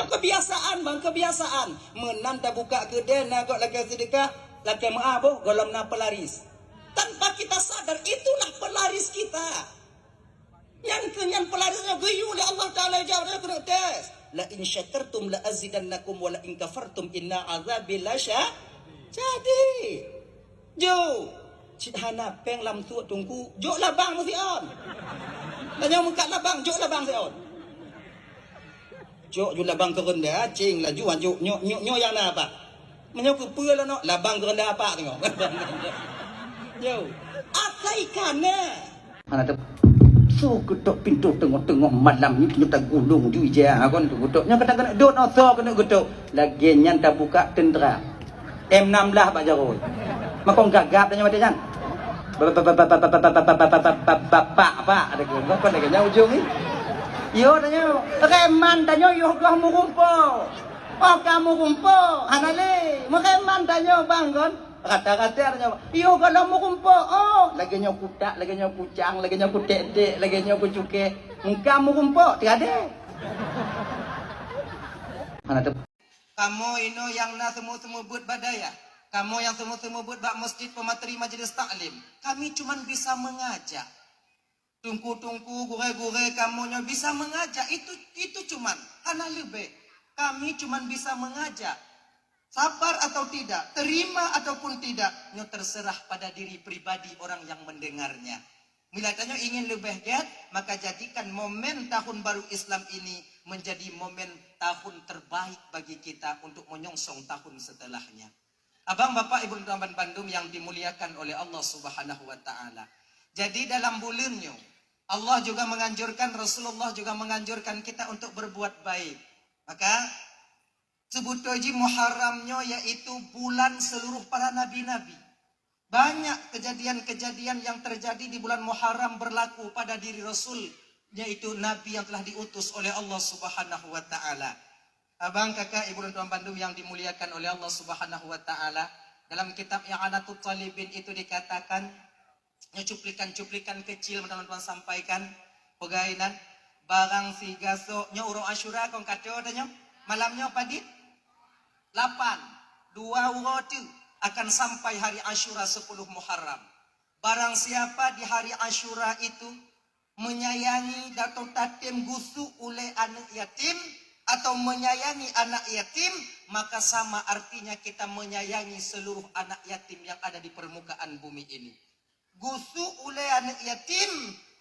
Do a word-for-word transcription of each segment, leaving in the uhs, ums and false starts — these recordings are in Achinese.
Kebiasaan, bang, kebiasaan. Meunan tabuka keudè, na gob lakèe seudeukah, lakèe meu'ah boh, gohlom na pelaris. Tanpa kita sadar, itulah pelaris kita. Nyan keuh nyan pelaris nyoe geuyue lé Allah Taala, jaweueb keuneuk tes. "La in syakartum la azidannakum wa la in kafartum inna azabi lasya-," jadi. Jok. Cit hana péng lam suet Teungku, jok labang meusiôn. Tanyoe meukat labang, jok labang siôn. Jok ju labang keureunda, cing laju, anjuk, nyoe, nyoe, nyoe nyang na apa? Meunyoe keupeue lôn nyoe, labang keureunda apa teungoh? Yo. Akai kana. Hana teu-, su geutok pintoe teungoh-teungoh malam nyoe, nyoe tagulong ju ija kon geutok. Nyoe kata keuneuk dot, nyoe soe keuneuk geutok. Lagèe nyan tabuka teuntara. M enam belas bak jaroe. Makong gagap tanyoe watèe nyan. Bapak, bapak, ada ke? Bukan lagèe nyan ujong ni. Yo tanyoe, reman tanyoe yoh goh meurumpok. Oh, ka meurumpok, hana lé. Meureman tanyoe bang kon. Rata-rata tanyoe, yoh goh lom meurumpok. Oh, lagèe nyoe kutak, lagèe nyoe kucang, lagèe nyoe kutek-tek, lagèe nyoe kucukèe. Engka meurumpok, tiada. Hana teu- Kamoe inoe nyang na seumeubeuet-seumeubeuet bak dayah, kamoe nyang seumeubeuet-seumeubeuet bak Masjid Peumateri Majelis Taklim, kami cuman bisa mengajak. Teungku-teungku, gurèe-gurèe kamoe nyoe bisa mengajak, itu, itu cuman, hana leubeh. Kami cuman bisa mengajak. Sabar atau tidak, terima ataupun tidak, nyoe terserah pada diri pribadi orang yang mendengarnya. Bila tanyoe ingin leubeh gèt, maka jadikan momen tahun baru Islam ini menjadi momen tahun terbaik bagi kita untuk menyongsong tahun setelahnya. Abang, Bapak, Ibu, teman-teman bandum yang dimuliakan oleh Allah Subhanahu wa Ta'ala. Jadi, dalam buleuen nyoe, Allah juga menganjurkan, Rasulullah juga menganjurkan kita untuk berbuat baik. Maka, seubeutoe jih Muharram nyoe yaitu bulan seluruh para nabi-nabi. Banyak kejadian-kejadian yang terjadi di bulan Muharram berlaku pada diri Rasul, yaitu Nabi yang telah diutus oleh Allah Subhanahu wa Ta'ala. Abang, kakak, ibu, dan tuan bandum yang dimuliakan oleh Allah Subhanahu wa Ta'ala, dalam kitab I'anatut Talibin itu dikatakan, nyoe cuplikan-cuplikan kecil mantong lôn tuan sampaikan, peugah inan, barang sigasoe, nyoe uroe Asyura kon ka tho tanyoe, malam nyoe padit? Lapan, dua uroe teuk akan sampai hari Asyura sepuluh Muharram. Barang siapa di hari Asyura itu menyayangi atau tatem gusuk ulèe aneuk yatim atau menyayangi anak yatim, maka sama artinya kita menyayangi seluruh anak yatim yang ada di permukaan bumi ini. Gusuk ulèe aneuk yatim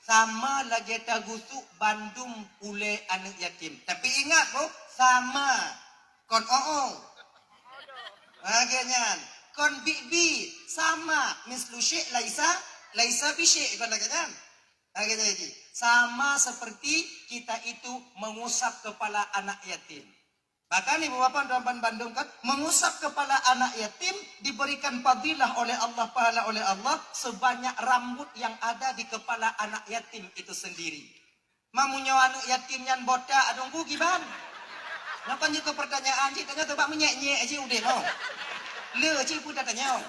sama lagèe tagusuk bandum ulèe aneuk yatim. Tapi ingat boh, sama. Kon oo. Lagèe nyan. Kon bi-bi, sama. Mislu syai' laisa, laisa bi syai', kon lagèe nyan. Lagèe nyan jih. Sama seperti kita itu mengusap kepala anak yatim. Bahkan ibu bapak dan teman bandum kan, mengusap kepala anak yatim diberikan fadilah oleh Allah, pahala oleh Allah sebanyak rambut yang ada di kepala anak yatim itu sendiri. Meunyoe aneuk yatim nyan botak, adong ku kiban. Nyoe kan jeuet keu pertanyaan cit, tanyoe teubak meunyèk-nyèk cit udeh nyoe. Le cit peue tatanyong.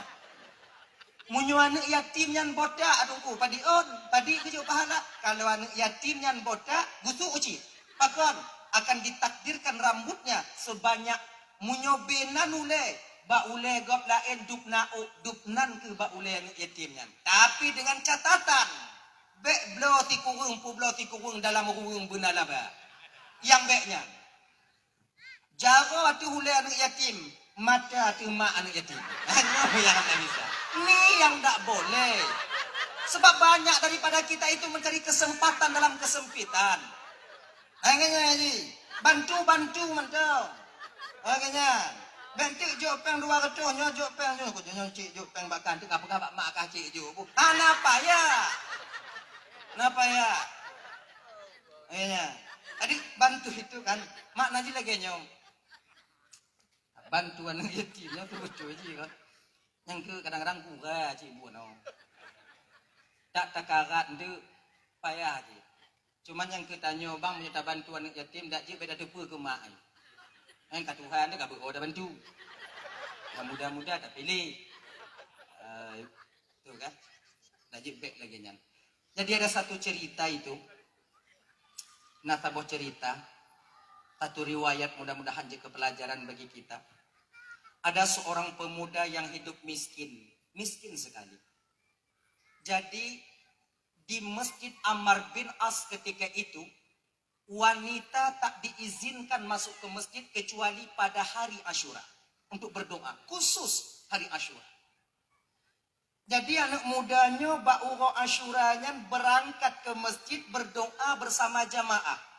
Meunyoe aneuk yatim nyan botak, adong ku, padit ôn, padit keu jok pahala. Kalau aneuk yatim nyan botak, gusuk cit. Pakon? Akan ditakdirkan rambutnya sebanyak meunyoe beunan ulèe, bak ulèe gob laén dub na ôk, dub nan keuh bak ulèe aneuk yatim nyan. Tapi dengan catatan, bèk bloe sikureueng peubloe sikureueng dalam ruweueng beuna laba. Nyang bèk nyan. Jaroe ateueh ulèe aneuk yatim, mata ateueh mak aneuk yatim. Nyoe nyang hana bisa. Ni nyang dak boleh. Sebab banyak daripada kita itu mencari kesempatan dalam kesempitan. Hai nyan, Haji, bantu-bantu mantong. Hai nyan. Bèk teuk jok pèng dua reutôh, nyoe jok pèng nyoe, nyoe cit jok pèng bak kah, teuk ka peugah bak mak kah cit jok. Hana payah. Hana payah. Hai nyan. Jadi bantu itu kan, makna jih lagèe nyoe. Bantu aneuk yatim nyoe tu beutôi jih kan. Nyang keu kadang-kadang kura cit bunoe. Dak takarat nteuk payah jih. Cuman nyang keu tanyoe bang, meunyoe tabantu aneuk yatim, dak jeuet bèk tateupeue keu mak ai. Nyan ka Tuhan teuh ka beuo tabantu. Nyang muda-muda tapiléh. Eh, tu kan. Dak jeuet bèk lagèe nyan. Jadi ada satu cerita itu. Na saboh cerita. Satu riwayat mudah-mudahan jeuet keu pelajaran bagi kita. Ada seorang pemuda yang hidup miskin, miskin sekali. Jadi di Masjid Amr bin As ketika itu, wanita tak diizinkan masuk ke masjid kecuali pada hari Asyura untuk berdoa, khusus hari Asyura. Jadi aneuk muda nyoe bak uroe Asyura nyan beurangkat keu masjid berdoa beusama jamaah.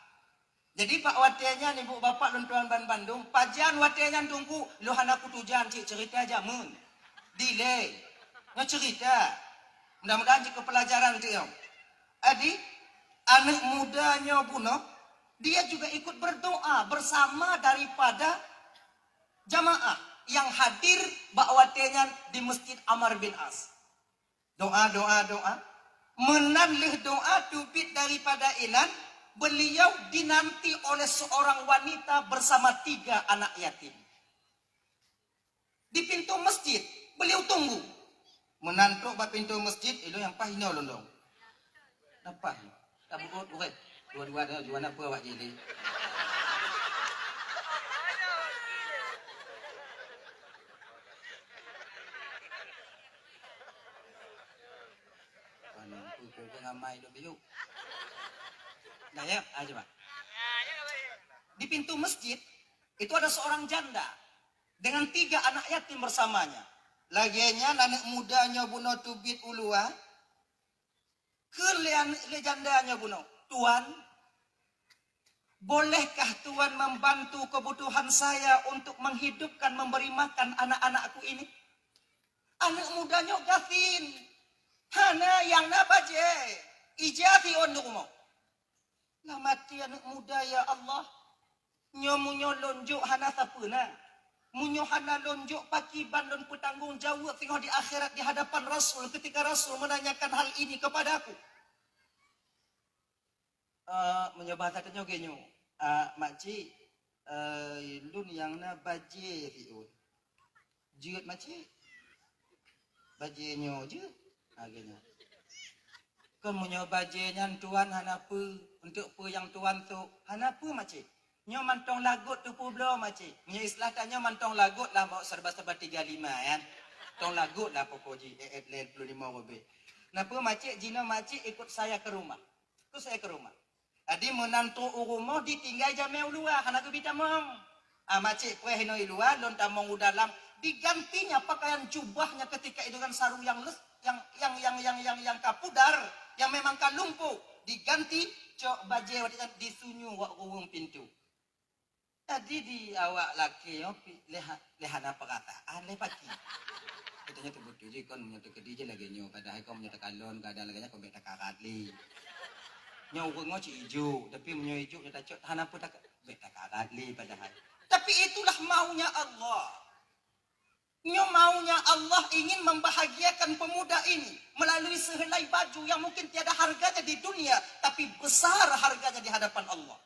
Jadi bak watée nyan ibu bapak lôn tuan ban bandum, pajan watée nyan teungku, lôn hana kutujan cit ceurita jameun. Dilée. Nyoe ceurita. Mudah-mudahan jeuet keu peulajaran teuh. Adi, aneuk muda nyoe bunoe, dia juga ikut berdoa bersama daripada jamaah yang hadir bak watée nyan di Masjid Amr bin As. Doa, doa, doa. Meunan lheueh doa teubiet daripada inan, beliau dinanti oleh seorang wanita bersama tiga anak yatim. Di pintu masjid, beliau tunggu. Meunan trok bak pintu masjid, ilôn nyang paih inoe lôn dong. Napa? Tabeuôt ureueng. Dua-dua dah jual apa awak jadi? Mana aku kau ngamai dok bilu. Dah ya, ah, coba. Di pintu masjid itu ada seorang janda dengan tiga anak yatim bersamanya. Lagée nyan aneuk muda nyoe bunoe teubiet u luwa, kheun lé aneuk lé janda nyoe bunoe, "Tuan, bolehkah Tuan membantu kebutuhan saya untuk menghidupkan, memberi makan anak-anakku ini?" Aneuk muda nyoe gasien, hana nyang na bajée, ija siôn di rumoh. Lam até aneuk muda, "Ya Allah, nyoe meunyoe lôn jok hana sapeue na. Meunyoe hana lôn jok, pakriban lôn peutanggong jaweueb singoh di akhirat di hadapan Rasul ketika Rasul menanyakan hal ini kepada aku?" Eh, meunyoe bahasa tanyoe geuh nyoe, ah, "Makcik, eh, lôn nyang na bajée siôn." "Jeuet makcik. Bajée nyoe jeuet." Ha, geuh nyoe. "Kon meunyoe bajée nyan tuan hana peue, untuk peue nyang tuan sôk?" "Hana peue makcik. Nyoe mantong lagot teupeubloe makcik." Meunyoe istilah tanyoe mantong lagot lah, bawa serba-serba tiga lima kan. Tong lagot lah pokok jih, eh, eh, lhèe ploh limong ribèe. "Napa makcik, jinoe makcik ikut saya ke rumah. Ikut saya ke rumah." Jadi meunan trok u rumoh ditinggai jamé u luwa, hana geubi tamong. "Ah, makcik preh inoe i luwa, lôn tamong u dalam." Digantinya pakaian jubahnya ketika itu dengan sarung yang les, yang, yang, yang, yang, yang, yang ka pudar, yang memang ka lumpuh. Diganti cok bajée watée nyan disunyueng wak ruweueng pintu. Jadi di awak laki nyoe pi-, lé ha-, lé hana peurasaan lé paki. Katanya tu beutôi je kon meunyoe teukeudi je lagée nyoe, padahai kon meunyoe takalon keadaan lagée nyan kon bèk takarat lé. Nyoe ureueng nyoe cit ijuk, tapi meunyoe ijuk nyoe tacok hana peue taka-, bèk takarat lé padahai. Tapi itulah maunya Allah. Nyoe maunya Allah ingin membahagiakan pemuda ini melalui sehelai baju yang mungkin tiada harganya di dunia, tapi besar harganya di hadapan Allah.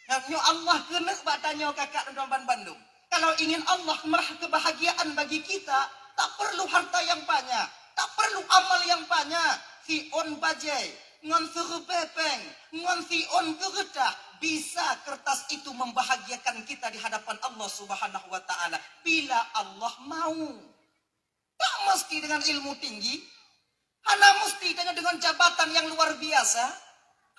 Nyoe Allah keuneuk bak tanyoe kakak dan teman bandum. Kalau ingin Allah merah kebahagiaan bagi kita, tak perlu harta yang banyak, tak perlu amal yang banyak. Siôn bajée, ngon siribèe péng, ngon siôn geureutah, bisa kertas itu membahagiakan kita di hadapan Allah Subhanahu wa Ta'ala bila Allah mau. Tak mesti dengan ilmu tinggi, hana mesti dengan, dengan jabatan yang luar biasa,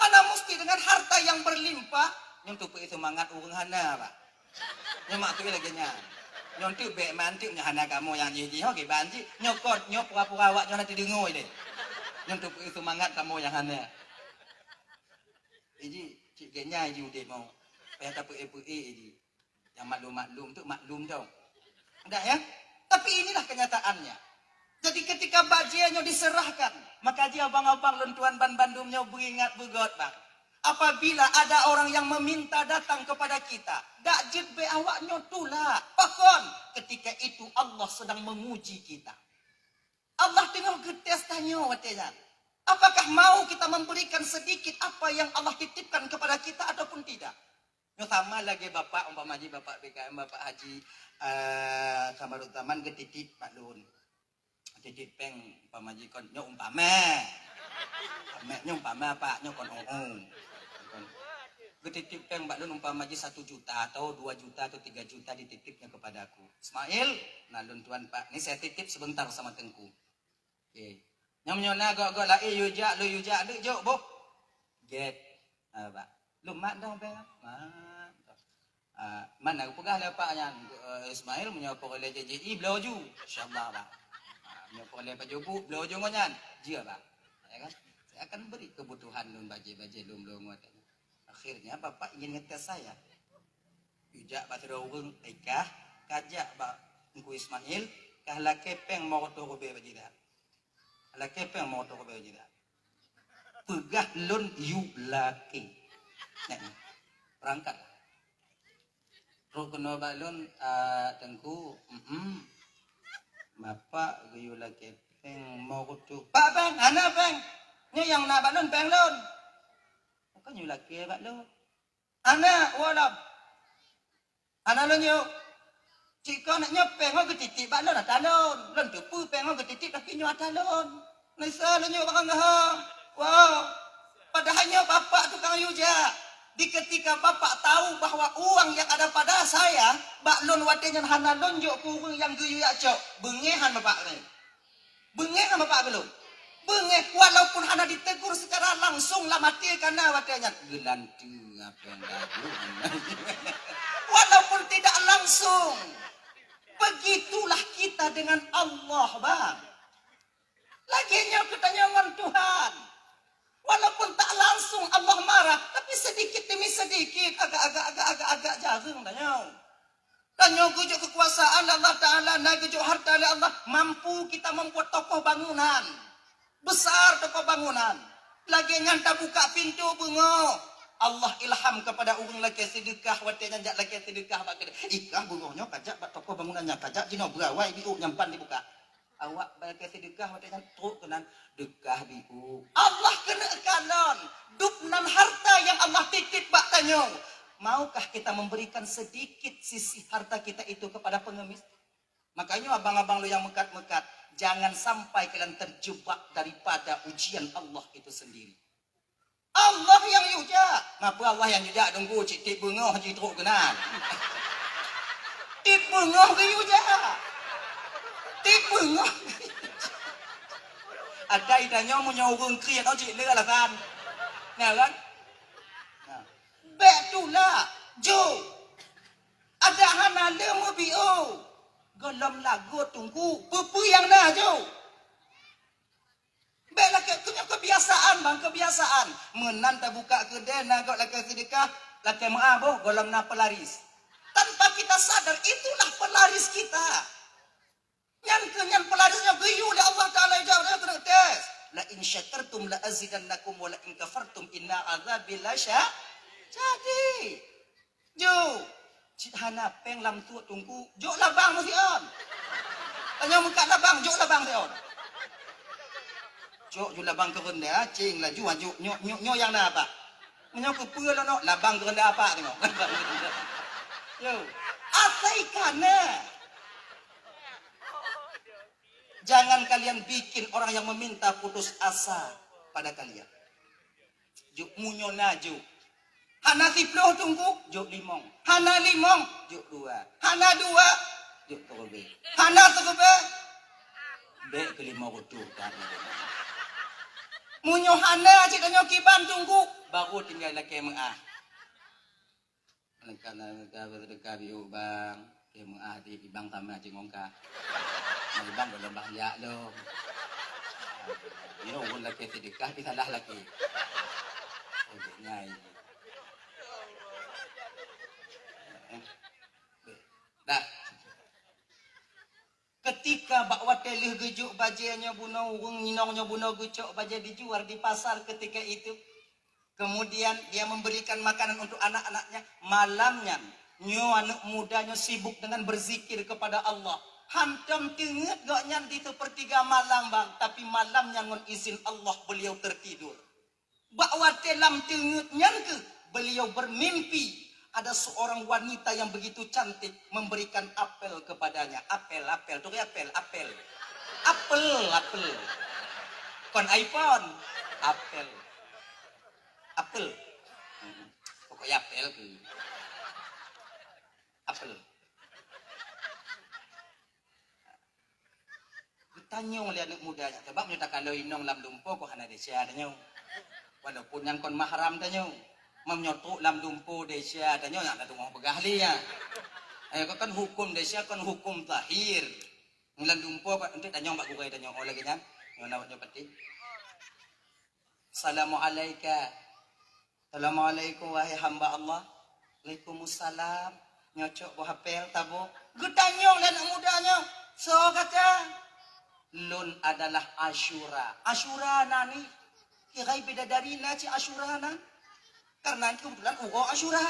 hana mesti dengan harta yang berlimpah. Nyoe teupeue seumangat ureueng hana, Pak. Nyoe mak tu lagée nyan. Nyoe tu bèk mantuk nyoe hana kamoe nyang jih-jih ho kiban jih. Nyoe kon, nyoe pura-pura awak nyoe hana teudeungoe deh. Nyoe teupeue seumangat kamoe nyang hana. Iji, cit geunyai ji udeb mau. Payah tapeuék-peuék iji. Nyang maklum-maklum tu maklum tau. Ndak ya? Tapi inilah kenyataannya. Jadi ketika bajée nyoe diserahkan, maka ji abang-abang lôn tuan ban bandum nyoe beuingat beugöt bang. Apabila ada orang yang meminta datang kepada kita, dak jeuet bèk awak nyoe tulak. Pakon? Ketika itu Allah sedang menguji kita. Allah teungoh geutés tanyoe watée nyan. Apakah mau kita memberikan sedikit apa yang Allah titipkan kepada kita ataupun tidak? Nyoe sama lagée bapak, umpama jih bapak B K M, bapak haji, eh, Samarut Zaman geutitip bak lôn. Titip péng umpama jih kon, nyoe umpama. Umpama, nyoe umpama, Pak, nyoe kon ong-ong. Kon. Geutitip péng bak lôn umpama jih satu juta atau dua juta atau tiga juta dititipnya kepada aku. Ismail, na lôn tuan Pak, ni saya titip sebentar sama Teungku. Oke. Nyang meunyoe na gok-gok laén yue jak, lôn yue jak, deuk jok boh. Gét. Ah, Pak. Lôn mat dong péng. Mat. Ah, mana peugah lé Pak nyan, eh, Ismail, meunyoe peureulée J J I, bloe ju. Insyaallah, Pak. Ah, meunyoe peureulée baju bu, bloe ju ngon nyan. Jeuet, Pak. Ya kan? Saya akan beri kebutuhan lôn bajée-bajée lôn bloe ngon. Akhirnya bapak ingin ngetes saya. Yue jak bak sidroe ureueng, "Ai kah, kajak bak Teungku Ismail, kah lakée péng lima reutôh ribée bak jih dak? Lakée péng lima reutôh ribée bak jih dak?" Peugah lôn yue lakée. Nyan, berangkat. Trok keunoe bak lôn, "Ah, Teungku, mm, bapak geuyue lakée péng lima reutôh." "Pak péng, hana péng. Nyoe nyang na bak lôn péng lôn." "Bukan yue lakée bak lôn." "Hana, woe lom. Hana lôn yue. Cit kon nyoe péng nyoe geutitip bak lôn ata lôn. Lôn teupeue péng nyoe geutitip, tapi nyoe ata lôn." Nisa lôn yue barang geuhong. Woe. Padahai nyoe bapak tukang yue jak. Di ketika bapak tahu bahwa uang yang ada pada saya, bak lôn watée nyan hana lôn jok keu ureueng nyang geuyue jak cok. Beungéh han bapak nyan. Beungéh kan bapak keu lôn? Beungéh, walaupun hana ditegur secara langsung lam até ka na watée nyan. Geulanteue apa yang baru. Walaupun tidak langsung. Begitulah kita dengan Allah, Bang. Lagée nyoe geutanyoe ngon Tuhan. Walaupun tak langsung Allah marah, tapi sedikit demi sedikit, agak-agak, agak-agak, agak jareueng tanyoe. Tanyoe geujok kekuasaan lé Allah Taala, na geujok harta lé Allah, mampu kita membuat tokoh bangunan. Besar tokoh bangunan. Lagée nyan tabuka pintoe beungoh. Allah ilham kepada ureueng lakée seudeukah, watée nyan jak lakée seudeukah bak keudée. Ikah beungoh nyoe kajak bak tokoh bangunan nyan, kajak jinoe beurawai biôk nyang pan dibuka. Awak bak lakée seudeukah watée nyan trok keunan, deukah biôk. Allah keuneuk kalon, dub nan harta nyang Allah titip bak tanyoe. Maukah kita memberikan sedikit sisi harta kita itu kepada pengemis? Makanya abang-abang lôn nyang meukat-meukat, jangan sampai kalian terjebak daripada ujian Allah itu sendiri. Allah nyang yue jak. Ngapa Allah nyang yue jak, Teungku, cit tiep beungoh jitrok keunan. Tiep beungoh geuyue jak. Tiep beungoh. Atai tanyoe meunyoe ureueng kriet, oh, cit le alasan. Nah, kan? Nah. Bék tulak, jok. Adak hana le meubiôh. Gohlom lagot Teungku, peue-peue nyang na jok. Bék lakée, keu nyoe kebiasaan, bang, kebiasaan. Meunan tabuka keudée, na gob lakée seudeukah, lakée meuáh boh, gohlom na pelaris. Tanpa kita sadar, itulah pelaris kita. Nyan keuh nyan pelaris nyoe geuyue lé Allah Taala, jaweueb keuneuk tes. "La in syakartum la azidannakum wa la in kafartum inna azabi lasya-," Jadi, Jok, cit hana péng lam tuek Teungku, jok labang meusion. Tanyoe meukat labang, jok labang sion. Jok ju labang keu reunda, cing laju, jok nyoe, nyoe, nyoe nyang na, Pak. Meunyoe keupeue lôn nyoe, labang keu reunda, Pak, tengok. Yo, asai kana. Jangan kalian bikin orang yang meminta putus asa pada kalian. Jok meunyoe na jok. Hana siplôh Teungku, jok limong. Hana limong, jok dua. Hana dua, jok siribèe. Hana siribèe, bèk keu limong reutôh that. Meunyoe hana cit tanyoe kiban Teungku, baru tinggai lakèe meu'ah. Lengkap na ka beuseudeukah biôh bang, keu meu'ah di ibang tamah jingong ka. Nah, ibang gohlom bang jak lom. Nyoe ulôn lakèe seudeukah pih salah lakèe. Ngai. Dah. Ketika bak watèe lheueh geujok bajèe nyoe bunoe, ureueng inong nyoe bunoe geucok bajèe dijual di pasar ketika itu. Kemudian dia memberikan makanan untuk anak-anaknya. Malam nyan, nyoe aneuk muda nyoe sibuk dengan berzikir kepada Allah. Hantom teungeut gobnyan di seupeurtiga malam, bang, tapi malam nyan ngon izin Allah beliau tertidur. Bak watèe lam teungeut nyan keuh beliau bermimpi ada seorang wanita yang begitu cantik memberikan apel kepadanya. Apel, apel. Turi apel, apel. Apel, apel. Kon iPhone. Apel. Apel. Hmm. Kok ya apel ke? Apel. Geutanyong lé aneuk muda nyan, sabab meunyoe takalon inong lam lumpo kok hana desya tanyoe. Walaupun nyang kon mahram tanyoe. Meunyoe trok lam lumpo desya tanyoe, nyang tateungoh peugah lé nyan. Eh, kok kan huköm desya kon huköm zahir. Lam lumpo kok enteuk tanyong bak gurée tanyoe, oh lagée nyan. Nyoe na awak nyoe penting. Assalamualaikum. Assalamualaikum, wahai hamba Allah. Waalaikumsalam. Nyoe cok boh apel taboh. Geutanyong lé aneuk muda nyoe. Soe gata? Lôn adalah Asyura. Asyura na ni? Kira bidadari na cit Asyura na? Karena kebetulan uroe Asyura.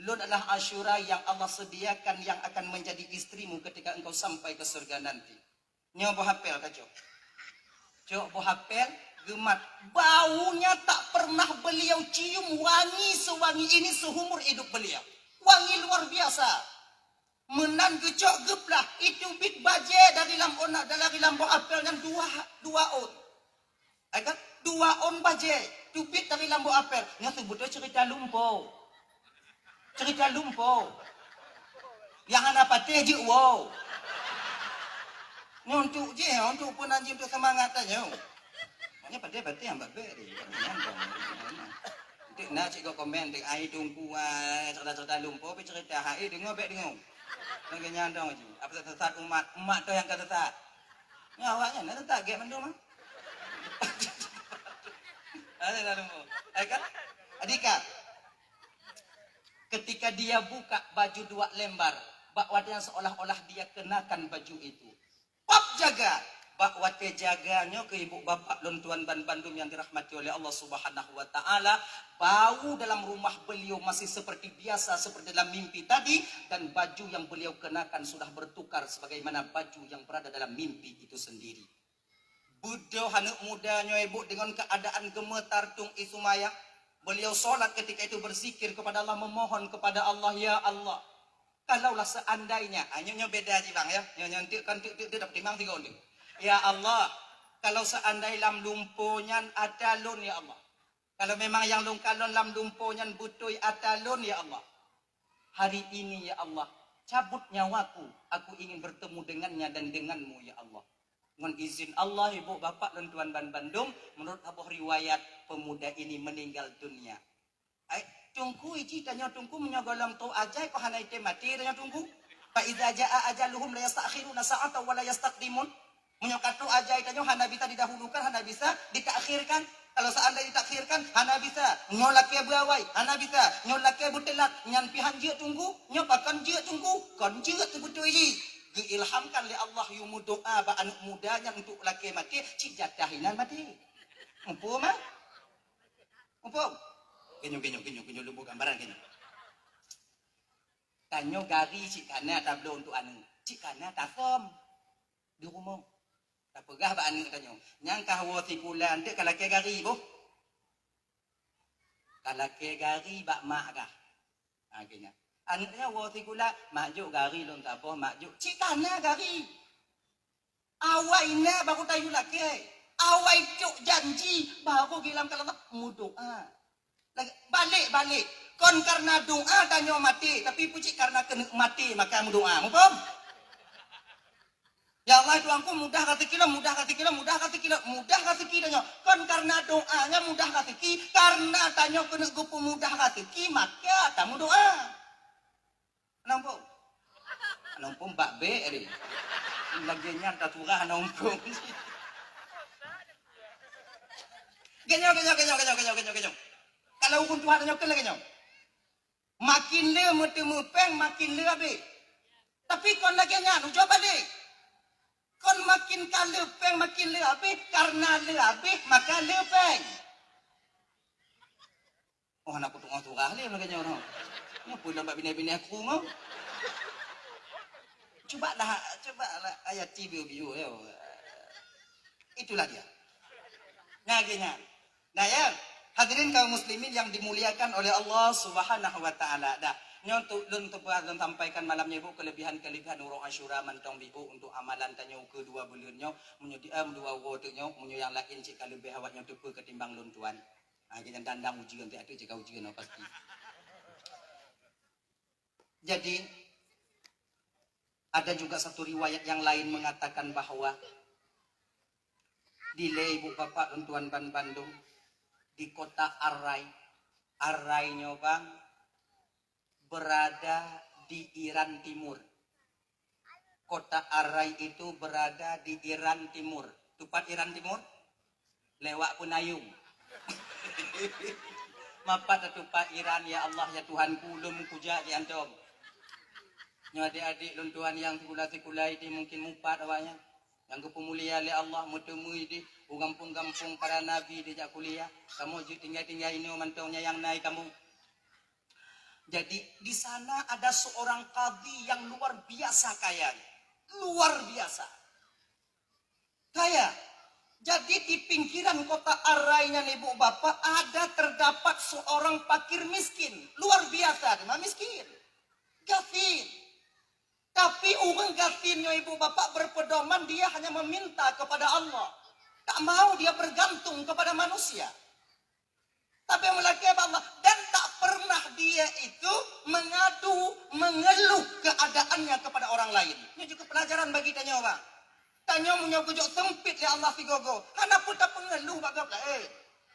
Lôn adalah Asyura yang Allah sediakan yang akan menjadi istrimu ketika engkau sampai ke surga nanti. Nyoe boh apel ka cok. Cok boh apel, geumat. Baunya tak pernah beliau cium wangi sewangi ini seumur hidup beliau. Wangi luar biasa. Meunan geucok geuplah, itu bit bajée dari lam ona, dari lam boh apel nyan dua, dua ôn. Ai kan? Dua ôn bajée, teubiet dari lam boh apel. Nyan seubeutôi ceurita lumpo. Ceurita lumpo. Nyang hana patéh jeuet woe. Nyoe untuk jih, untuk peunan jih, untuk seumangat tanyoe. Maknanya patéh-patéh nyang babek deh. Enteuk na cit gob komen, enteuk ai Teungku, ai, ceurita-ceurita lumpo, pi ceurita hai, deungoe bèk deungoe. Lagèe nyan dong ju. Apa sesat umat, umat tu nyang ka sesat. Nyan awak nyan na sesat gèt mandum ah. Ada dah lumpo. Ai kan? Adika. Ketika dia buka baju dua lembar, bak watèe nyan seolah-olah dia kenakan baju itu. Pap jaga. Bak watèe jaga nyoe keu ibu bapak lôn tuan ban bandum yang dirahmati oleh Allah Subhanahu wa Ta'ala, bau dalam rumah beliau masih seperti biasa, seperti dalam mimpi tadi, dan baju yang beliau kenakan sudah bertukar sebagaimana baju yang berada dalam mimpi itu sendiri. Beudôh aneuk muda nyoe ibu dengan keadaan gemetar tung i sumaya. Beliau sholat ketika itu berzikir kepada Allah, memohon kepada Allah, "Ya Allah, kalaulah seandainya," ah, nyoe, nyoe beda ji bang ya. Nyoe, nyoe enteuk kan enteuk, enteuk, enteuk, dapat timang sigoe enteuk. "Ya Allah, kalau seandai lam lumpo nyan atra lôn ya Allah. Kalau memang nyang lôn kalon lam lumpo nyan beutôi atra lôn ya Allah. Hari ini ya Allah, cabut nyawaku, aku ingin bertemu dengannya dan denganmu ya Allah." Ngon izin Allah, ibu bapak lôn tuan ban bandum, menurut saboh riwayat, pemuda ini meninggal dunia. Ai, Teungku, iji tanyoe Teungku, meunyoe gohlom trok ajai, kok hana item maté tanyoe Teungku? Fa iza jaa ajaluhum la yastakhiruna sa'atan wa la yastaqdimun. Meunyoe ka trok ajai tanyoe, hana bisa didahulukan, hana bisa ditakhirkan. Kalau seandai ditakhirkan, hana bisa. Nyoe lakèe beuawai, hana bisa. Nyoe lakèe beuteulat, nyan pih han jeuet Teungku. Nyoe pakon jeuet Teungku? Kon jeuet seubeutôi jih. Geuilhamkan lé Allah yue meudoa bak aneuk muda nyan untuk lakèe maté, cit jatah inan maté. Muphom, ah? Muphom? Geunyoe, geunyoe, geunyoe, geunyoe lôn bri gambaran geunyoe. Tanyoe gari cit kana tabloe untuk aneuk, cit kana tasom di rumoh. Tapeugah bak aneuk tanyoe, "Nyang kah woe sikula enteuk ka lakèe gari boh." Ka lakèe gari bak mak kah? Ha, geuh nyan. Aneuk nyan woe sikula, "Mak, jok gari lôn saboh, Mak, jok." Cit kana gari. Awai na baru tayue lakèe. Awai cok janji baru gilam kalam meudoa. Lagi, balek-balek. Kon karena doa tanyoe maté, tapi pucit karena keuneuk maté maka meudoa. Muphom? Ya Allah, Tuhanku, mudah raseuki lôn, mudah raseuki lôn, mudah raseuki lôn, mudah raseuki tanyoe. Kon karena doa nyan mudah raseuki, karena tanyoe keuneuk geupeumudah raseuki, maka tameudoa. Nampak? Nampak bak bek ni. Lagèe nyan tasurah nampak. Geunyoe, geunyoe, geunyoe. Kalau ureueng tuha tanyoe keu lagèe nyoe. Makin le meuteumé péng, makin le abéh. Tapi kon lagèe nyan, ujoe balek. Kon makin ka le péng, makin le abéh, karena le abéh, maka le péng. Oh, hana kutu'oh surah lé lagèe nyoe noh. Nyoe peue lom bak binèh-binèh aku nyoe. Cuba lah, cuba lah ayat tiga biu ya. Itulah dia. Nah, gini. Nah, ya, hadirin kaum muslimin yang dimuliakan oleh Allah Subhanahu wa Ta'ala. Dah, nyoe untuk lôn teupeu lôn sampaikan malam nyoe, Bu, kelebihan-kelebihan uroe Asyura mantong biu untuk amalan tanyoe keu dua buleuen nyoe, meunyoe di, em, dua uroe teuk nyoe, meunyoe nyang laén cit ka leubeh awak nyoe teupeu ketimbang lôn tuan. Ha, geuh nyan dandang ujeuen, tieb-tieb cit ka ujeuen, oh, pasti. Jadi, ada juga satu riwayat yang lain mengatakan bahwa di lé ibu bapak lôn tuan ban bandum, di kota Arai. Arai nyoe bang berada di Iran Timur. Kota Arai itu berada di Iran Timur. Tupat Iran Timur? Lewat Peunayong. Mapat tatupat Iran, ya Allah, ya Tuhanku, lôn kujak di antom. Nyoe adik-adik lôn tuan nyang sikula-sikula idéh mungkin mupat awaknyan. Nyang geupeumulia lé Allah, meuteumé idéh u gampông-gampông para nabi dijak kuliah. Kamoe jeuet tinggai-tinggai inoe mantong nyang na i kamoe. Jadi, di sana ada seorang kadhi yang luar biasa kayanya. Luar biasa. Kaya. Jadi, di pinggiran kota Arai nyan, ibu bapak, ada terdapat seorang fakir miskin. Luar biasa, dia mah miskin. Gasien. Tapi ureuëng gasien nyoe, ibu bapak, berpedoman dia hanya meminta kepada Allah. Tak mau dia bergantung kepada manusia. Tapi meulakée bak Allah, dan tak pernah dia itu mengadu, mengeluh keadaannya kepada orang lain. Ini juga pelajaran bagi tanyoe, bang. Tanyoe meunyoe geujok sempit lé Allah sigoe-goe, hana peue tapeungeluh bak gob laén.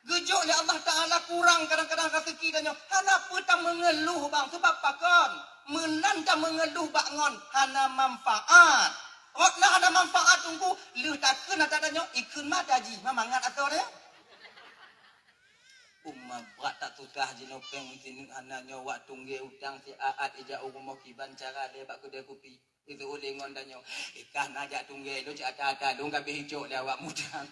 Geujok lé Allah Taala kurang kadang-kadang raseuki tanyoe, hana peue tameungeluh, bang. Sebab pakon? Meunan tameungeluh bak ngon hana manfaat. Rot na hana manfaat, teungku, lheueh takheun ata tanyoe, ikheun mata jih, ma mangat asoe nyoe. Uma brat that susah jinoe péng sineuk hana nyoe wak tunggée utang si Aat ijak u rumoh kiban cara lé bak keudée kupi. Itu ulée ngon tanyoe, "Eh, kah na jak tunggée lôn cit ata-ata lôn ka beh icok lé awak muda."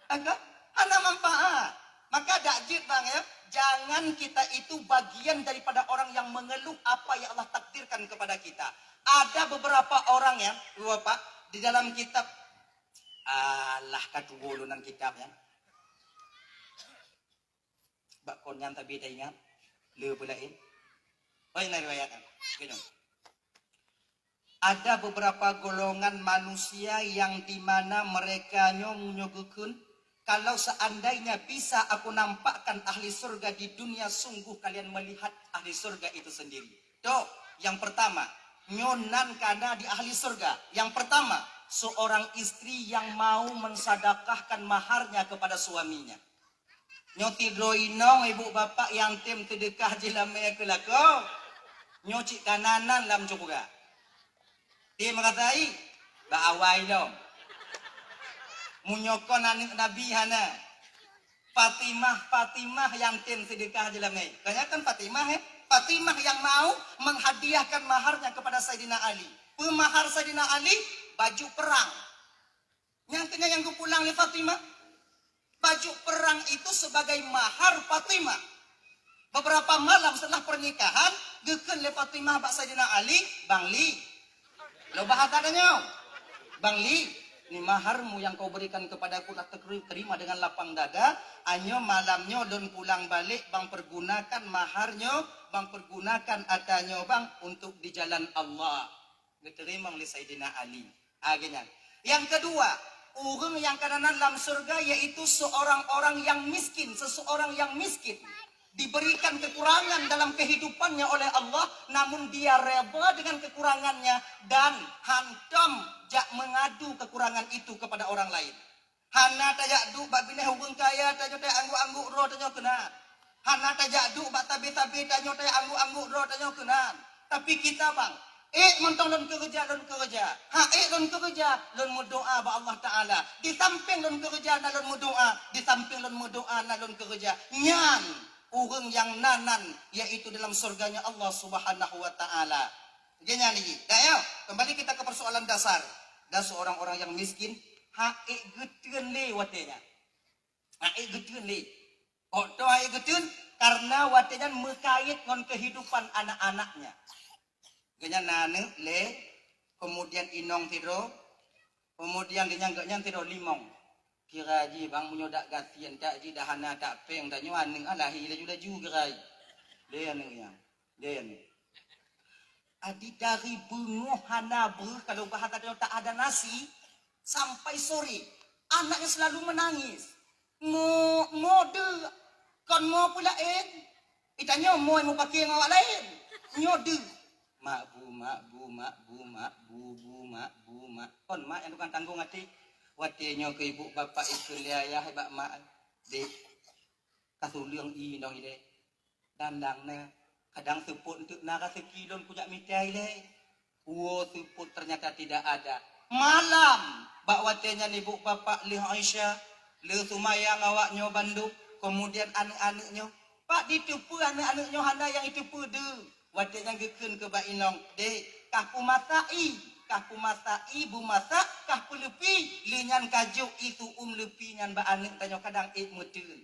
Agak hana manfaat. Maka dak jeuet bang ya, jangan kita itu bagian daripada orang yang mengeluh apa yang Allah takdirkan kepada kita. Ada beberapa orang ya, Bapak, di dalam kitab, alah ka tuwo lôn nan kitab ya. Bak kon nyan tabi taingat, le beulaén. Oh, ini riwayat kan. Gini. Ada beberapa golongan manusia yang di mana mereka nyoe meunyoe geukheun, "Kalau seandainya bisa aku nampakkan ahli surga di dunia, sungguh kalian melihat ahli surga itu sendiri." Toh, yang pertama, nyoe nan kana di ahli surga. Yang pertama, seorang istri yang mau mensadakahkan maharnya kepada suaminya. Nyoe sidroe inong ibu bapak nyang tem seudeukah jih lamé keu lakoe. Nyoe cit kana nan lam syeuruga. Tem rasai, bak awai lom. Meunyoe kon aneuëk Nabi hana. Fatimah, Fatimah nyang tem seudeukah jih lamé. Tanyakan Fatimah, eh. Fatimah yang mau menghadiahkan maharnya kepada Saidina Ali. Peue mahar Saidina Ali? Baju perang. Nyang keuh nyan nyang geupulang lé Fatimah. Baju perang itu sebagai mahar Fatimah. Beberapa malam setelah pernikahan, geukheun lé Fatimah bak Saidina Ali, "Bang Li." Lo bahasa tanyoe. "Bang Li, ni maharmu yang kau berikan kepadaku, tak terima dengan lapang dada. Anyoe malam nyoe lôn pulang balek, bang pergunakan mahar nyoe, bang pergunakan ata nyoe bang untuk di jalan Allah." Geuteurimong lé Saidina Ali. Ah, geuh nyan. Yang kedua, ureuëng nyang kana nan lam syeuruga yaitu seorang orang yang miskin, seseorang yang miskin. Diberikan kekurangan dalam kehidupannya oleh Allah, namun dia redha dengan kekurangannya dan hantom jak mengadu kekurangan itu kepada orang lain. Hana tajak duek bak binéh ureuëng kaya tanyoe teuangguk-angguk droe tanyoe keunan. Hana tajak duek bak tabi-tabi tanyoe teuangguk-angguk droe tanyoe keunan. Tapi kita bang, ék mantong lôn keureuja, lôn keureuja. Ha ék lôn keureuja, lôn meudoá bak Allah Taala. Di sampéng lôn keureuja na lôn meudoá, di sampéng lôn meudoá na lôn keureuja. Nyan ureuëng nyang na nan, yaitu dalam surganya Allah Subhanahu wa Taala. Geuh nyan lagi. Dah ya, kembali kita ke persoalan dasar. Dan seorang orang yang miskin, ha ék geuteun lé watée nyan. Ha ék geuteun lé. Kok toh ha ék geuteun? Karena watée nyan meukait ngon kehidupan anak-anaknya. Geuh nyan na aneuëk lé, kemudian inong sidroe, kemudian geuh nyan geuh nyan sidroe limong. Kira jih bang meunyoe dak gasien tak jih dah hana tak péng tanyoe aneuëk ah lahé laju-laju kira jih. Lé aneuëk nyan. Lé aneuëk. Adi dari beungoh hana breuh kalau bahasa tanyoe tak ada nasi sampai sore. Anaknya selalu menangis. Mo, mo deuh, kon mo peulaén. Itanyoe mo meupaké ngon awak laén. Nyoe deuh. Mak bu, mak bu, mak bu, mak bu, bu, mak bu, mak. Kon mak nyang tukang tanggong até. Watée nyoe keu ibu bapak ikeu lé ayah bak mak, "Dek, ka suleueng i nong ilée." Dan dang na, kadang seupôt eunteuk na raseuki lôn kujak mita ilée. Woe seupôt ternyata tidak ada. Malam, bak watée nyan ibu bapak lheueh Isya, lheueh seumayang awak nyoe bandum, kemudian aneuëk-aneuëk nyoe. Pat jiteupeue aneuëk-aneuëk nyoe hana nyang jiteupeue deuh. Watée nyan geukheun keu bak inong, "Dek, kah peumasak i, kah peumasak i, beumasak, kah peuleupie." Lheueh nyan ka jok i su'um leupie nyan bak aneuëk tanyoe kadang ék meuteun.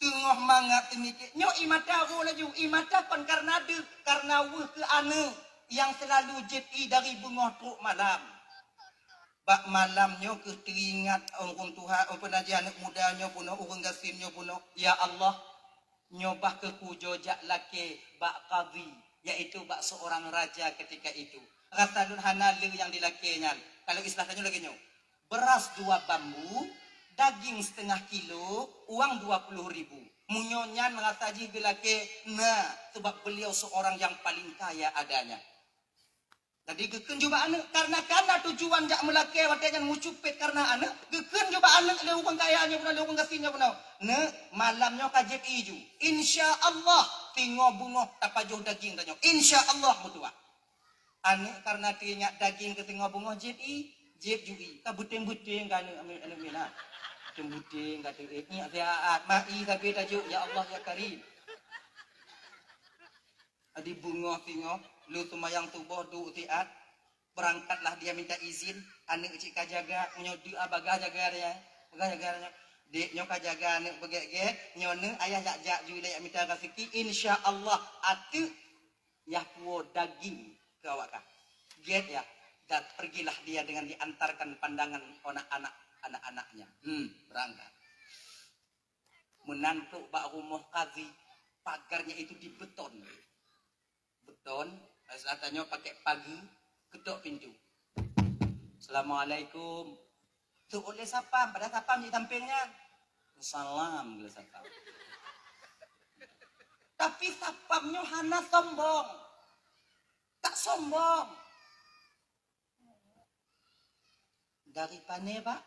Teungoh mangat seumiké. Nyoe i mata roh laju. I mata kon kareuna deuh, kareuna weueh keu aneuëk nyang seulalu jép i dari beungoh trok malam. Bak malam nyoe keuh teuingat ureuëng tuha, ureuëng peunaji aneuëk muda nyoe bunoe, ureuëng gasien nyoe bunoe, "Ya Allah, nyoe bah keuh kujok jak lakée bak kadhi, yaitu bak seurang raja ketika itu. Rasa lôn hana le nyang dilakée nyan." Kalau istilah tanyoe lagée nyoe. Beras dua bambu, daging setengah kilo, uang dua puluh ribu. Meunyoe nyan meurasa jih geulakée, na, sebab beliau seorang yang paling kaya adanya. Jadi geukheun ju bak aneuëk, karena, karena tujuan jak meulakée watée nyan meucupet karena aneuëk, geukheun ju bak aneuëk lé ureuëng kaya nyoe bunoe, lé ureuëng gasien nyoe bunoe. Neuk, malam nyoe ka jép i ju. Insya Allah, singoh beungoh tapajoh daging tanyoe. Insya Allah meutuah. Aneuëk karena teuingat daging keu singoh beungoh jép i, jép ju i. Ka beuténg-beuténg ka aneuëk, aneuëk, aneuëk miet na. Beuténg-beuténg ka teuingat, nyak siat, mak i sabe tajok, "Ya Allah, ya Karim." Jadi beungoh singoh, lheueh seumayang suboh duek siat, beurangkatlah dia minta izin, aneuëk cit ka jaga, meunyoe deuek a bagah jaga dia, bagah jaga dia. "Dek, nyoe ka jaga aneuëk beugét-gét, nyoe neuk ayah jak-jak ju ilée jak mita raseuki, insya Allah ateueh yah puwoe daging keu awak kah. Gét yah, dan pergilah dia dengan diantarkan pandangan anak-anak, anak-anaknya." Hmm, beurangkat. Meunan trok bak rumoh kadhi, pagarnya itu dibeton. Beton, istilah tanyoe pakai pageue, ketok pintu. "Assalamualaikum." Trok lé sapam, padahal sapam di sampéng nyan. "Salam," geulé sapam. Tapi sapam nyoe hana sombong. Tak sombong. "Dari pane, Pak?"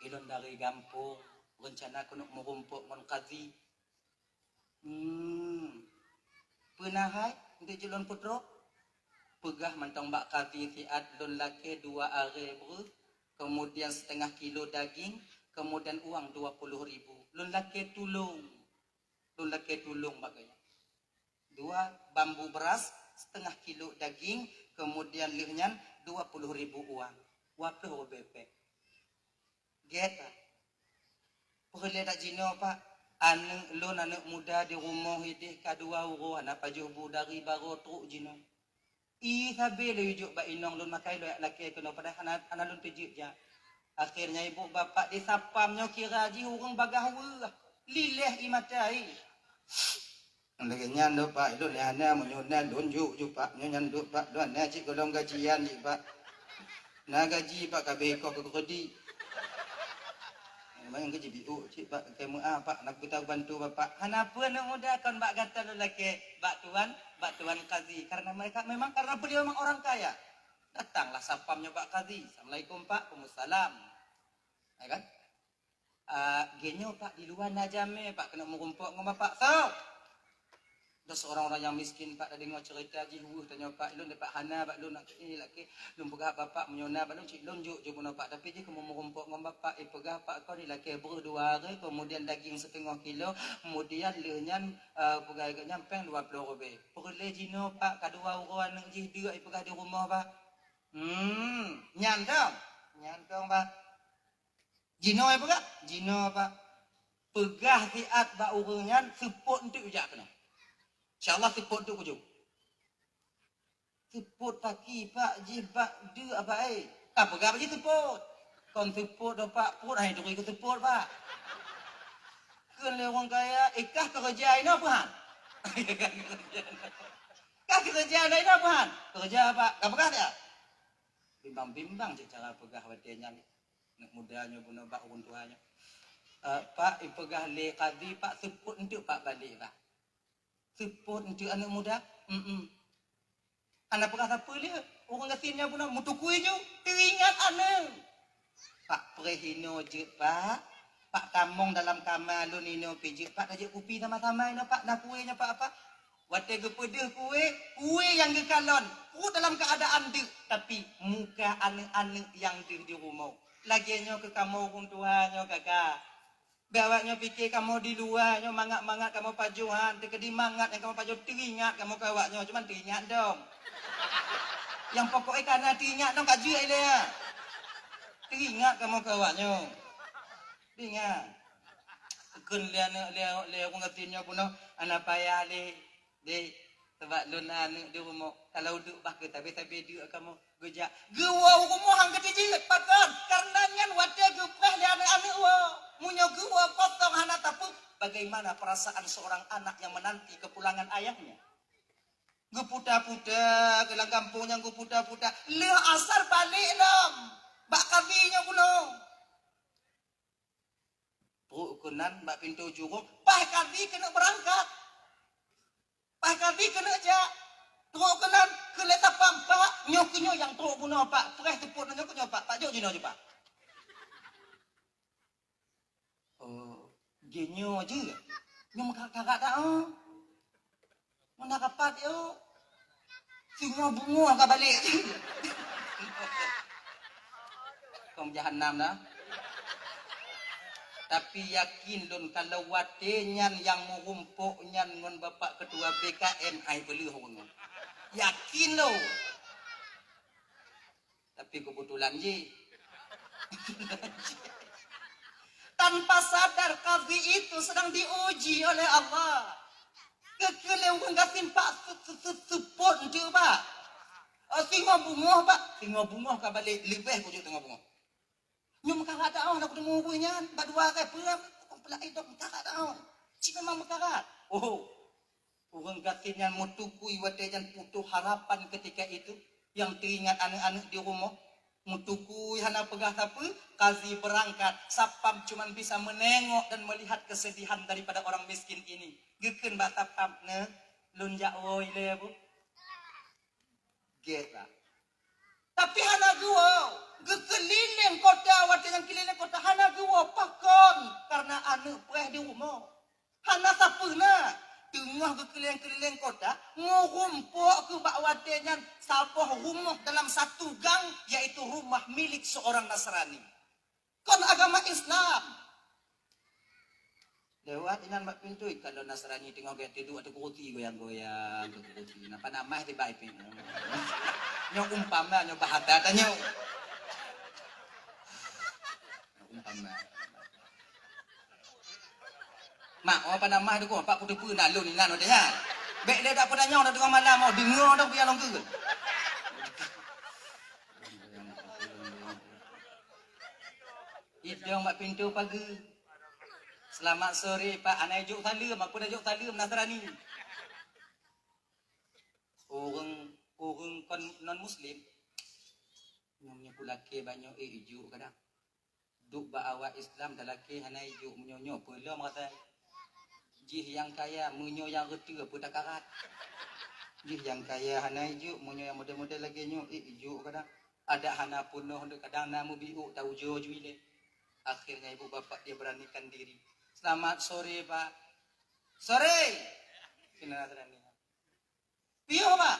"Ilôn dari gampông, reuncana keuneuk meurumpok ngon kadhi." "Hmm, peue na hai, eunteuk jeuet lôn peutrok?" "Peugah mantong bak kadhi siat lôn lakée dua arée breueh, kemudian setengah kilo daging, kemudian uang dua puluh ribu. Lôn lakée tulông." Lôn lakée tulông bak geuh nyan. Dua bambu beras, setengah kilo daging, kemudian lheueh nyan dua puluh ribu uang. Dua ploh ribée péng. Gét, Pak. Peureulée that jinoe, Pak. Aneuëk lôn, aneuëk muda di rumoh ideh ka dua uroe hana pajoh bu dari barô trok jinoe. I sabe lôn jok bak inong lôn makai lôn jak lakée keunoe, padahai hana, hana lôn teujeuet jak. Akhirnya ibu bapak di sapam nyoe kira jih ureuëng bagah weueh, liléh i mata i. Lagée nyan do, Pak, lôn hana, meunyoe na lôn jok ju, Pak, nyoe nyan do, Pak, lôn hana cit golom gajian cit, Pak. Na gaji, Pak, ka beukoh keu keureudi. Memang gaji biuk cit, Pak, keu meuah, Pak, na kuta bantu Bapak. Hana peue, aneuk muda, kon bak gata lôn lakée, bak tuan, bak tuan kazi. Karena mereka memang, karena beliau memang orang kaya. Datanglah sapam nyoe bak kazi. "Assalamualaikum, Pak." "Waalaikumsalam." Ya kan? "Ah, geuh nyoe, Pak, di luwa na jamé, Pak, keuneuk meurumpok ngon Bapak." "Soe?" "Ada seorang orang yang miskin, Pak, dah deungoe cerita jih weueh tanyoe, Pak. Ilôn dapat hana bak lôn, nak ini lagi lôn peugah Bapak, meunyoe na bak lôn cit lôn jok ju bunoe, Pak. Tapi jih keuneuk meurumpok ngon Bapak, ipeugah Pak kon ilakée breueh dua arée, kemudian daging setengah kilo, kemudian lheueh nyan, eh, peugah geuh nyan péng dua ploh ribée. Peureulée jinoe, Pak, ka dua uroe aneuk jih deuk ipeugah di rumoh, Pak." Hmm, nyan dong. Nyan dong, Pak. Jinoe peugah, jinoe, Pak. Peugah siat bak ureuëng nyan, seupôt eunteuk jak keunoe. Insya Allah seupôt eunteuk ujong. Seupôt paki, Pak, jih bak deuk, Pak, eh. Ka peugah bak jih seupôt. Kon seupôt do, Pak, pôt hai turi keu seupôt, Pak. Kheun lé ureuëng kaya, "Eh, kah keureuja inoe, Pak?" "Kah keureuja inoe, Pak?" "Keureuja, Pak." Ka peugah dia. Bimbang-bimbang cit cara peugah watée nyan. Aneuk muda nyoe bunoe bak ureuëng tuha nyoe. "Eh, Pak, ipeugah lé kazi, Pak, seupôt eunteuk, Pak, balek, Pak." "Seupôt eunteuk, aneuk muda?" "Mm-mm." Hana peugah sapeue lé, ureuëng gasien nyoe bunoe meutukui ju, teuingat aneuëk. Pak preh inoe jeuet, Pak. Pak tamong dalam kama lôn inoe pih jeuet, Pak, tajok kupi sama-sama inoe, Pak, na kue nyoe, Pak, Pak. Watée geupeudeuh kue, kue nyang geukalon, pruet dalam keuadaan deuk, tapi muka aneuëk-aneuëk nyang deuh di rumoh. Lagée nyoe keu kamoe ureuëng tuha nyoe, Kaka. Bèk awak nyoe pike kamoe di luwa nyoe mangat-mangat kamoe pajoh han, teukeudi mangat nyang kamoe pajoh teuingat kamoe keu awak nyoe, cuman teuingat dong. Nyang pokok ka na teuingat dong ka jeuet ilée. Teuingat kamoe keu awak nyoe. Teuingat. Kheun lé aneuëk lé, lé ureuëng gasien nyoe bunoe, hana payah lé. Dek, sabab lôn na aneuëk di rumoh, kalau duek bah keu sabe-sabe duek kamoe geujak. Geuwoe u rumoh han geuteujeuet, pakon? Karena nyan watée geupreh lé aneuëk-aneuëk woe. Meunyoe geuwoe kosong hana tapeue, bagaimana perasaan seorang anak yang menanti kepulangan ayahnya? Geuputa-puta keu lam gampông nyang geuputa-puta. Lheueh asar balek lom. Bak kabi nyoe bunoe. Trok keunan bak pintoe jurông, paih kabi keuneuk beurangkat. Paih kabi keuneuk jak. Trok keunan keu lé tapam, Pak, nyoe keu nyoe nyang trok bunoe, Pak. Preh seupôt nyoe keu nyoe, Pak. Pak jok jinoe ju, Pak. Oh, jinoe jeuet. Nyoe meukarat-karat dah, oh. Meunan rapat yo. Singoh beungoh ka balek. Kong jahanam dah. Tapi yakin lôn kalau watée nyan nyang meurumpok nyan ngon Bapak Ketua B K M ai peuleueh ureuëng nyan. Yakin lôn. Tapi kebetulan jih. Tanpa sadar kazi itu sedang diuji oleh Allah. Keukeuleueng gasien pak seupôt enteuk bak. Oh, singoh beungoh bak, singoh beungoh ka balek leubeh kujok teungoh beungoh. Nyoe meukarat dah, oh, nak teumé ureuëng nyan, bak dua rèh peue, peulak idong meukarat dah, oh. Cit memang meukarat. Oh. Ureuëng gasien nyan meutukui watée nyan putoh harapan ketika itu, nyang teuingat aneuëk-aneuëk di rumoh. Meutukui hana peugah sapeue, kazi beurangkat, sapam cuman bisa menengok dan melihat kesedihan daripada orang miskin ini. Geukheun bak sapam, "Neuh, lôn jak woe ilée bu." Gét lah. Tapi hana geuwoe, geukeulileng kota, watée nyang keulileng kota hana geuwoe, pakon? Karena aneuëk preh di rumoh. Hana sapeue na, teungoh geukeulileng-keulileng kota, meurumpok keu bak watée nyan saboh rumoh dalam satu gang, yaitu rumah milik seorang Nasrani. Kon agama Islam. Lewat inan bak pintu, ikan lôn Nasrani teungoh gét tidu ateueh kurusi goyang-goyang, ateueh kurusi. Napa namah tiba ipin. Nyoe umpama, nyoe bahasa tanyoe. Umpama. Mak, oh, panamah tu, Pak, kuteupeu na lôn inan watée nyan. Bék lé dak peutanyong dak teungoh malam, oh, deungoe dak biar lôn keu. Idong bak pintu pageue. "Selamat sore, Pak." Hana jok saleuem, apa dah jok saleuem Nasrani. Ureuëng, ureuëng kon non muslim. Nyoe meunyoe kulakée bak nyoe, eh, ijok kadang. Duek bak awak Islam talakée hana ijok meunyoe nyoe peulom rasa. Jih nyang kaya meunyoe nyang reuteuh peue takarat. Jih nyang kaya hana ijok meunyoe nyang model-model lagée nyoe, eh, ijok kadang. Adak hana peunoh dek kadang na meubiuk taujoe jui lé. Akhirnya ibu bapak dia beranikan diri. "Selamat sore, Pak." "Sore." Kena berani. "Piôh, Pak?"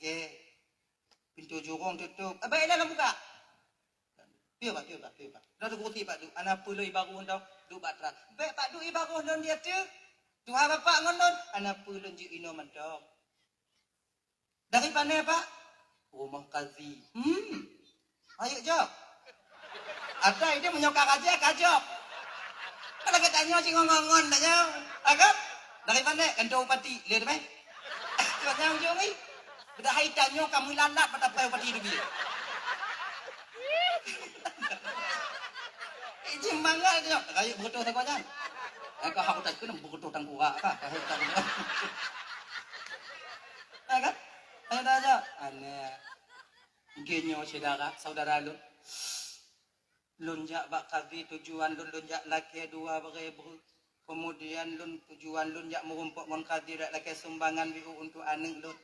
"Gét." Pintu jurông tutup. "Abang Ilan buka." "Piôh, Pak, piôh, Pak, piôh, Pak." Dah teguti Pak Duk. "Ana peue lôn ibaroh dong?" Duk bak teras. "Bék Pak Duk ibaroh lôn di ateueh. Tuha bapak ngon lôn, ana peue lôn jeuet inoe mantong." "Dari pane, Pak?" "Rumoh kazi." "Hmm. Ayo jok." Atai dia meunyoe ka raja ka jok. Kalau kita nyoe si ngon-ngon tanyoe. Agam? "Dari pane?" "Kantor bupati." Lihat meh. Kau nyang ujung ni. Udah hai tanyoe kamu lalat mata pai bupati tu dia. Iji mangat dia. Rayu betul tak kau jangan. Aku hak utak kena betul tangkurak kah? Kau tak kena. Ya kan? Ayo dah aja. Aneh. Mungkin nyoe syedara, saudara lôn. Lôn jak bak kazi tujuan lôn, lôn jak lakée dua barée breueh. Kemudian lôn tujuan lôn jak meurumpok ngon kazi dak lakée sumbangan biru untuk aneuëk lôn.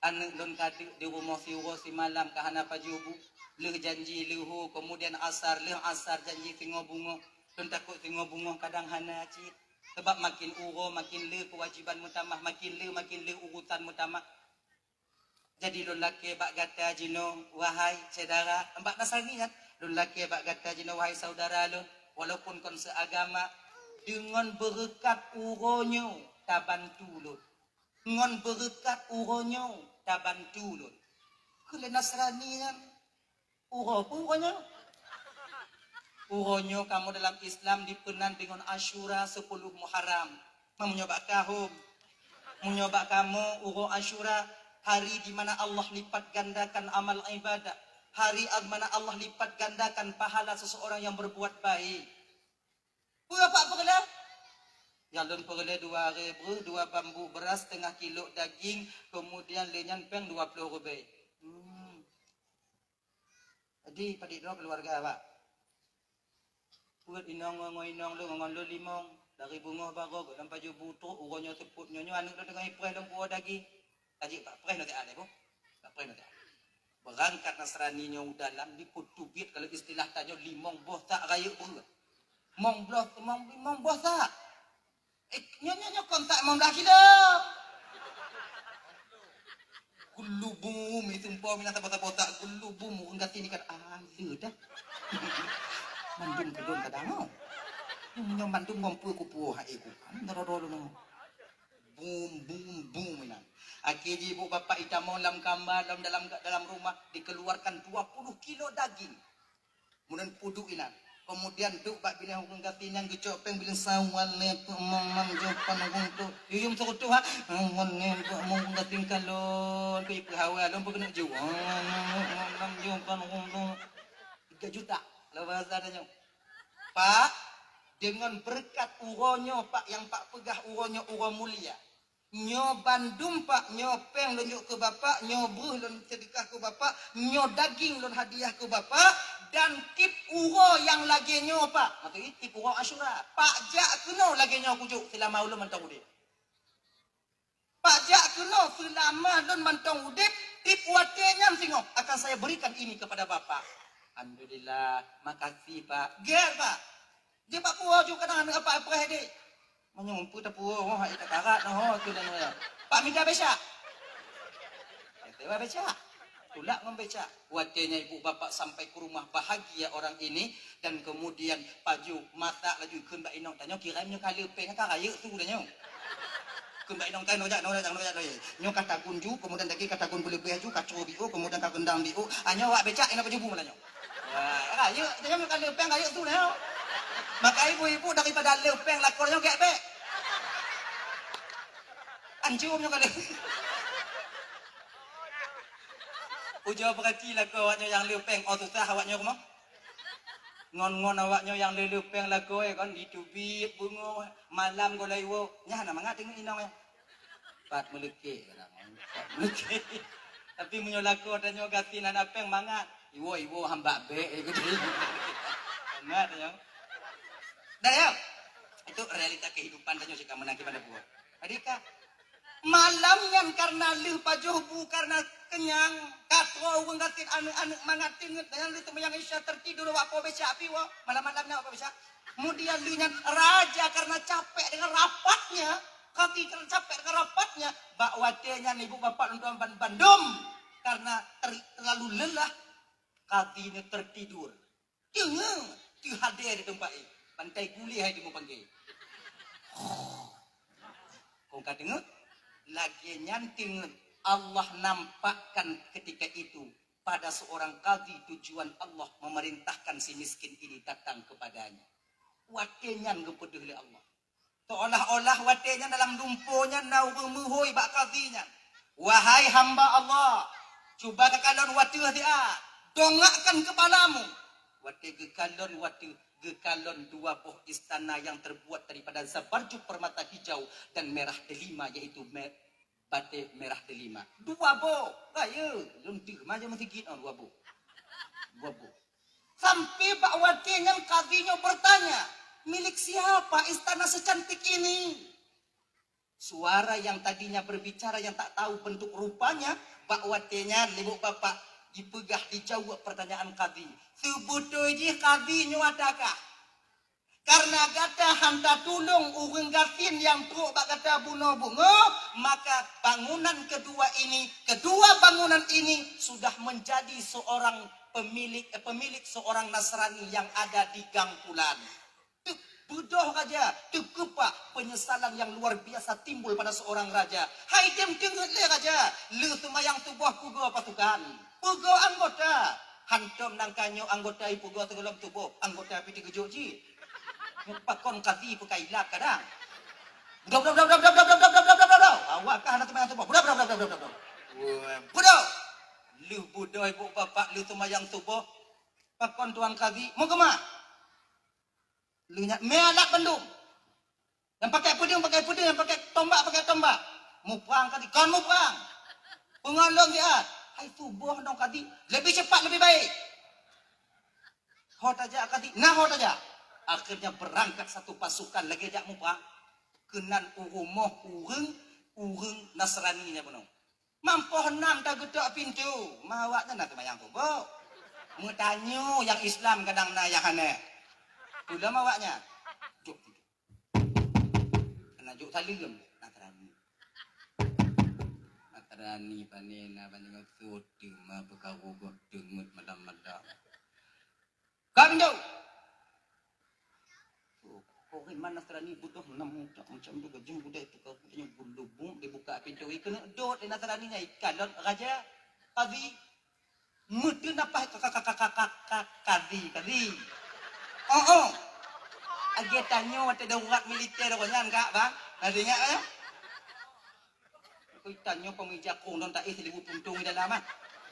Aneuk lôn ka deuk di rumoh siuroe simalam ka hana pajoh bu. Lheueh janji leuho, kemudian asar, lheueh asar janji singoh beungoh. Lôn takot singoh beungoh kadang hana cit. Sabab makin uroe makin le keuwajiban meutamah, makin le makin le urusan meutamah. Jadi lôn lakée bak gata jinoe, wahai syedara, bak Nasrani nyan, lôn lakée bak gata jinoe, wahai saudara lôn, walaupun kon seuagama, deungon beureukat uroe nyoe tabantu lôn. Ngon beureukat uroe nyoe tabantu lôn. Keu lé Nasrani nyan, uroe peue uroe nyoe? Uroe nyoe kamoe dalam Islam dipeunan deungon Asyura sepuluh Muharram. Meunyoe bak kahom, meunyoe bak kamoe uroe Asyura, hari di mana Allah lipat gandakan amal ibadah, hari di mana Allah lipat gandakan pahala seseorang yang berbuat baik. Peue Pak peureulée? Nyang lôn peureulée dua ré breuh, dua bambu beuras, setengah kilo daging, kemudian lé nyan péng dua ploh ribée. Hmm. Jadi, padit droe keuluwarga, Pak? Peuet inong ngon inong lôn ngon lôn limong. Dari beungoh baroe gohlom pajoh bu trok, uroe nyoe seupôt nyoe, nyoe aneuk lôn teungoh ipreh lom puwoe daging. Ka jeuet bak preh nyoe teuh, boh. Bak preh nyoe teuh. Beurangkat Nasrani nyoe u dalam, dipeutubiet kalau istilah tanyoe limong boh sak rayeuk breueh. Mong bloh, mong, mong boh sak. Eh, nyoe, nyoe, nyoe kon sak limong blah kilo. Geulubum, itu umpama mina saboh-saboh sak geulubum, ureueng gasien ikat, ah, le dah. Mandum keudon kadang, oh. Nyoe mandum ngon peue kupuwoe hai ku. Kan, doro-doro nyoe. Bum, bum, bum, inan. Akhé jih ibu bapak itamong lam kama, lam, dalam, dalam rumah, dikeluarkan dua puluh kilo daging. Kemudian puduk inan. Kemudian duek bak binéh ureueng gasien nyang geucok péng biléng sawan lé peue mong nam jumpan ureueng tu. Yuyum seurutoh ha. Ngon lé peue mong ureueng gasien kalon, keu ipeuhawa lom peue keuneuk ju. Ngon nam jumpan ureueng tu. Tiga juta. Kalau bahasa tanyoe. Pak, deungon beureukat uroe nyoe, Pak, nyang Pak peugah uroe nyoe uroe mulia. Nyoe bandum, Pak, nyoe péng lôn jok keu Bapak, nyoe breuh lôn seudeukah keu Bapak, nyoe daging lôn hadiah keu Bapak, dan tiep uroe nyang lagée nyoe, Pak. Maksud jih tiep uroe Asyura. Pak jak keunoe lagée nyoe kujok seulama ulôn mantong udeb. Pak jak keunoe seulama lôn mantong udeb, tiep watée nyan singoh akan saya berikan ini kepada Bapak. Alhamdulillah, makasih, Pak. Gét, Pak. Jeuet bak puwoe ju kadang aneuk Bapak ipreh deh. Meunyoe peue tapuwoe, oh, hai takarat noh, tu dan ya. Pak mita becak. Kata becak. Tulak ngon becak. Watée nyan ibu bapak sampai ke rumah, bahagia orang ini, dan kemudian pajoh masak laju kheun bak inong tanyoe, kira nyoe ka leupeng ka rayeuk su tanyoe. Kheun bak inong tanyoe, nojak, nojak, nojak, nojak. Nyoe ka tagun ju, kemudian lagi ka tagun beuleubeh ju, ka cue biôh, kemudian ka rendang biôh. Ah, nyoe awak becak inong pajoh bu malam nyoe. Wah, rayeuk, nyoe ka leupeng rayeuk su nyoe. Maka ibu-ibu daripada leupeng lakoe nyoe gek bek. Anjur nyoe ka leupeng. Ujoe peurati lakoe awak nyoe nyang leupeng, oh susah awak nyoe rumoh. Ngon-ngon awak nyoe nyang le-, leupeng lakoe kon, jiteubiet beungoh, malam gohlom iwoe, nyan hana mangat teungoh inong nyan. Pat meuleukék kadang, pat meuleukék. Tapi meunyoe lakoe tanyoe gasien hana péng mangat, iwoe-iwoe hamba bék, eh, gitu. Mangat tanyoe. Dah ya? Itu realita kehidupan tanyoe sika meunang kiban buah. Tadi ka Malam nyan kareuna lheueh pajoh bu, kareuna keunyang, ka troh ureueng gasien aneuk-aneuk mangat teungeut, nyan lheueh seumayang Isya teutidur awak po becak pi woe, malam-malam nyan awak po becak. Kemudian lheueh nyan raja kareuna capek dengan rapatnya, kadhi kareuna capek dengan rapatnya, bak watée nyan ibu bapak lôn tuan ban-, bandum kareuna ter-, terlalu lelah, kadhi nyan tertidur. Teungeut, teuhadé di teumpat jih. Bantai guléh hai teumeupanggé. Kong ka teungeut, lagée nyan teungeut Allah nampakkan ketika itu pada seorang kadhi tujuan Allah memerintahkan si miskin ini datang kepadanya. Watée nyan geupeudeuh lé Allah. Seolah-olah watée nyan dalam lumpo nyan na ureuëng meuhôi bak kadhi nyan, "Wahai hamba Allah, cuba kakalon u ateueh siat, dongakkan kepalamu." Watée geukalon u ateueh, geukalon dua boh istana yang terbuat daripada zabarjud permata hijau dan merah delima, yaitu me-, batik merah delima. Dua boh, rayeuk, lôn deuh maja meusigit, oh, dua boh. Dua boh. Sampai bak watée nyan kadhi nyoe bertanya, "Milik siapa istana secantik ini?" Suara yang tadinya berbicara yang tak tahu bentuk rupanya, bak watée nyan lé bapak jipeugah dijaweueb pertanyaan kadhi. Seubeutôi jih kadhi nyoe adakah? Karena gata hana tatulông ureuëng gasien nyang trok bak gata bunoe beungoh, maka bangunan kedua ini, kedua bangunan ini sudah menjadi seorang pemilik, eh, pemilik seorang Nasrani yang ada di Gang Pulan. Teuk beudôh raja, teukeubah penyesalan yang luar biasa timbul pada seorang raja. Hai tem teungeut lé raja, le seumayang suboh peugoe pasukan, peugoe anggota. Hantom nangka nyoe anggota ipeugoe sigohlom tuboh, anggota pih teukeujot jih. Pakon kadhi peukailap kadang. Budoe, budoe, budoe, budoe. Awak kah hana seumayang suboh. Budoe, budoe, budoe, budoe, budoe. Budoe. Lheueh budoe ibu bapak lheueh seumayang suboh. Pakon tuan kadhi? Meukeumah. Lheueh nyan mé alat bandum. Nyang pakai peudeueng, pakai peudeueng, nyang pakai tombak, pakai tombak. Muprang kadhi, kon muprang. Peungon lôn siat. Hai suboh nong kadhi, lebih cepat, lebih baik. Ho tajak kadhi, na ho tajak. Akhirnya berangkat satu pasukan lagée jak muprang. Keunan u rumoh ureuëng, ureuëng Nasrani nyan bunoe. Mampoh nam tageutok pintoe, ma awaknyan na seumayang suboh. Meutanyoe nyang Islam kadang na nyang hana. Peulom awaknyan. Jok pintoe. Hana jok saleuem, Nasrani. Nasrani pane na banyoe soe teuma peukaru goh teungeut malam-malam. Ka pintoe! Oh, preman Nasrani beudôh nam utak macam tu, gajah gudai tu, ka gudai nyoe geulubung, dibuka pintoe, keuneuk dot lé Nasrani nyan, ikalon raja, kadhi, meuteun nafah, ka, ka, kadhi, kadhi. Oh, oh. Lagée tanyoe watée darurat militer nyan, Kak, bang. Kadhi nyan, eh? Kui tanyoe peumija kong don taéh silibu tuntong di dalam ah.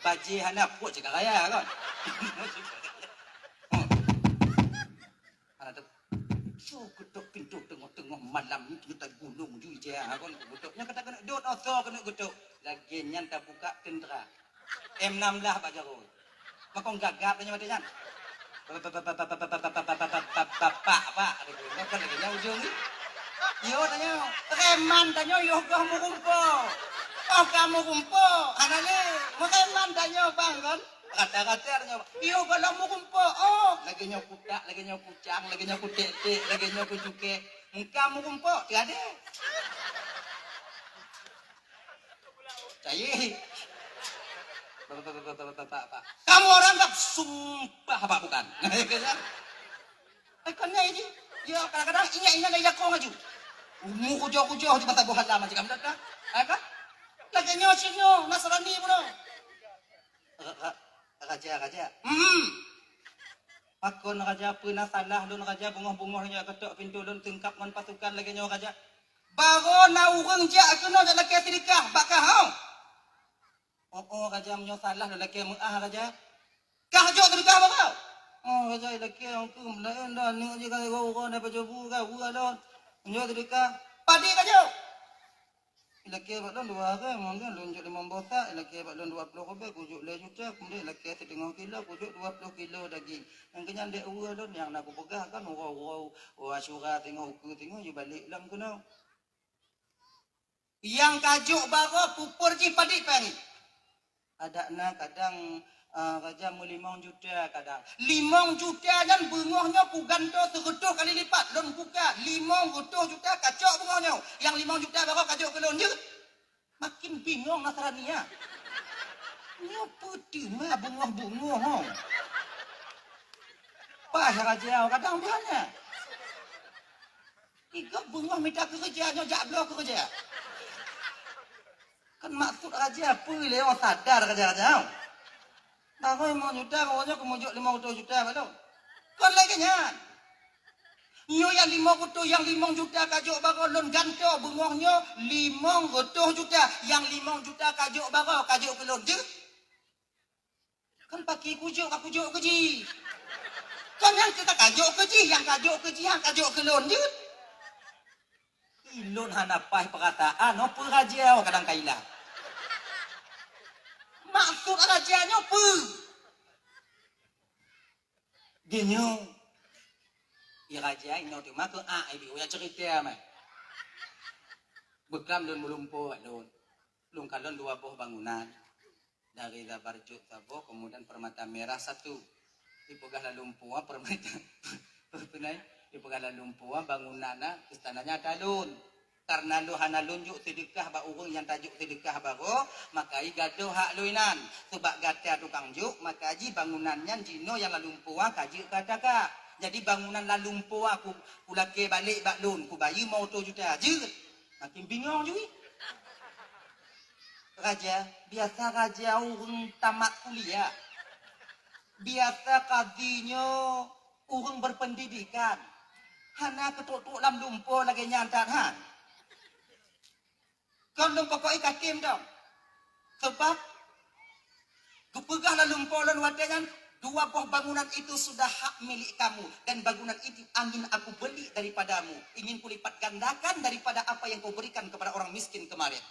Bajée hana puet cit ka raya kon. Hana teu. Su geutok pintoe teungoh-teungoh malam nyoe tagulong ju ija kon geutok. Nyoe kata keuneuk dot oso keuneuk geutok. Lagée nyan tabuka teuntera. M enam belas bak jaroe. Makong gagap tanyoe watée nyan. Bapak, Pak, lagée nyan ujong ni. Yo tanyoe, preman tanyoe yoh goh meurumpo. Oh ka meurumpo, hana lé. Preman tanyoe bang kon. Rata-rata tanyoe, yo goh lom meurumpo. Oh, lagée nyoe kutak, lagée nyoe kucang, lagée nyoe kutek-tek, lagée nyoe kucukée. Engka meurumpo, tiada. Cayé. Bapak, bapak, bapak, bapak, bapak. Kamu orang tak sumpah apa bukan? Eh, kan nyai ji. Ya, kadang-kadang ingat-ingat dari jakong aju. Umu kujoh-kujoh di mata buah halam aja kamu datang. Eh, kan? Lagi nyoh sih nyoh, Nasrani pun. Ra-, ra-, raja, raja. Hmm. Pakon raja peuna salah lôn raja, bungoh-bungoh nyoe ketok pintoe lôn teungkap ngon pasukan lagée nyoe raja. Baroe na ureuëng jak keunoe jak lakée sidikah bak kah hau. Oh, oh, raja meunyoe salah lôn lakée meuah raja. Kah jok sidikah bak kah? Oh, raja lakée hong keu meulaén dah aneuk jih ka uroe-uroe na pajoh bu ka uroe lôn. Meunyoe sidikah, padé ka jok. Ilakée bak lôn dua hareuem, mungken lôn jok limong boh sak, ilakée bak lôn dua ploh ribée, kujok lhée juta, keumudian ilakée siteungoh kilo, kujok dua ploh kilo daging. Nyang keunyan dek uroe lôn nyang na kupeugah kan uroe-uroe, uroe Asyura singoh, ukeue singoh, jibalek lom keunoe. Nyang ka jok baroe pupur jih padit pari. Adak na kadang, ah, raja meulimong juta kadang. Limong juta nyan beungoh nyoe kugantoe seureutôh kali lipat. Lôn buka limong reutôh juta kacok beungoh nyoe. Nyang limong juta baroe kajok keu lôn jeuet. Makin bingong Nasrani nyan. Nyoe peue teuma beungoh-beungoh ho. Paih raja kadang buhannya. Igob beungoh mita keureuja nyoe jak bloe keureuja. Kan maksud raja peue lé oh sadar raja-raja. Baroe limong juta, baroe nyoe keumujok limong reutôh juta bak lôn. Kon lagée nyan. Nyoe nyang limong reutôh, nyang limong juta kajok baroe lôn gantoe beungoh nyoe limong reutôh juta. Nyang limong juta kajok baroe kajok keu lôn jeuet. Kan paki kujok ka kujok keu jih. Kan nyang ka kajok keu jih, nyang kajok keu jih, nyang kajok keu lôn jeuet. Ilôn hana paih peurataan, oh, peue raja kadang ka ilang. Maksud raja nyoe peue? Geunyoe. I raja inoe teuma keu a ibi uya cerita mah. Beuklam lôn meulumpoe lôn. Lôn kalon dua boh bangunan. Dari Zabarjud saboh, kemudian Permata Merah satu. Dipeugah lam lumpoe, Permata, apa nyan? Dipeugah lam lumpoe, bangunan na, istana nyan ata lôn. Karena lôn hana lôn jok seudeukah bak ureuëng nyang tajok seudeukah baroe, maka i gadôh hak lôn inan. Sabab gata tukang jok, maka ji bangunan nyan jinoe nyang lam lumpoe ka jeuet keu ata kah. Jadi bangunan lam lumpoe ku, kulakée balek bak lôn, kubayeue limong reutôh juta. Jeuet. Makin bingong ju. Raja, biasa raja ureuëng tamat kuliah. Biasa kadhi nyoe ureuëng berpendidikan. Hana keutrok-trok lam lumpoe lagée nyan that han. Kon lôn pokok i katem dong. Sebab geupeugah lam lumpoe lôn watée nyan, dua boh bangunan itu sudah hak milik kamu, dan bangunan itu ingin aku beli daripadamu, ingin kulipat gandakan daripada apa yang kau berikan kepada orang miskin kemarin.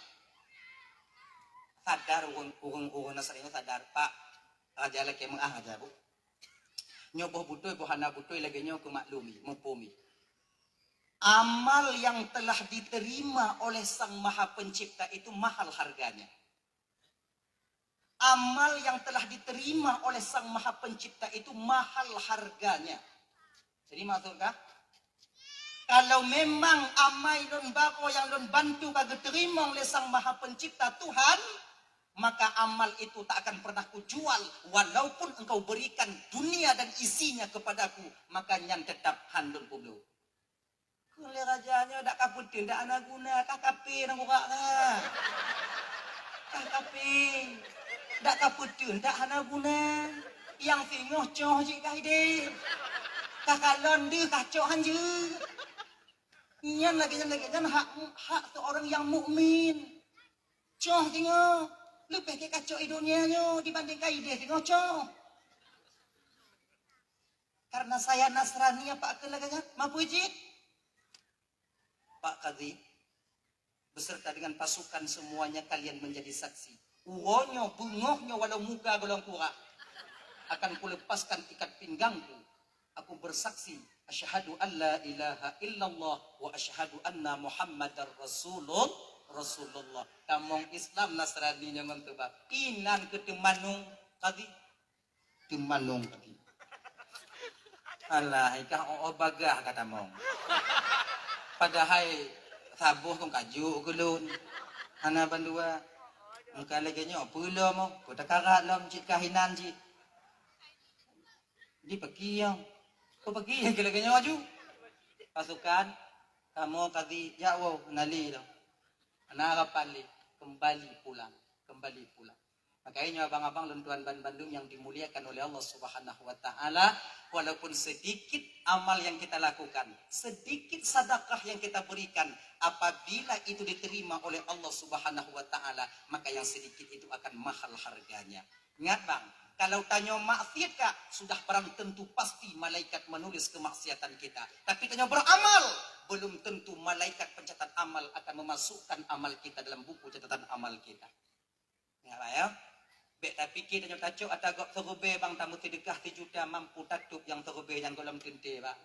Sadar ureuëng-ureuëng Nasrani nyoe sadar, Pak, raja lakée meuah raja bu. Nyoe boh beutôi, boh hana beutôi lagée nyoe keumaklumi, muphom. Amal yang telah diterima oleh Sang Maha Pencipta itu mahal harganya. Amal yang telah diterima oleh Sang Maha Pencipta itu mahal harganya. Jadi maksudkah? Kalau memang amai lôn baroe nyang lôn bantu ka geuteurimong lé Sang Maha Pencipta Tuhan, maka amal itu tak akan pernah kujual, walaupun engkau berikan dunia dan isinya kepadaku, maka nyan tetap han lôn peubloe. Kheun lé raja nyoe, dak kapeuteun dak hana guna, kah kapé nanggroe kah. Kah kapé. Dak kapeuteun dak hana guna. Nyang singoh coh jih kah ideh. Kah kalon deuh kah cok han jeuet. Nyan lagée nyan, lagée nyan hak, hak seorang yang mukmin. Coh singoh, leubeh gét kacok i donya nyoe dibandingkan ideh singoh coh. Karena saya Nasrani, apa keu lagée nyan? Mapeue jih? Pak Kadhi, beserta dengan pasukan semuanya kalian menjadi saksi. Uroe nyoe, beungoh nyoe, walau muka golom kurak, akan kulepaskan ikat pinggangku. Aku bersaksi, asyhadu an la ilaha illallah wa asyhadu anna Muhammadar Rasulul-, Rasulullah. Tamong Islam Nasrani nyoe ngon teubab. Inan keu teumanong Kadhi. Teumanong Kadhi. Alah, ikah oh bagah ka tamong. Padahai saboh kong kajok keu lôn. Hana bandua. Engka lagée nyoe, peue lom, peue takarat lom, cit kah inan cit. Di peuki nyang. Kok peuki nyang keu lagée nyoe aju? Pasukan, kamoe Kadhi jak woe, nali lom. Hana harapan lé, kembali pulang, kembali pulang. Makanya abang-abang lôn tuan ban-, bandum yang dimuliakan oleh Allah Subhanahu wa Ta'ala, walaupun sedikit amal yang kita lakukan, sedikit sedekah yang kita berikan, apabila itu diterima oleh Allah Subhanahu wa Ta'ala, maka yang sedikit itu akan mahal harganya. Ingat bang, kalau tanyoe maksiat kak, sudah barang tentu pasti malaikat menulis kemaksiatan kita. Tapi tanyoe beramal, belum tentu malaikat pencatat amal akan memasukkan amal kita dalam buku catatan amal kita. Ingat bang ya. Bek tapike tanyoe tacok ata gob seurubée bang, tameuseudekah sijuta mampu tatôb nyang seurubée nyang golom teuntée bang.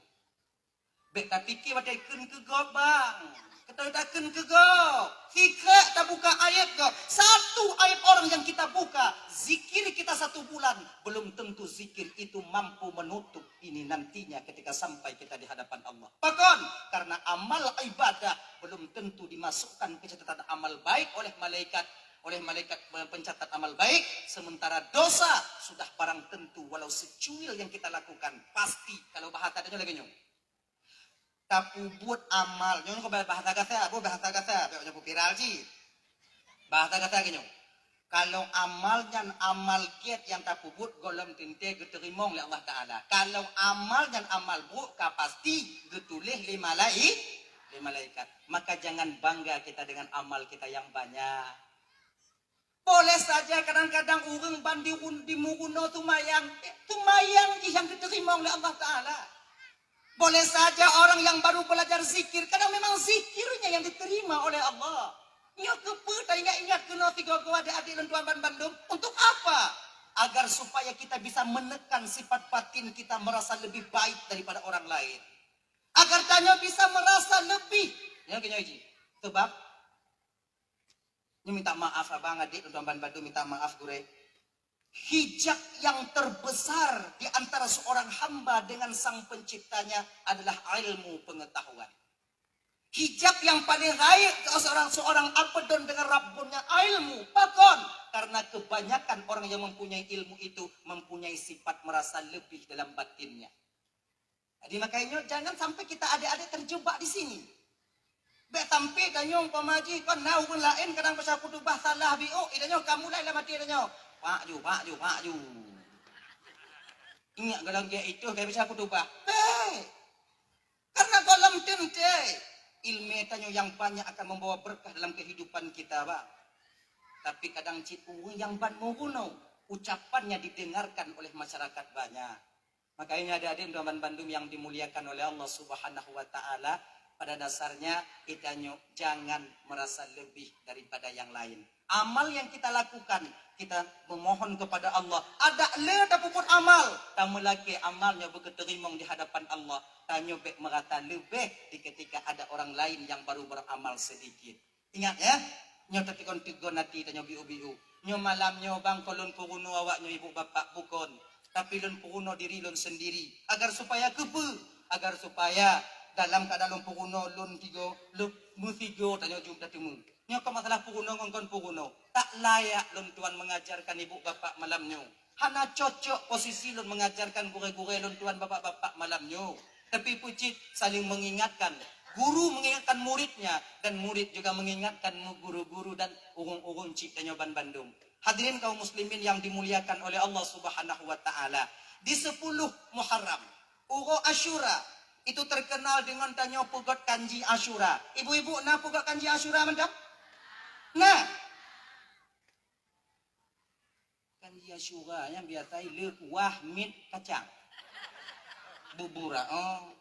Bek tapike watée kheun keu gob bang. Keutoe takheun keu gob. Sikrék tabuka aib gob. Satu aib orang yang kita buka, zikir kita satu bulan, belum tentu zikir itu mampu menutup ini nantinya ketika sampai kita di hadapan Allah. Pakon? Karena amal ibadah belum tentu dimasukkan ke catatan amal baik oleh malaikat, oleh malaikat pencatat amal baik, sementara dosa sudah barang tentu, walau secuil yang kita lakukan, pasti, kalau bahasa adanya lagi nyoe. Tapubuet amal, nyoe kok bahasa gasa, apa bahasa gasa, biar nyoe viral cit. Bahasa gasa gini, kalau amal nyan amal gét yang tapubuet, golom teuntée geuteurimong lé Allah Ta'ala. Kalau amal nyan amal brok, ka pasti geutuléh lé malai-, lé malaikat. Maka jangan bangga kita dengan amal kita yang banyak. Boleh saja kadang-kadang ureuëng ban di, di meurunoe seumayang, eh, seumayang jih nyang geuteurimong lé Allah Ta'ala. Boleh saja orang yang baru belajar zikir, kadang memang zikirnya yang diterima oleh Allah. Nyoe keupeue taingat-ingat keunoe sigoe-goe adik-adik lôn tuan ban bandum? Untuk apa? Agar supaya kita bisa menekan sifat batin kita merasa lebih baik daripada orang lain. Agar tanyoe bisa merasa lebih. Nyoe keunoe jih. Sebab Ini minta maaf abang, adik, tuan bandum, minta maaf gurée. Hijab yang terbesar di antara seorang hamba dengan sang penciptanya adalah ilmu pengetahuan. Hijab yang paling rayeuk seorang, seorang abdon dengan Rabbunnya ilmu. Pakon? Karena kebanyakan orang yang mempunyai ilmu itu mempunyai sifat merasa lebih dalam batinnya. Jadi makanya jangan sampai kita adik-adik terjebak di sini. Bèk sampai tanyoe umpama jih kon na ureueng laén kadang baca khutubah salah biôk, tanyoe ka mulai lam até tanyoe. Pak ju, pak ju, pak ju. Ingat golom gét itu kai baca khutubah. Bèk. Karena golom teuntèe ilmu tanyoe yang banyak akan membawa berkah dalam kehidupan kita, bang. Tapi kadang cit ureueng nyang ban meurunoe, ucapannya didengarkan oleh masyarakat banyak. Makanya adik-adik dan bandum yang dimuliakan oleh Allah Subhanahu wa Ta'ala, pada dasarnya kita nyoe jangan merasa lebih daripada yang lain. Amal yang kita lakukan, kita memohon kepada Allah. Adak le tapeubuet amal, tameulakèe amal nyoe beukeuteurimong di hadapan Allah. Tanyoe bèk merasa leubeh di ketika ada orang lain yang baru beramal sedikit. Ingat ya, nyoe teuteukon-teukon até tanyoe biôk-biôk. Nyoe malam nyoe bang kon lôn peurunoe awak nyoe ibu bapak bukon, tapi lôn peurunoe diri lôn sendiri. Agar supaya keupeue? Agar supaya dalam keuadaan lôn peurunoe lôn tigo, lôn meusigo tanyoe jeuet tateumé. Nyoe kon masalah peurunoe ngon kon peurunoe. Tak layak lôn tuan mengajarkan ibu bapak malam nyoe. Hana cocok posisi lôn mengajarkan gurèe-gurèe lôn tuan bapak-bapak malam nyoe. Tapi peucit saling mengingatkan. Guru mengingatkan muridnya dan murid juga mengingatkan guru-guru dan ureueng-ureueng cit tanyoe ban bandum. Hadirin kaum muslimin yang dimuliakan oleh Allah Subhanahu wa Ta'ala. Di sepuluh Muharram, uroe Asyura, itu terkenal dengan tanyoe peugöt kanji Asyura. Ibu-ibu na peugöt kanji Asyura mantong? Nah, kanji Asyura nyang biasa le kuah mit kacang. Bubur, oh.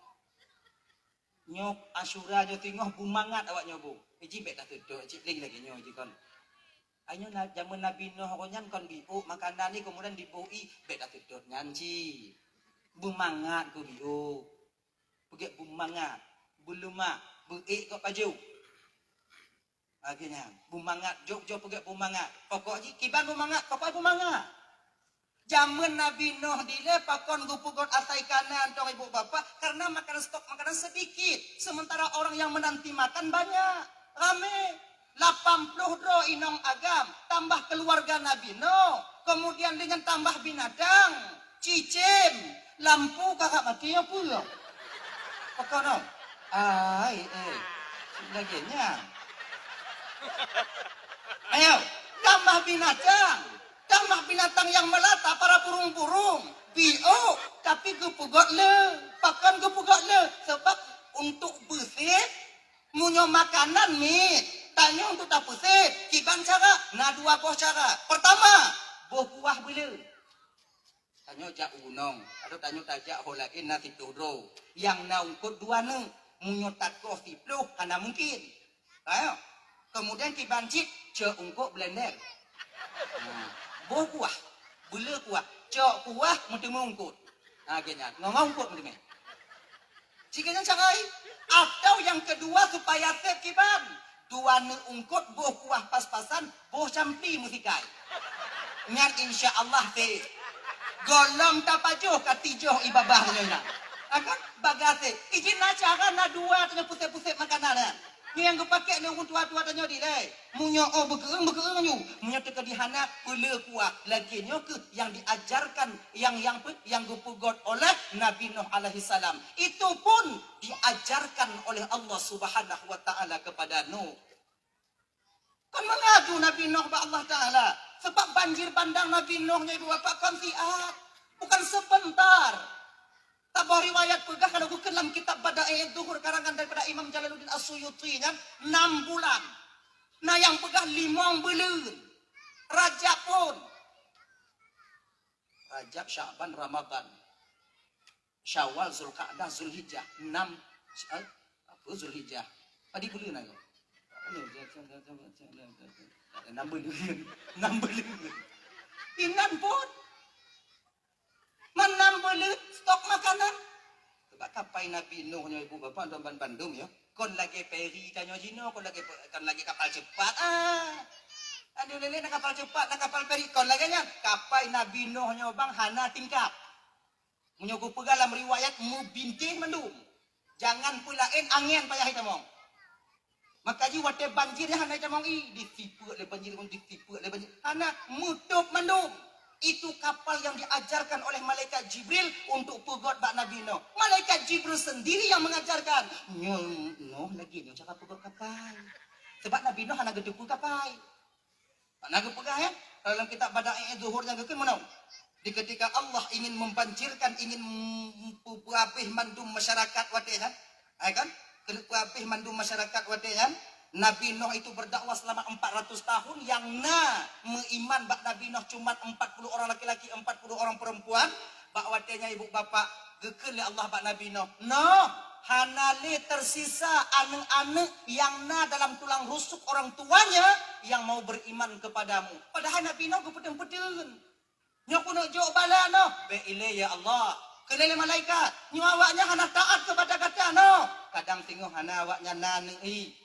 Nyoe Asyura nyoe teungoh beumangat awak nyoe bu. Iji bèk taseudot cit lagi-lagi nyoe jikon. Ayo na, jameun Nabi Nuh nyan kon biôk makanan ni kemudian diboh ie bèk taseudot nyan cit. Beumangat keu biôk. Peugèt beumangat, beuleumak, beuék keu pajoh. Lagèe nyan, beumangat, jok-jok peugèt beumangat. Pokok jih kiban beumangat, pokok beumangat. Jameun Nabi Nuh dilèe pakon geupeugöt asai kanan tong ibu bapak karena makanan stok makanan sedikit. Sementara orang yang menanti makan banyak, ramè. Lapan ploh droe inong agam, tambah keluarga Nabi Nuh, kemudian dengan tambah binatang, cicém, lampu kakak mati apa ya? Pakon noh? Ai, eh, lagèe nyan. Ayo, tambah binatang, tambah binatang yang melata para burung-burung, biôk, tapi geupeugöt le. Pakon geupeugöt le? Sebab untuk beusih Meunyoe makanan miet, tanyoe untuk tapeuséh, kiban cara, na dua boh cara. Pertama, boh kuah beuleu. Tanyoe jak u gunong, atau tanyoe tajak ho laén na siploh droe. Nyang na eungkôt dua neuk, meunyoe takoh siploh hana mungkin. Ayo. Kemudian kiban cit, cok eungkôt blender. Nah, boh kuah, beuleu kuah, cok kuah meuteumé eungkôt. Nah, geuh nyan, ngon eungkôt meuteumé. Jika nyan cara laén. Atau nyang keudua supaya sép kiban. Dua neuk eungkôt boh kuah pas-pasan, boh campli meusikai. Nyan insya Allah sép. Gohlom tapajoh ka tijoh i babah nyoe na. Akan bagah sép. Ijin na cara na dua tanyoe pusép-pusép makanan na. Nyoe nyang geupakèk lé ureueng tuha-tuha tanyoe dilèe. Meunyoe oh beukeueng, beukeueng ju. Meunyoe teuka di hana, peuleu kuah. Lagèe nyoe keuh nyang diajarkan, nyang, nyang pe-, nyang geupeugöt oleh Nabi Nuh alaihissalam. Itu pun diajarkan oleh Allah Subhanahu wa Ta'ala kepada Nuh. Kan meungadu Nabi Nuh bak Allah Ta'ala. Sebab banjir bandang Nabi Nuh nyoe ibu bapak kon siat. Bukan sebentar. Saboh riwayat peugah, kalau geukheun lam kitab Bada'i'uz Zuhur karangan daripada Imam Jalaluddin As-Suyuti nyan, enam bulan. Na nyang peugah limong buleuen. Rajab pun. Rajab, Sya'ban, Ramadan. Syawal, Zulqa'dah, Zulhijjah. Enam, eh, apa Zulhijjah? Padum buleuen aja. Enam buleuen. Enam buleuen. Inan pun. Meunan beuleuen stok makanan. Sebab kapai Nabi Nuh nyoe ibu bapak dan ban bandum ya. Kon lagèe feri tanyoe jinoe, kon lagèe, kon lagèe kapal cepat. Ah. Aduh, lé-lé na kapal cepat, na kapal feri, kon lagèe nyan. Kapai Nabi Nuh nyoe bang hana tingkap. Meunyoe geupeugah lam riwayat, meubintéh mandum. Jangan peulaén angén payah itamong. Maka jih watèe banjir nyan hana itamong ie, disipeuet lé banjir, disipeuet lé banjir. Hana, meutôb mandum. Itu kapal yang diajarkan oleh malaikat Jibril untuk peugöt bak Nabi Nuh. Malaikat Jibril sendiri yang mengajarkan. Nyoe Nuh lagèe nyoe cara peugöt kapai. Sabab Nabi Nuh hana geuteupeue kapai. Hana geupeugah, ya? Dalam kitab Bada'i Zuhur nyang geukheun meunoe. Di ketika Allah ingin membanjirkan, ingin mem-, peuhabéh mandum masyarakat watèe nyan, ya kan? Keuneuk peuhabéh mandum masyarakat watèe nyan, Nabi Nuh itu berdakwah selama empat ratus tahun, yang na meuiman bak Nabi Nuh cuma empat puluh orang laki-laki, empat puluh orang perempuan. Bak watèe nyan, ibu bapak, geukheun lé Allah bak Nabi Nuh, "Nuh, hana lé tersisa aneuk-aneuk yang na dalam tulang rusuk orang tuanya yang mau beriman kepadamu." Padahai Nabi Nuh geupeudeueng-peudeueng. "Nyoe keuneuk jok bala Nuh." "Bèk ilèe, ya Allah." Kheun lé malaikat, "Nyoe awaknyan hana taat kepada gata Nuh." "Kadang singoh hana awaknyan na aneuk ie.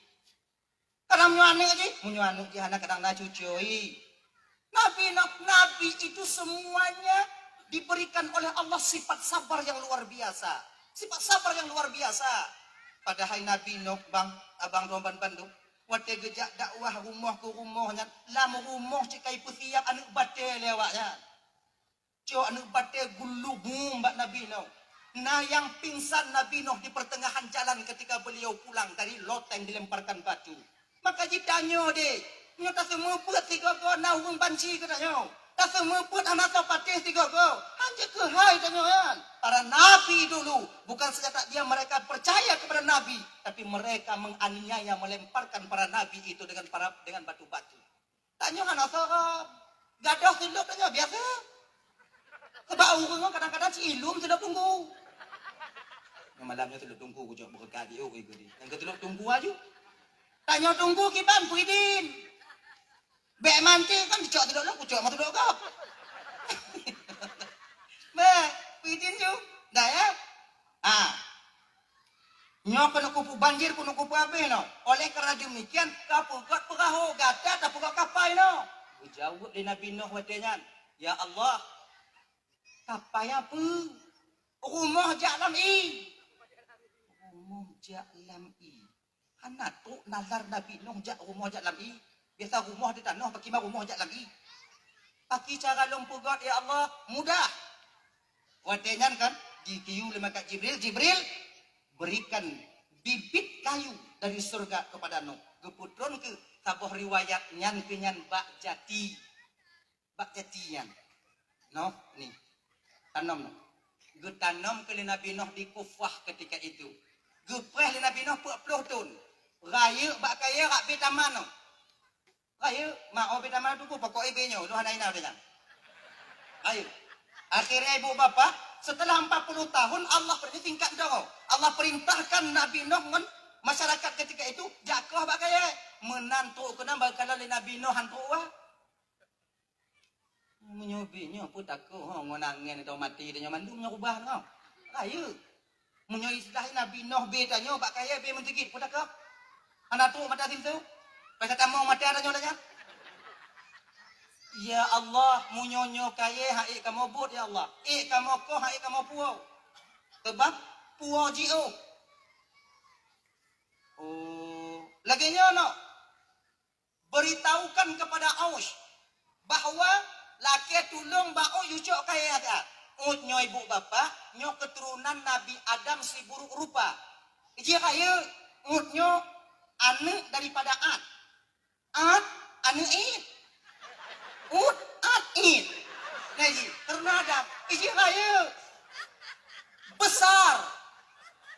Kadang meunyoe aneuk jih, meunyoe aneuk jih hana kadang na cucoe." Nabi, Nabi itu semuanya diberikan oleh Allah sifat sabar yang luar biasa. Sifat sabar yang luar biasa. Padahai Nabi Nuh, bang, abang roman bandum, watèe geujak dakwah rumoh keu rumoh nyan, lam rumoh cit ka ipeusiap aneuk batèe lé awaknyan. Cok aneuk batèe geulubum bak Nabi Nuh. Na nyang pingsan Nabi Nuh di pertengahan jalan ketika beliau pulang dari loteng dilemparkan batu. Maka jitanyoe deh, nyoe taseumeubeuet sigoe-goe na ureueng banci keu tanyoe. Taseumeubeuet hana soe patéh sigoe-goe. Hanjeuet keuhai tanyoe nyan. Para nabi dulu, bukan senjata dia mereka percaya kepada nabi, tapi mereka menganiaya, melemparkan para nabi itu dengan para, dengan batu-batu. Tanyoe hana soe. Gadôh silop tanyoe biasa. Sabab ureueng kadang-kadang si ilum silop teungku. Nyoe malam nyoe silop teungku kujok beureukat di, oh, ibu di. Nyang keu silop teungku aju. Tanyoe teungku kiban peuidin. Bèk manté kan dicok silop lôn, kucok mah silop gob. Bèk, peuidin ju. Dah ya. Ah. Nyoe keuneuk kupeubanjir, keuneuk kupeuhabéh nyoe. Oleh karena demikian, ka peugöt peurahô, gata tapeugöt kapai nyoe. Geujaweueb lé Nabi Nuh watèe nyan, "Ya Allah, kapai peue? Rumoh jak lam ié." Rumoh jak lam ié. Hana trok nalar Nabi Nuh jak rumoh jak lam ié. Biasa rumoh di tanoh, pakriban rumoh jak lam ié. Pakri cara lôn peugöt, ya Allah? Mudah. Watèe nyan kan, jitiyu lé malaikat Jibril, "Jibril, berikan bibit kayu dari surga kepada Nuh." Geupeutron keu saboh riwayat nyan keu nyan bak jati. Bak jati nyan. Noh, ni. Tanom noh. Geutanom keu lé Nabi Nuh di Kufah ketika itu. Geupreh lé Nabi Nuh peuet ploh thon. Rayeuk bak kayèe rab bie taman noh. Rayeuk, ma oh bie taman teungku, pokok ié bie nyoe, lôn hana inau deh nyan. Rayeuk. Akhirnya ibu bapak, setelah empat puluh tahun Allah perintah tingkat doro. Allah perintahkan Nabi Nuh ngon masyarakat ketika itu, jak koh bak kayèe. Meunan trok keunan bak kalon lé Nabi Nuh han trok wah. Meunyoe bie nyoe peue takot ho ngon angén atau maté tanyoe mandum nyoe rubah nyoe. Rayeuk. Meunyoe istilah Nabi Nuh bie tanyoe bak kayèe bie meusigit peue takot. Hana trok mata sintu. Payah tamong mata tanyoe lagèe nyan. Ya Allah, meunyoe nyoe kayèe han ék kamoe bôt ya Allah. Ék kamoe koh han ék kamoe puwoe. Sabab puwoe jiôh. Oh, lagèe nyoe noh. Beritahukan kepada Aus bahwa lakèe tulông bak Aus yue cok kayèe that. Ut nyoe ibu bapak, nyoe keturunan Nabi Adam siburuk rupa. Jih rayeuk, Ut nyoe aneuk daripada At. At, aneuk It. Ut, At, It. Nah, jih, keturunan Adam. Jih rayeuk. Besar.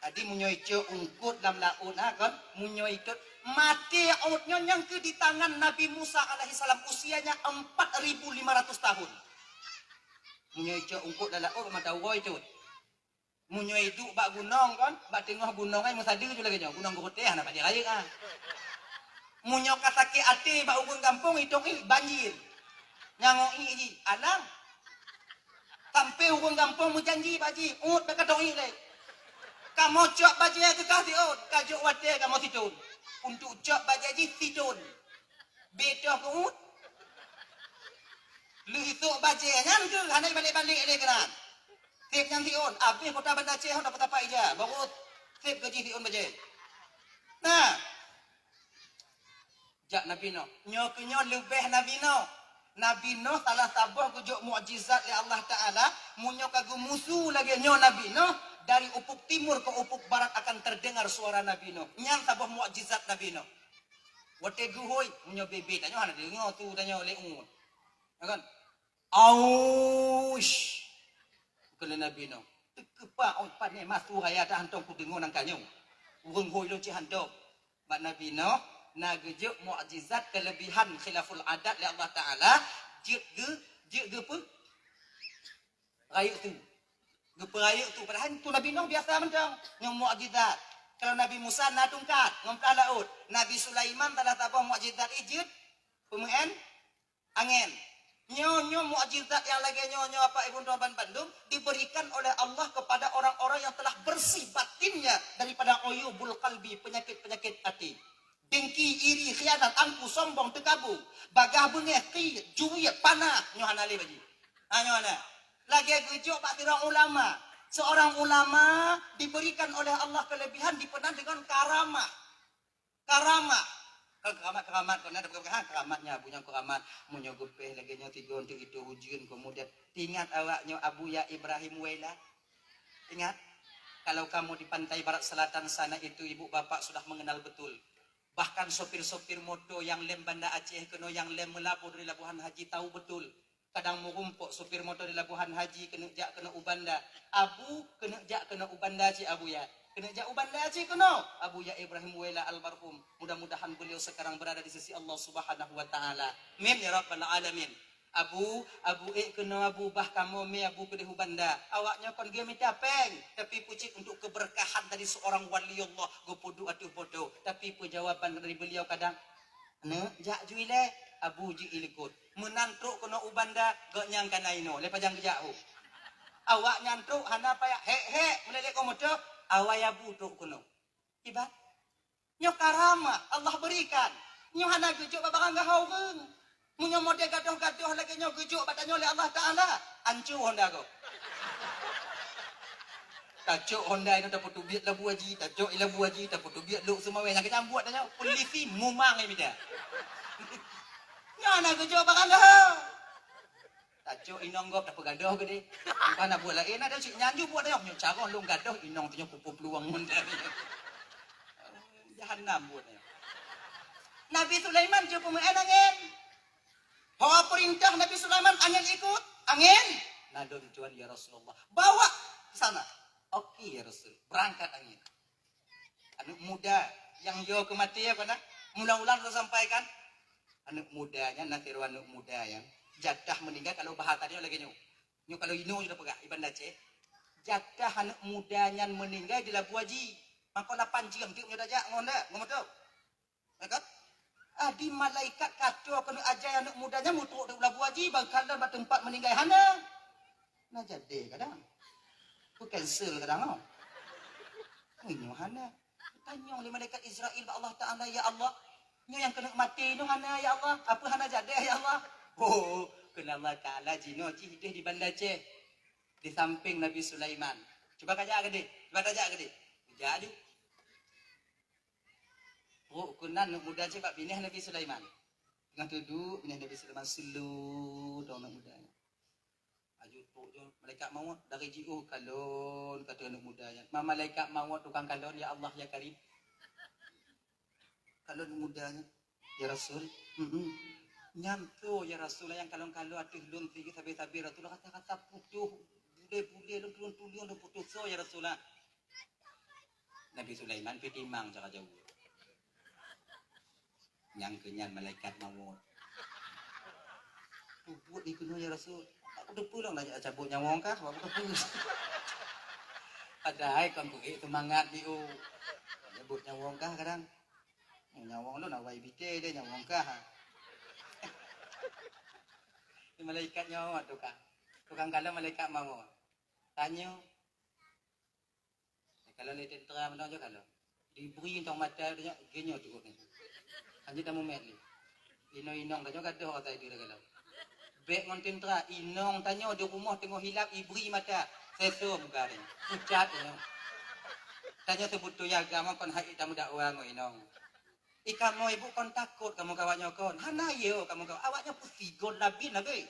Jadi meunyoe icok eungkôt lam laôt na kon, meunyoe icok maté Ut nyoe nyang keu di tangan Nabi Musa alaihissalam usianya empat ribu lima ratus tahun. Meunyoe icok eungkôt lam laôt mata uroe icok. Meunyoe iduek bak gunong kon, bak teungoh gunong ai meusadeue ju lagèe nyoe, gunong geureuteh hana bak jirayeuk ah. Meunyoe ka sakét até bak ureueng gampông itong ih banjir. Nyang ih jih alang. Sampai ureueng gampông meujanji bak jih, ut bèk katong ih lé. Kamoe cok bajée keu kah siôn, ka jok watée kamoe sithon. Untuk cok bajée jih sithon. Betoh keuut. Lheueh isok bajée nyan keuh hana ibalek-balek lé keunan. Sép nyan siôn, abéh kota Banda Aceh hana peutapak ija, baru sép keu jih siôn bajée. Nah, jak Nabi Nuh. Nyoe keuh nyoe leubeh Nabi Nuh. Nabi Nuh salah saboh geujok mukjizat lé Allah Taala. Meunyoe ka geumusu lagée nyoe Nabi Nuh, dari ufuk timur ke ufuk barat akan terdengar suara Nabi Nuh. Nyan saboh mukjizat Nabi Nuh. Watée geuhôi, meunyoe bebe tanyoe hana deungoe su tanyoe lé umu. Ya kan? Aush! Kheun lé Nabi Nuh, "Teukeupak ôn pat nyan masu raya ta hantong kudeungoe nangka nyoe. Ureuëng hôi lôn cit hantong." Bak Nabi Nuh na geujok mukjizat keulebihan khilaful adat lé Allah Taala, jeuet geu-, jeuet geupeu-, rayeuk su. Geupeurayeuk su, padahai su Nabi Nuh biasa mantong ngon mukjizat. Kalau Nabi Musa na tungkat ngon plah laôt, Nabi Sulaiman salah saboh mukjizat jih jeuet peumeu'en angén. Nyoe-nyoe mukjizat nyang lagée nyoe-nyoe Bapak Ibu droe ban bandum diberikan oleh Allah kepada orang-orang yang telah bersih batinnya daripada uyubul qalbi, penyakit-penyakit hati. Dengki, iri, khianat, angku, sombong, teukabu, bagah beungéh, qiet, juet, panah, nyoe hana lé bak jih. Ha, nyoe hana. Lagée geujok bak sidroe ulama. Seorang ulama diberikan oleh Allah kelebihan dipeunan dengan karamah. Karamah. Kan keramat-keramat, kon na peugah, ha, keramat nyan, Abu nyan keramat. Meunyoe geupéh lagée nyoe tigon teuk itu ujeuen, kemudian ingat awak nyoe Abu ya Ibrahim Wela. Ingat, kalau kamu di pantai barat selatan sana itu ibu bapak sudah mengenal betul. Bahkan sopir-sopir moto yang lem Banda Aceh keunoe, yang lem meulaboh dari Labuhan Haji tahu betul. Kadang meurumpok sopir moto di Labuhan Haji keuneuk jak keunoe u Banda. Abu keuneuk jak keunoe u Banda cit Abu ya. Keuneuk jak u Banda cit keunoe. Abu ya Ibrahim Wela almarhum. Mudah-mudahan beliau sekarang berada di sisi Allah Subhanahu wa Taala. Amin ya rabbal alamin. Abu, Abu ék keunoe Abu, bah kamoe mé Abu keudeh u Banda. Awak nyoe kon geumita péng, tapi peucit untuk keberkahan dari seorang wali Allah geupeuduek ateueh poto. Tapi peujawaban dari beliau kadang, "Neuk jak ju ilée." Abu ji ilikot. Meunan trok keunoe u Banda, gobnyan ka na inoe, lé pajan geujak hu. Awak nyan trok hana payah hék-hék meulelek u moto, awai Abu trok keunoe. Iban, nyoe karamah Allah berikan. Nyoe hana geujok bak barang gaha ureuëng. Meunyoe model gadoh-gadoh lagée nyoe geujok bak tanyoe lé Allah Taala, anco honda gob. Tacok honda inoe tapeuteubiet labu haji, tacok i labu haji tapeuteubiet lok seumawé, nyang keujambuet tanyoe, polisi mumang nyang mida. Nyoe hana geujok bak barang gaha. Tacok inong gob tapeugadoh keudeh. Bukan na buet laén, ada cit nyan ju buet tanyoe. Nyoe carông lôn gadoh inong tanyoe pupuk peuluwang ngon tanyoe. Jahanam buet tanyoe. Nabi Sulaiman jeuet peumeu'en angén. Ho peurintah Nabi Sulaiman angén ikot, angén. Na lôn tuan ya Rasulullah. Bawa ke sana. Oke ya Rasul, berangkat angén. Aneuk muda nyang yo keu maté apa na? Mula-mula lôn sampaikan, aneuk muda nyan na sidroe aneuk muda nyan jatah meuninggai kalau bahasa dia lagée nyoe. Nyoe kalau inoe sudah peugah iban Aceh. Jatah aneuk muda nyan meuninggai di Labu Haji. Maka lapan jeuem teuk nyoe tajak ngon dak, ngon moto. Ya kan? Adi malaikat kato keuneuk ajai aneuk muda nyan mutrok di Labu Haji, bangkalon bak teumpat meuninggai hana. Na jadi kadang. Ku cancel kadang oh. Nyoe hana. Tanyong lé malaikat Israel bak Allah Taala, "Ya Allah, nyoe nyang keuneuk maté nyoe hana ya Allah, apa hana jadi ya Allah?" Oh, kheun Allah Taala, "Jinoe jih ideh di Banda Aceh, di samping Nabi Sulaiman. Cuba kajak keudeh, cuba tajak keudeh." Jak aju. Trok keunan aneuk muda cit bak binéh Nabi Sulaiman. Teungoh duek binéh Nabi Sulaiman, sulu dong aneuk muda nyan. Aju trok jih malaikat mawöt dari jiôh kalon kata aneuk muda nyan. Ma malaikat mawöt tukang kalon, "Ya Allah, ya Karim." Kalon aneuk muda nyan, "Ya Rasul, mm nyan soe ya Rasul nyang kalon-kalon ateueh lôn sabe-sabe Rasul, rata-rata putôh, bulèe-bulèe lôn tuleueng-tuleueng lôn putôh, soe ya Rasul?" Nabi Sulaiman pih timang cara jaweueb. Nyang keu nyan malaikat mawöt. Peubuet dikeunoe ya Rasul. Aku teupeu lom nak cabot nyawöng kah, aku teupeu. Padahai kon kuék seumangat di u. Cabot nyawöng kah kadang. Nyawöng lôn awai bite deh nyawöng kah. Di malaikat nyawöng tukang. Tukang kala malaikat mawöt. Tanyoe, Kalau lé tentera mantong jok kalau. Dibri tong mata dia nyoe, dia nyoe teuh ni. Hanya dah mumet ni. Inong-inong dah nyoe gadoh otai dia kalau. Bek ngon tentera, inong tanyoe di rumoh teungoh hilap ibri mata. Sesom garing. Pucat dia nyoe. Tanyoe sebut tu ya agama kon hai tamu dakwa ngon inong. I kamoe ibu kon takot kamoe kawak nyoe kon. Hana yo kamoe kawak. Awak nyoe pusigon labin lagi.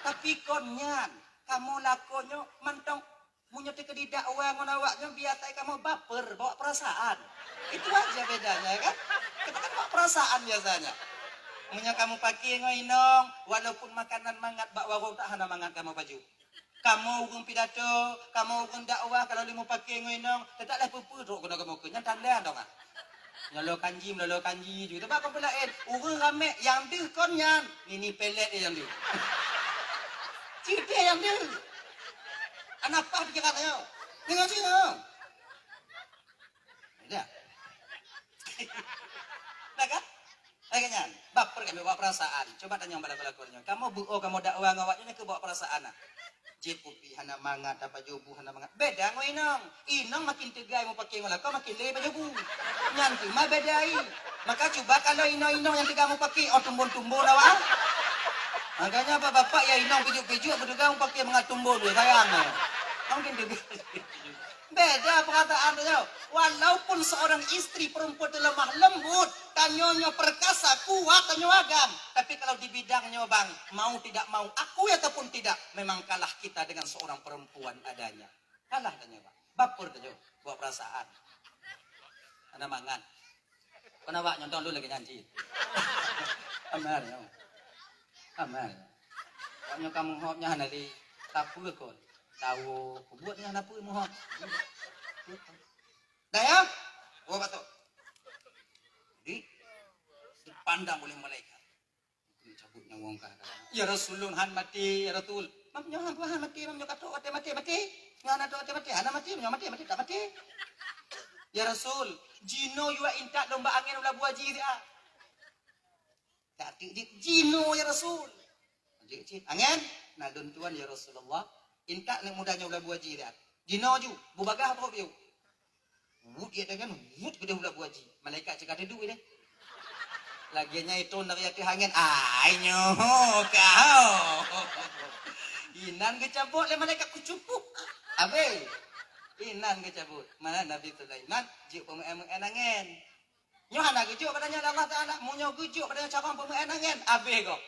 Tapi kon nyan, kamoe lakoe nyoe mantong meunyoe teukeudi dakwa ngon awak nyoe biasa kamoe baper, bawa perasaan. Itu aja bedanya ya kan? Kita kan bawa perasaan biasanya. Meunyoe kamoe pakai ngon inong, walaupun makanan mangat bak warong tak hana mangat kamoe baju. Kamoe ureuëng pidato, kamoe ureuëng dakwah kalau lé mupake ngon inong, teutak leh peue-peue trok keunoe kamoe keu nyan tanda dong ah. Nyolo kanji, melolo kanji ju. Teuba kon peulaén, ureuëng ramé nyang deuh kon nyan, nini pelet nyang deuh. Cit nyang deuh. Ana pah pikiran ayo. Dengar sini. Dah. Dah kan? Lagée nyan, baper kami bawa perasaan. Coba tanyong bak lakoe-lakoe nyoe. Kamoe beuo kamoe dakwa ngon awak nyoe keu bawa perasaan nah. Jép kupi hana mangat, apa jobu hana mangat. Beda ngon inong. Inong makin teugai mupake ngon lakoe makin lé bak jobu. Nyan teuma beda ai. Maka cuba kalau inong-inong nyang teuga mupake, oh tumbon-tumbon awak. Makanya apa bapak ya inong pijuk-pijuk beuteuga mupake mangat tumbon tu sayang. Mungkin teuga. Beda perasaan tu. Walaupun seorang istri perempuan tu lemah lembut, tanyoe nyoe perkasa, kuat tanyoe agam, tapi kalau di bidang nyoe bang, mau tidak mau, akui ataupun tidak, memang kalah kita dengan seorang perempuan adanya. Kalah tanyoe bang. Baper tanyoe, bawa perasaan. Hana mangat. Kon awak nyoe lôn lagée nyan cit. Amal nyoe. Amal. Awak nyoe ka meuhop nyan hana lé. Tapeue kon. Tawo, buet nyan hana peue meuhop. Dah ya? Oh, betul. Jadi, dipandang oleh malaikat. Cabut nyawong kah? Ya Rasul, lôn han maté, ya Rasul. Mam nyoe han, han maté, mam nyoe ka trok watée maté, maté. Nyoe hana trok watée maté, hana maté, nyoe maté, maté, tak maté. Ya Rasul, jinoe yue intat lôn bak angén u labu haji siat. Tak tik jih, jinoe ya Rasul. Jih, jih. Angén, na lôn tuan ya Rasulullah. Intat aneuk muda nyoe u labu haji siat. Jinoe ju, bubagaih apa biu. Wut ya dengan wut geude ulat buaji. Malaikat cakap duduk deh. Lagi nya itu nak ya angin. Ai nyoh kau. Inan geucabut lé malaikat kucupuk. Habis. Inan geucabut. Mana Nabi Sulaiman jeuet peumeuen-meuen angin. Nyoh hana geujok badannya Allah Taala. Meunyoe geujok badannya carong peumeuen angin. Habis kau.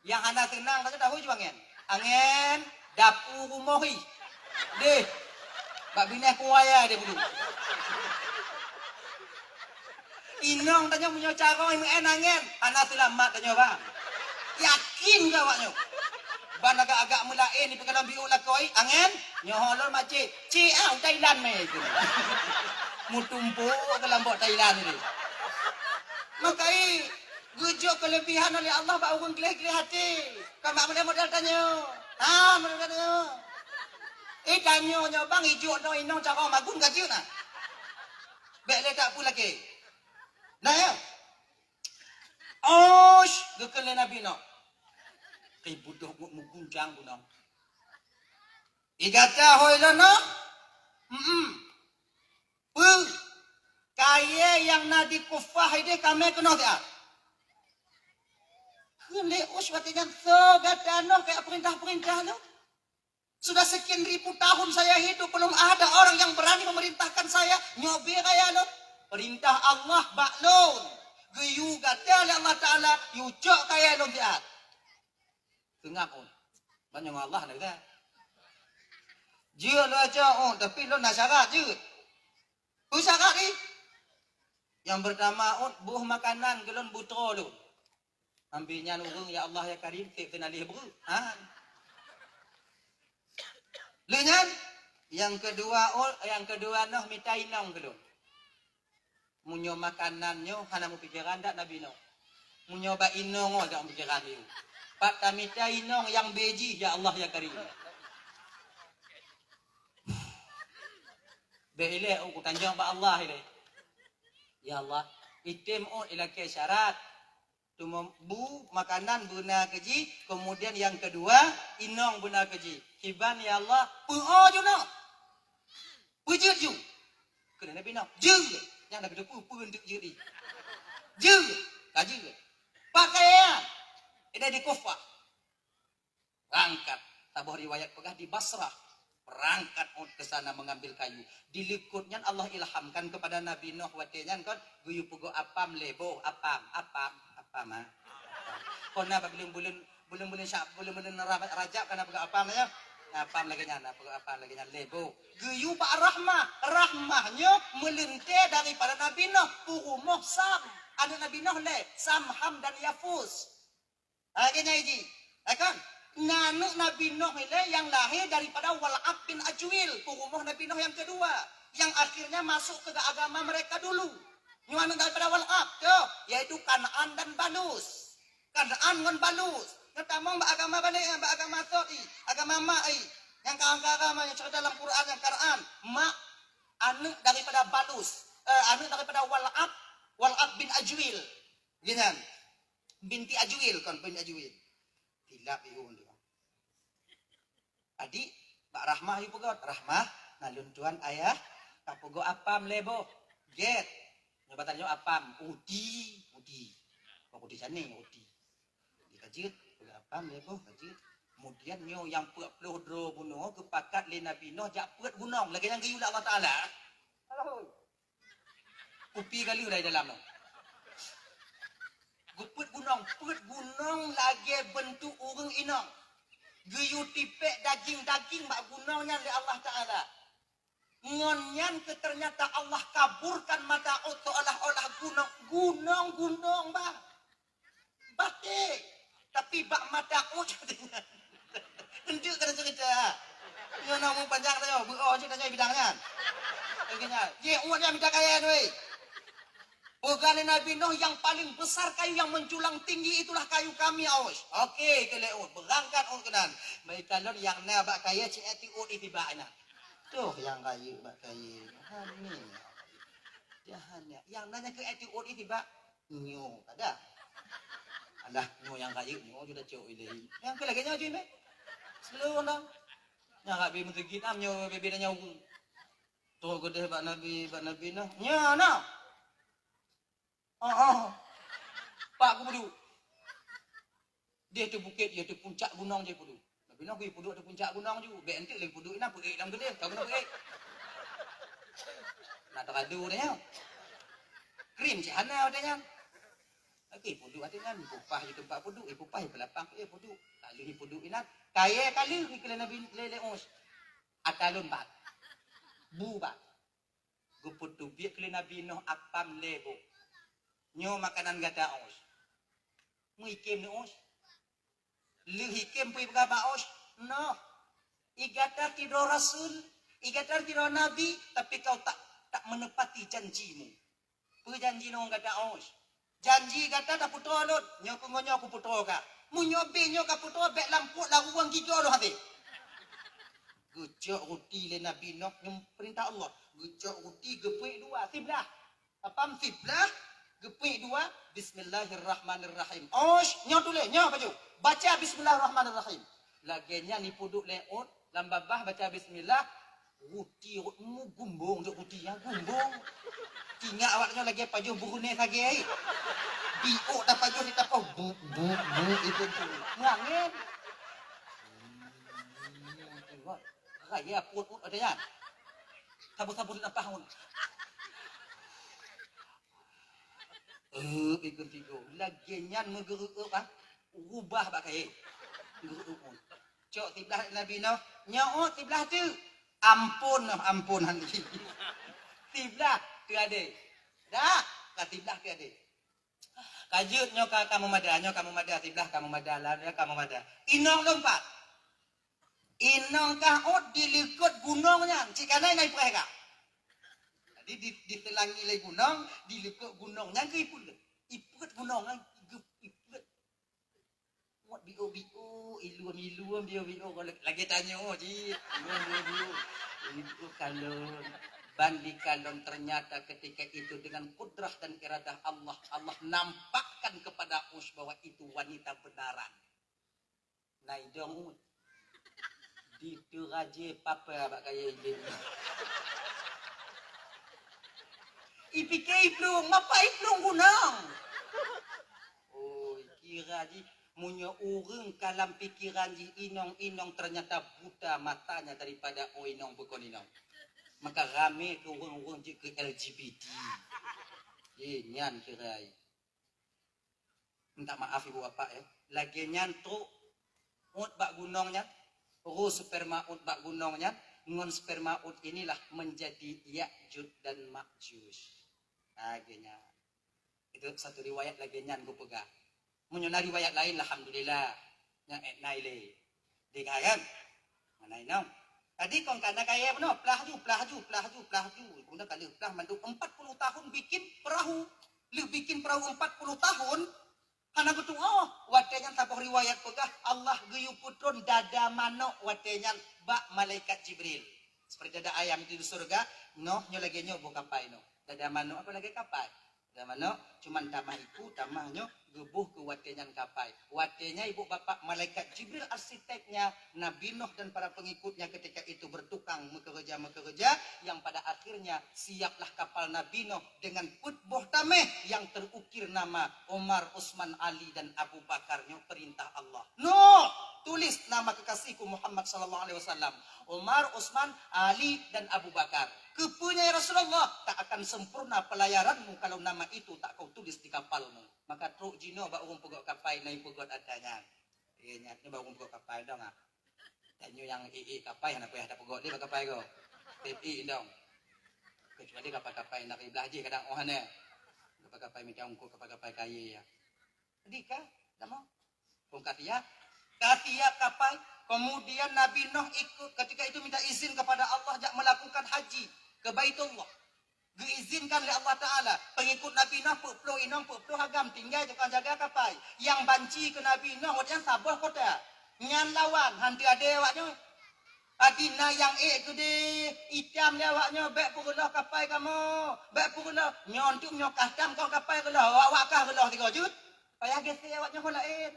Nyang hana seunang ka tahu ju angén. Angén, dapu rumoh hi. Deh. Bak bineh kuaya dia bulu. Inong tanyoe meunyoe carong meu'en angén, hana seulamat tanyoe bang. Yakin keu awak nyoe. Ban agak-agak meulaén di peukalan biôk lakôi, angén, nyoe lôn macet. Cik ah, Thailand meh itu. Mutumpuk ke lambok Thailand itu. Makai Geujok keuleubihan oleh Allah bak ureuëng gleh-gleh até. Kon bak model-model tanyoe. Ha, model tanyoe. Eh, tanyoe nyoe bang, ijok nyoe inong carông magun ka jeuet na. Bék lé tak peue lakée. Nah, ya. Osh, geukheun lé Nabi Nuh. Kei budoh ngut meugunjang gunong. Igata hôi lôn noh? Mm-mm. Peue? Kayée nyang na di kufah ideh kamé keunoe siat. Kheun lé Us watée nyan, "Soe gata noh keu peurintah-peurintah lôn? Sudah sekian ribu tahun saya hidup, belum ada orang yang berani memerintahkan saya. Nyoe bie kayée lôn. Peurintah Allah bak lôn. Geuyue gata lé Allah Taala, yue cok kayée lôn siat." Seungab ôn. Ban nyoe Allah na geuda. Jeuet lôn acok ôn, tapi lôn na syarat jeuet. Peue syarat jih? Nyang peurtama ôn, boh makanan keu lôn beutroe lôn. Ambi nyan ureuëng, "Ya Allah, ya Karim, tieb teunaléh breueh." Ha. Lheueh nyan, nyang keudua ôn, nyang keudua noh mita inong keu lôn. Meunyoe makanan nyoe hana meupikeran dak Nabi Nuh. Meunyoe bak inong nyoe dak meupikeran lé. Pat tamita inong nyang beji, ya Allah ya Karim. Bék ilée ôn kutanjong bak Allah ilée. Ya Allah, item ôn ilakée syarat. Teuma bu makanan beuna keu jih, kemudian nyang keudua inong beuna keu jih. Kiban ya Allah, peuo junoe. Peujeuet ju. Kheun Nabi Nuh, "Jeuet." Nyan Nabi Nuh peue, peue eunteuk jeuet jih. "Jeuet." Ka jeuet. Pakaian. Ideh di Kufah. Berangkat. Saboh riwayat peugah di Basrah. Berangkat Hud ke sana mengambil kayu. Di likot nyan Allah ilhamkan kepada Nabi Nuh watée nyan kon, geuyue peugot apam lé boh, apam, apam, apam, ha. Kon na bak buleuen-buleuen, buleuen-buleuen Sya-, buleuen-buleuen Ra-, Rajab kan na peugot apam ya. Na apam lagée nyan, na peugot apam lagée nyan lé boh. Geuyue bak Rahmah, Rahmah nyoe meuleuntée daripada Nabi Nuh, peurumoh Sam. Aneuk Nabi Nuh lé, Sam, Ham dan Yafus. Lagée nyan jih. Ya kan? Na aneuk Nabi Nuh ilée nyang lahé daripada Wal'ab bin Ajwil, peurumoh Nabi Nuh nyang keudua, nyang akhirnya masuk ke agama mereka dulu. Nyoe aneuk daripada Wal'ab, toh, yaitu Kan'an dan Balus. Kan'an ngon Balus. Nyoe tamong bak agama balek, bak agama sot i, agama mak i. Nyang ka agama nyang cerita dalam Quran nyang Kan'an, mak aneuk daripada Balus, eh, aneuk daripada Wal'ab, Wal'ab bin Ajwil. Geunan. Binti Ajwil kon, binti Ajwil. Silap ieu dia. Adik, bak Rahmah yue peugot. Rahmah, na lôn tuan ayah, ka peugot apam lé boh. Gét. Nyoe bak tanyoe apam, uti, uti. Kok uti sané, uti. Di ka jeuet, peugot apam lé boh, ka jeuet. Kemudian nyoe nyang peuet ploh droe bunoe geupakat lé Nabi Nuh jak peuet gunong. Lagée nyang geuyue lé Allah Taala. Kupi galeuh dari dalam nyoe. Geupeuet gunong, peuet gunong lagée beuntuk ureuëng inong. Geuyue tipék daging-daging bak gunong nyan lé Allah Taala. Ngon nyan keu teunyata Allah kaburkan mata Hud seolah-olah gunong, gunong, gunong bah. Baték. Tapi bak mata Hud, eunteuk keuneuk cerita. Nyoe na umur panjang tanyoe, beuo cit tanyoe bidang nyan. Lagée nyan. Ye, Hud nyan mita kayèe weh. Peugah lé Nabi Nuh, "Yang paling besar kayu yang menjulang tinggi itulah kayu kami, Aus." Oke, keu lé Hud. Beurangkat Hud keunan. Bak ikalon nyang na bak kayèe cit éti Hud itibak inan. Toh nyang rayeuk bak kayèe. Hana. Jahannya. Nyang na nyang keu éti Hud itibak. Nyoe kada. Alah, nyoe nyang rayeuk nyoe ju tacok ilée. Nyang keu lagée nyoe ju meh. Seluruh dah. Nyang rabi meuteugit am nyoe bebe dan nyoe. Troh keudeh bak Nabi, bak Nabi Nuh. Nyoe na. Oh, oh. Pak geupeuduk. Di ateueh bukét, di ateueh puncak gunong jih peuduek. Nabi Nuh geupeuduek ateueh puncak gunong ju. Bèk enteuk lé peuduek inan peuék lam keudeh, ka guna peuék. Nak teuradu dah nyoe. Krim cit hana watèe nyan. Lagi peuduek watèe nyan, ipupah di teumpat peuduek, ipupah di peulapang, eh, peuduek. Ka lheueh peuduek inan, kayèe ka lheueh dikeue lé Nabi lé, lé Us. Ata lôn bat. Bu bat. Geupeuteubiet keu lé Nabi Nuh apam lé boh. Nyoe makanan gata Us. Meuikem ni Us. Lheueh ikem peue ipeugah bak Us, "Noh, i gata sidroe rasul, i gata sidroe nabi, tapi kau tak, tak menepati janjimu." Peue janji lôn ngon gata Us? Janji gata tapeutroe lôn, nyoe keu ngon nyoe kupeutroe ka. Meunyoe bèh nyoe kapeutroe, bèk lam pruet laruwang gigoe lôn habéh. Geucok ruti lé Nabi Nuh, nyoe peurintah Allah. Geucok ruti geupeuék dua, siblah. Apam siblah, geupeuék dua, "Bismillahirrahmanirrahim." Osh, nyoe tuléh, nyoe baju. Baca "Bismillahirrahmanirrahim." Lagèe nyan ipeuduek lé Us, lam babah baca bismillah, ruti Us mu gumbong, dek ruti nyan gumbong. Ingat awak nyoe lagèe pajoh Brunei sagai. Biôk tapajoh di tapoh, bu, bu, bu, itu tu. Meuangén. Raya pun Us ada nyan. Sabu-sabu di tampah Us. Eh, ikut tigo. Lagèe nyan meugeureuek ah. Rubah bak kayèe. Geureuek Us. Cok siblah Nabi Nuh. Nyoe Us siblah tu. Ampôn Nuh, ampôn hana. Siblah tu adé. Dah, ka siblah tu adé. Ka jeuet nyoe ka, ka meumada, nyoe ka meumada siblah, ka meumada lah, ka meumada. Inong lôn pat. Inong kah Us di likot gunong nyan, cit ka na inong ipreh ka. Jadi di, diseulangi lé gunong, di likot gunong nyan keu ipeuet. Ipeuet gunong nyan, ipeuet. Muat biôk-biôk, ilum-ilum, biôk-biôk, lagèe tanyoe cit. Ilum biôk-biôk. Itu kalon. Ban dikalon ternyata ketika itu dengan kudrah dan iradah Allah, Allah nampakkan kepada Us bahwa itu wanita benaran. Na idong Us. Diteuraje papa bak kayèe ilée. Ipike iplueng, mapa iplueng gunong. Oi, kira jih meunyoe ureuëng ka lam pikeran jih inong-inong, ternyata buta matanya daripada oh inong bukon inong. Maka rame ke ureuëng-ureuëng jeuet ke L G B T. Eh, nyan kira. Minta maaf ibu bapak ya. Lagée nyan trok ut bak gunong nyan, roh sperma ut bak gunong nyan, ngon sperma ut inilah menjadi Ya'juj dan Ma'juj. Lagée nyan. Itu satu riwayat lagée nyan geupeugah. Meunyoe na riwayat lain, alhamdulillah. Nyang ék nai lé. Deh kan? Mana inong? Tadi kong kana kaya bunoe, plah ju, plah ju, plah ju, plah ju. Guna kali plah mandum empat puluh tahun bikin perahu. Leuh bikin perahu empat puluh tahun, hana geutuoh. Watée nyan saboh riwayat peugah, Allah geuyue peutron dada manok watée nyan bak malaikat Jibril. Seperti dada ayam di surga, noh nyoe lagée nyoe boh kapai noh. Dada manok apa lagée kapai? Dada manok, cuman tamah iku, tamah nyoe geuboh keu watée nyan kapai. Watée nyan ibu bapak malaikat Jibril arsiteknya, Nabi Nuh dan para pengikutnya ketika itu bertukang meukeureuja-meukeureuja, yang pada akhirnya siaplah kapal Nabi Nuh dengan peuet boh tameh yang terukir nama Umar, Utsman, Ali, dan Abu Bakar. Nyoe perintah Allah. Nuh, tulis nama kekasihku Muhammad sallallahu alaihi wasallam. Umar, Utsman, Ali, dan Abu Bakar. Keupeue nyan, ya Rasulullah? Tak akan sempurna pelayaranmu kalau nama itu tak kau tulis di kapalmu. Maka trok jinoe bak ureuëng peugöt kapai, na peugöt ata nyan. Iya, nyan, nyoe bak ureuëng peugöt kapai dong ah. Dan nyoe nyang ék-ék kapai hana payah tapeugöt lé bak kapai ko. Pep ék dong. Kecuali kapai-kapai nak iblah jih kadang oh hana. Kapai-kapai mita ungkot, kapai-kapai kayèe ya. Jadi ka, dah mau. Pun ka siap. Ka siap kapai. Kemudian Nabi Nuh ikut ketika itu minta izin kepada Allah jak melakukan haji ke Baitullah. Geuizinkan lé Allah Taala, pengikut Nabi Nuh peuet ploh inong, peuet ploh agam tinggai tukang jaga kapai. Nyang banci keu Nabi Nuh, watèe nyan saboh kota. Nyan lawan, han teuadé awak nyoe. Adak na nyang ék keudéh, itam lé awak nyoe, bèk peureuloh kapai kamoe, bèk peureuloh. Nyoe untuk nyoe kah tam kon kapai reuloh, awak-awak kah reuloh sigoe jeuet. Payah geusék awak nyoe ho laén.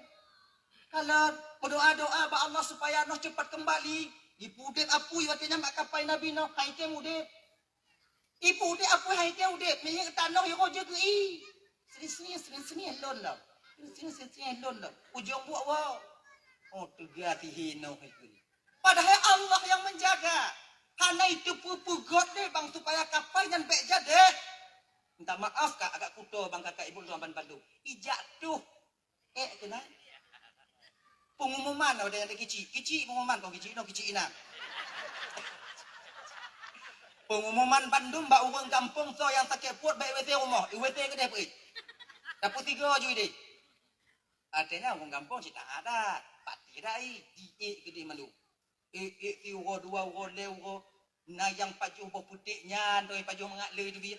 Kalon, meudoa-doa bak Allah supaya Nuh cepat kembali. Ipeudép apui watèe nyan bak kapai Nabi Nuh, hai tém udép. Ipeudép apui hai tém udép, minyeuk tanoh yoh jeuet geu-i. Sini-sini, sini-sini lôn lom. Sini-sini, sini-sini lôn lom. Ujong buet woe. Oh, teuga tihi noh ikeu. Padahai Allah nyang menjaga. Hana iteupeue peugöt lé bang supaya kapai nyan bèk jadéh. Minta maaf ka agak kuto bang kakak ibu tuan ban bandum. Ijak tuh Eh, keunan. Pengumuman ada yang kicik. Kicik pengumuman kau kicik no kicik inan. Pengumuman bandum bak ureuëng gampông soe nyang sakét pruet bèk W C rumoh, W C keudéh peuet. Dapur tiga ju idéh. Artinya ureuëng gampông cit tak ada. Pati rai, diék keudéh mandum. Ék-ék siuroe dua uroe lhèe uroe, na nyang pajoh boh puték nyan, doi pajoh mangat le teubiet.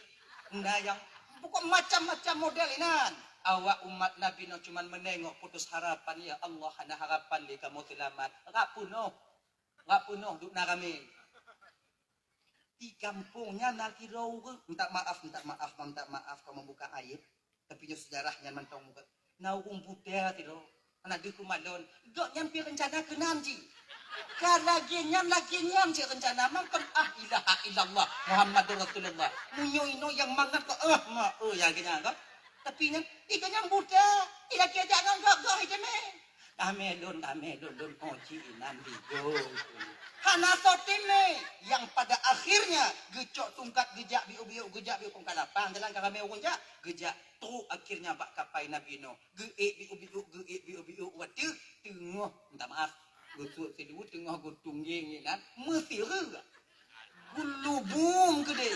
Na nyang pokok macam-macam model inan. Awak umat Nabi Nuh cuman meunengok putus harapan, "Ya Allah, hana harapan lé kamoe seulamat." Rap peunoh. Rap peunoh duek na ramé. Di gampông nyan na sidroe ureuëng, minta maaf, minta maaf, minta maaf kamoe buka aib. Tapi nyoe sejarah nyan mantong muka. Na ureuëng buta sidroe. Hana deuh keumalon. Gobnyan pih reuncana keunan jih. Ka lagèe nyan, lagèe nyan cit reuncana. Mangkon ah ilaha illallah Muhammadur Rasulullah. Meunyoe inoe nyang mangat kok, eh, ma, oh, ya, lagèe nyan kan. Tapi nyan, ih, ka nyan buta. Ih, lagèe jak ngon gok-gok, ih, teumé. Kami lôn, kami lôn, lôn, oh, cik inan bigo. Hana soe teumé. Yang pada akhirnya, geucok tungkat geujak biu-biu, geujak biu kong kalapang. Jalan ka ramé ureuëng jak, geujak trok akhirnya bak kapai Nabi Nuh. Geuék biu-biu, geuék biu-biu, watèe teungoh, minta maaf, geusuet silu teungoh geutunggeng inan, meusireuh. Geulubung keudéh.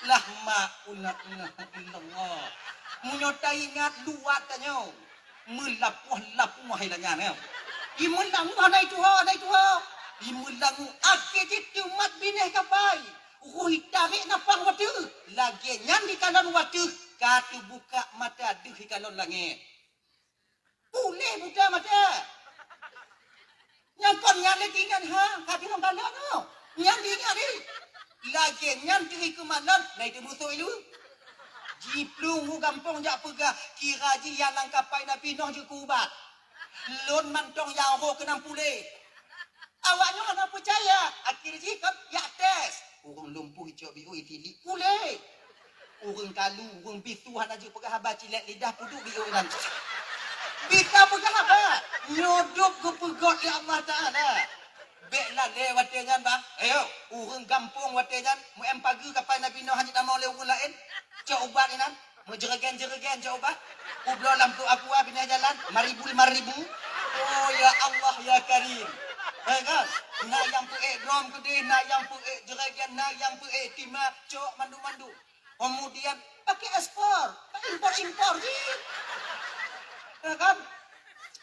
Lah ma una ilaha illallah. Meunyoe taingat luwat tanyoe. Meulapoh-lapoh hai lagèe nyan, eh. Imeulangue hana ituha, hana ituha. Imeulangue akhé jih teumat binéh kapai. Roh itarek nafah watèe. Lagèe nyan dikalon watèe ka teubuka mata deuh ikalon langèt. Puléh buta mata. Nyang kon nyan lé tingan ha, ka binong tanda tu. Nyan tingan ni. Lagèe nyan teuh keumalon, na itu musoh ilu. Jiplueng u gampông jak peugah, kira jih nyang lam kapai Nabi Nuh jeuet keu ubat. Lôn mantong nyang roh keunong puléh. Awak nyoe hana peucaya, akhé jih kon jak tes. Ureuëng lumpuh icok biu itilik puléh. Ureuëng kalu, ureuëng bisu hana jeuet peugah haba, cilek lidah peuduek di inan. Bisa peugah haba, nyoe dub geupeugöt lé Allah Taala. Bék lalé watée nyan bah. Ayo, ureuëng gampông watée nyan meu-em pageue kapai Nabi Noh hana tamong lé ureuëng laén. Cok ubat inan, meujeureugen-jeureugen cok ubat. Ubloe lam trok aqua binéh jalan, lima ribu, lima ribu. Oh ya Allah ya Karim. Eh kan? Na nyang peuék drom keudeh, na nyang peuék jeureugen, na nyang peuék tima, cok mandum-mandum. Kemudian pakai ekspor, impor-impor jih. Ya kan?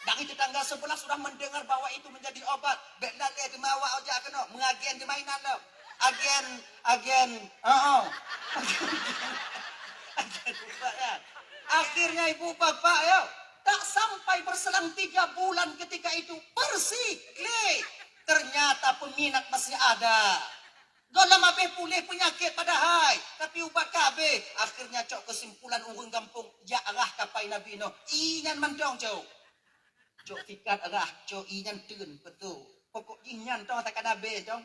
Dari tetangga sebelah sudah mendengar bahwa itu menjadi obat. Bék lalé teuma awak jak keunoe, meuagen di mainan lom. Agen, agen, heeh. Agen ubat, ya. Akhirnya ibu bapak, ya, tak sampai berselang tiga bulan ketika itu bersih, klik. Ternyata peminat masih ada. Gohlom habéh puléh peunyakét padahai, tapi ubat ka habéh. Akhirnya cok keusimpulan ureuëng gampông, jak rhah kapai Nabi Noh. Ié nyan mantong cok. Cok sikat rhah, cok ié nyan teun, beutôi. Pokok jih nyan toh takana habéh cok.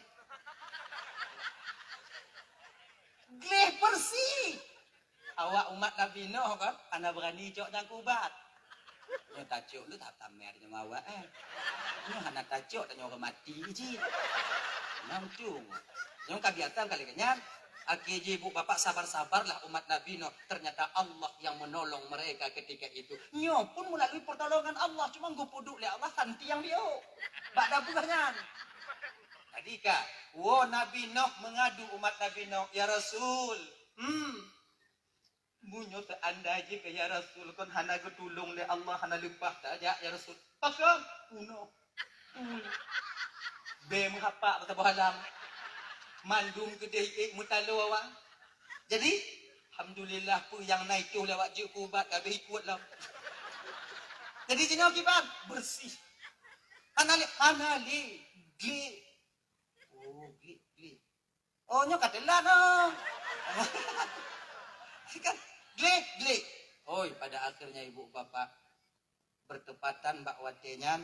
Gleh bersih. Awak umat Nabi Noh kan, hana beurani cok nyang keu ubat. Nyoe tacok lé that tamé nyoe awak, eh. Nyoe hana tacok tanyoe ureuëng mati cit. Nyoe untông. Nyoe ka biasa kali nyan. Akhé jih ibu bapak sabar-sabarlah umat Nabi Noh. Ternyata Allah yang menolong mereka ketika itu. Nyoe pun melalui pertolongan Allah, cuma geupeuduek lé Allah santi nyang biôk. Bak dabeuh nyan. Tadi ka, woe Nabi Noh mengadu umat Nabi Noh, "Ya Rasul, hmm, meunyoe seandai jih keu ya Rasul kon hana geutulông lé Allah, hana leupah tajak ya Rasul." Pakon? Unoe. Bé meuhapak bak saboh alam. Mandum keudeh ék meutalo awak. Jadi, alhamdulillah peue nyang na itôh lé awak jeuet keu ubat ka habéh ikot lom. Jadi jinoe kiban bersih. Hana lé, hana lé. Gleh. Oh, gleh, gleh. Oh, nyoe ka teulat, oh. Kan? Gleh, gleh. Oi, pada akhirnya ibu bapak bertepatan bak watée nyan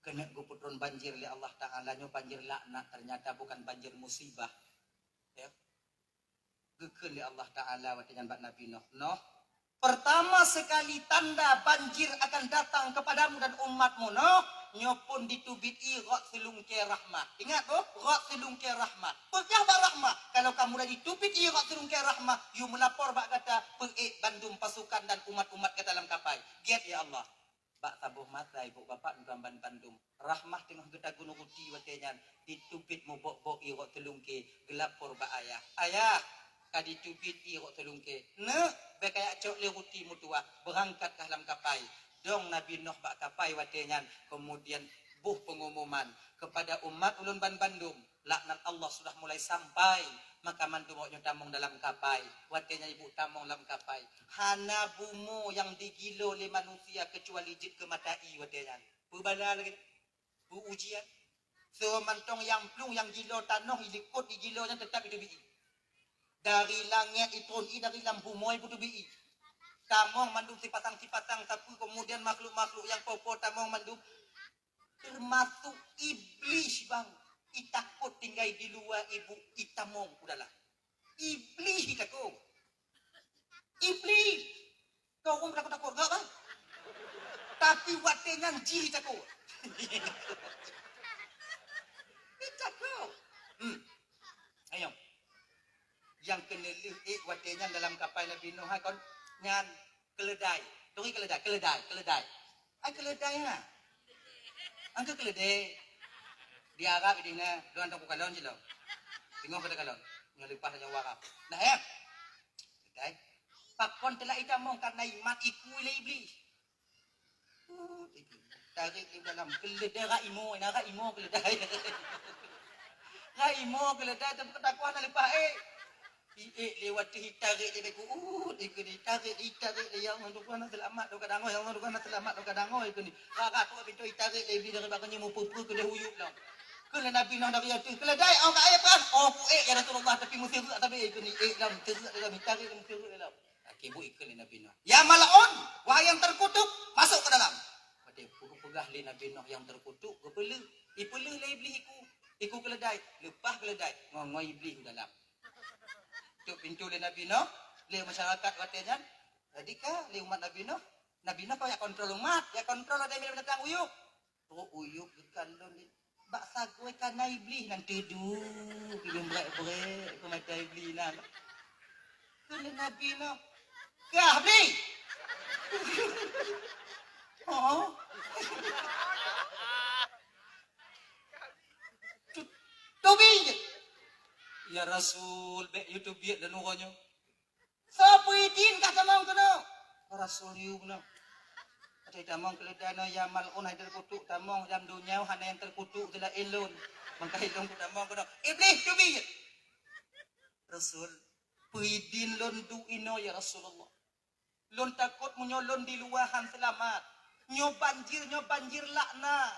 keuneuk geupeutron banjir lé Allah Taala, nyoe banjir laknat, ternyata bukan banjir musibah. Ya. Geukheun lé Allah Taala watée nyan bak Nabi Noh, "Noh, pertama sekali tanda banjir akan datang kepadamu dan umatmu, Noh, nyoe phon diteubiet ié rot seulungkée rahmah." Ingat boh, rot seulungkée rahmah. Peugah bak rahmah, kalau ka mulai diteubiet ié rot seulungkée rahmah, yue meulapor bak gata, peuék bandum pasukan dan umat-umat gata lam kapai. Gét ya Allah. Bak saboh masa ibu bapak ngon ban bandum. Rahmah teungoh geutagun ruti watée nyan, diteubiet mubok-bok ié rot seulungkée, geulapor bak ayah. "Ayah, ka diteubiet ié rot seulungkée." "Neuk, bék kajak cok lé ruti meutuwah, beurangkat kah lam kapai." Dong Nabi Noh bak kapai watée nyan, keumudian boh peungumuman keupada umat ulôn ban bandum. Laknat Allah sudah mulai sampai, maka mandum awaknyoe tamong dalam kapai. Watée nyan ibu tamong lam kapai, hana bumoe nyang digilo lé manusia keucuali jeuet keu mata ié watée nyan. Peubala lagée, peu ujian. Soe mantong nyang plueng nyang gilo tanoh, ilikot igilo nyan teutap iteubiet ié. Dari langét itron ié, dari lam bumoe ipeuteubiet ié. Tamong mandum sipasang-sipasang sapeue, keumudian makhluk-makhluk nyang po-po tamong mandum. Teumasok Iblih bang, itakot tinggai di luwa ibu, itamong u dalam. Iblih itakot. Iblih. Kau ureuëng takot-takot gak bang. Tapi watée nyan jih itakot. Itakot. Hmm. Ayo. Nyang keuneulheueh ék watée nyan dalam kapai Nabi Nuh hai kon nyan keuleudai. Turi keuleudai, keuleudai, keuleudai. Ai keuleudai ha. Angka keuleudai. Di Arab idina, luan teuku kalon cilok. Tengok kata kalon. Nyoe leupah nyoe Arab. Nah ya. Keuleudai. Pakon teulak itamong karena imat iku lé Iblih. Tarék di dalam keuleudai rak imo, na rak imo keuleudai. Rak imo keuleudai tapi keutakwa na leupah ék. Iék lé watée itarék lé beku, uh, ikeu ni tarék, itarék lé ya Allah, dukon na seulamat, dukon dangoi, ya Allah, dukon na seulamat, dukon dangoi ikeu ni. Rak-rak tu pintoe itarék lé Iblih dari bak nyoe meupeue-peue keudeh uyueb lom. Keu lé Nabi Nuh dari ateueh, keuleudai, oh ka ayah peran, oh ku ék ya Rasulullah, tapi meusireuk sabe ikeu ni, ék lom, sireuk lé lom, itarék lé meusireuk lé lom. Akhé buet ikheun lé Nabi Nuh, "Ya mal'un, wahai yang terkutuk, masuk ke dalam." Watée geupeugah lé Nabi Nuh yang terkutuk, geupeuleuh. Ipeuleuh lé Iblih iku, iku keuleudai, leupah keuleudai, ngongoi Iblih u dalam. Tutup pintoe lé Nabi Nuh, lé masyarakat watée nyan. Jadi ka lé umat Nabi Nuh, Nabi Nuh ka jak kontrol umat, jak kontrol ada binatang uyueb. Trok uyueb geukalon lé. Bak sagoe ka na Iblih nan teuduek, iblih brek-brek, peumata Iblih nan. Kheun lé Nabi Nuh, "Kah, Iblih!" "Oh." "Tu-, teubiet!" "Ya Rasul, bék yue teubiet lôn uroe nyoe." "Soe peuidin kah tamong keunoe?" "Rasul yue keunoe." "Até tamong keuleudai noe ya mal'un hai teurkutuk, tamong lam donya hana nyang teurkutuk seulaén lôn. Mangkai lôn kutamong keunoe." "Iblih teubiet!" "Rasul, peuidin lôn duek inoe ya Rasulullah. Lôn takot meunyoe lôn di luwa han seulamat. Nyoe banjir, nyoe banjir laknat.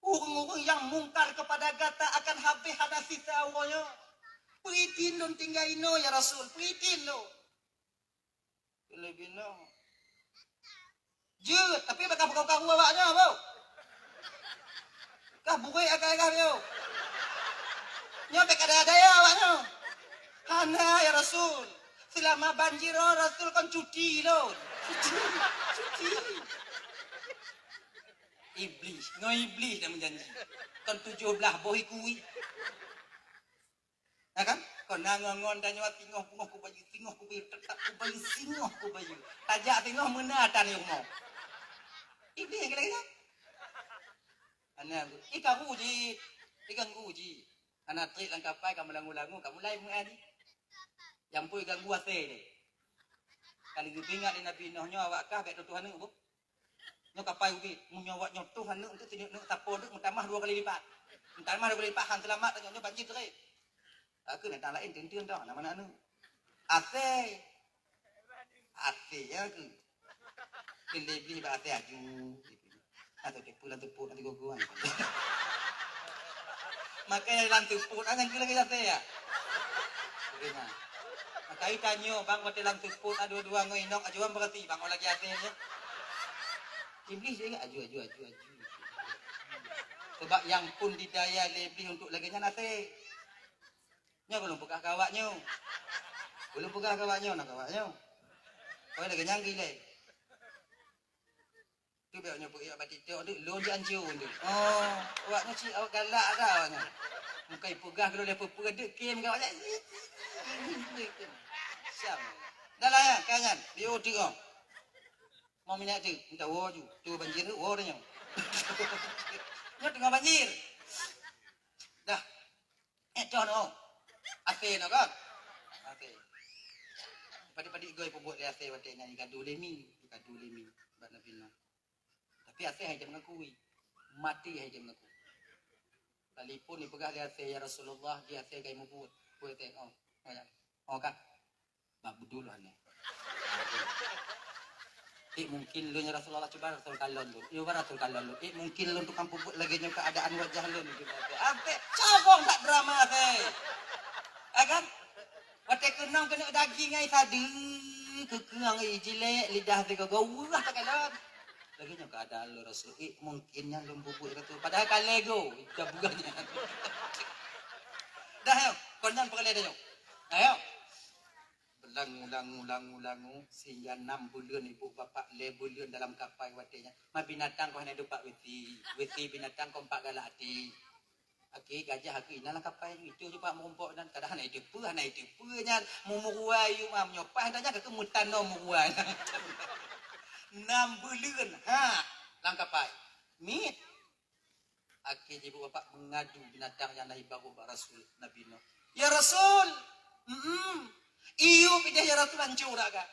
Ureuëng-ureuëng nyang mungkar keupada gata akan habéh hana sisa uroe nyoe. Peuidin lôn tinggai inoe ya Rasul, peuidin lôn." Kheun lé Nabi Nuh, "Jeuet, tapi bék kah karu-karu awak nyoe, boh. Kah burék akai kah nyoe. Nyoe bék ka daya-daya awak nyoe." "Hana ya Rasul. Seulama banjir nyoe Rasul kon cuti lôn." "Cuti, cuti." Iblih, ngon Iblih dah meujanji. Kon tujoh blaih boh ikui. Ya kan? Kon na ngon-ngon tanyoe singoh pungoh kubayeue, singoh kubayeue, teutap kubayeue, singoh kubayeue. Tajak singoh meuna tan rumoh. Iblih lagée nyan. Hana, ih karu jih, ih ganggu jih. Hana trép lam kapai ka meulangu-langu, ka mulai meu'ah jih. Nyang pui ganggu asée nyoe. Ka lheueh geupeuingat lé Nabi Nuh nyoe awak kah bék tutoe aneuk boh. Nyoe kapai ubit, meunyoe awak nyoe toh aneuk eunteuk, si aneuk sapo eunteuk meutamah dua kali lipat. Meutamah dua kali lipat han seulamat tanyoe, nyoe banjir trép. Ka keuh binatang laén teun-teun toh, nama aneuk. Asée. Asée ya keuh. Keuh lé Iblih bak asée aju. Atau teupeu lam teupot nanti gogoan. Maka lam teupot, ah, nyang keuh lagée asée ya. Oke, nah. Maka tanyoe bang watée lam teupot, ah, dua-dua ngon inong, ajuan berarti bang lagée asée ya. Iblih juga aju, aju, aju, aju. Sebab nyang pun didaya lé Iblih untuk lagée nyan asée. Nyoe ulôn peugah keu awak nyoe. Ulôn peugah keu awak nyoe, na keu awak nyoe. Kau lagée nyan gilée. Tu biar nyoe peuet bak TikTok tu, lôn ji ancu tu. Oh, awak nyoe cit awak galak dah awak nyoe. Muka ipeugah keu lôn lé peue-peue deuk kem keu awak. Siap. Dah lah ya, kanyan. Biu tengok. Mau minyak tu, minta wo ju. Tu banjir tu, wo dah nyoe. Nyoe tengah banjir. Dah. Eh, toh no. Asée no kan? Asée. Padi-padi goi peubuet lé asée watée nyan, gaduh lé mi, gaduh lé mi bak Nabi Nuh. Tapi asée hai jam ngaku wi. Mati hai jam ngaku. Telepon dipeugah lé asée, "Ya Rasulullah, di asée gai mubuet." Buet teh, oh. Oh, ya. Oh, kan? Bak beudôh lôn nyoe. Eh, mungkin lôn ya Rasulullah, cuba Rasul kalon lôn. Cuba Rasul kalon lôn. Eh, mungkin lôn tukang peubuet lagée nyoe keuadaan wajah lôn. Ampé, cagong that drama teh. Ya kan? Watée keunong keuneuk daging ai sadeue, keukeuang ai jilek, lidah teugogo, wah takalon. Lagée nyoe keuadaan lôn Rasul. Eh, mungkin nyan lôn peubuet Rasul. Padahai ka lego, dah bukan nyan. Dah, yo. Kon nyan peukalai dah, yo. Ayo. Langu, langu, langu, langu, sehingga nam buleuen ibu bapak, lhée buleuen dalam kapai watée nyan. Ma binatang kon hana dupat wisi, wisi binatang kon pat galak até. Akhé gajah akhé inan lam kapai, itu je pat meurumpok inan, kadang hana iteupeue, hana iteupeue nyan, meumeuruai yue ma meunyoe paih nyan ka keuh meutanoe meuruai. Nam buleuen, ha, lam kapai. Miet. Akhé jih ibu bapak meungadu binatang nyang na ibagoe bak Rasul Nabi Nuh. "Ya Rasul, mm, iyu pideh ya Rasul hancô dak ka.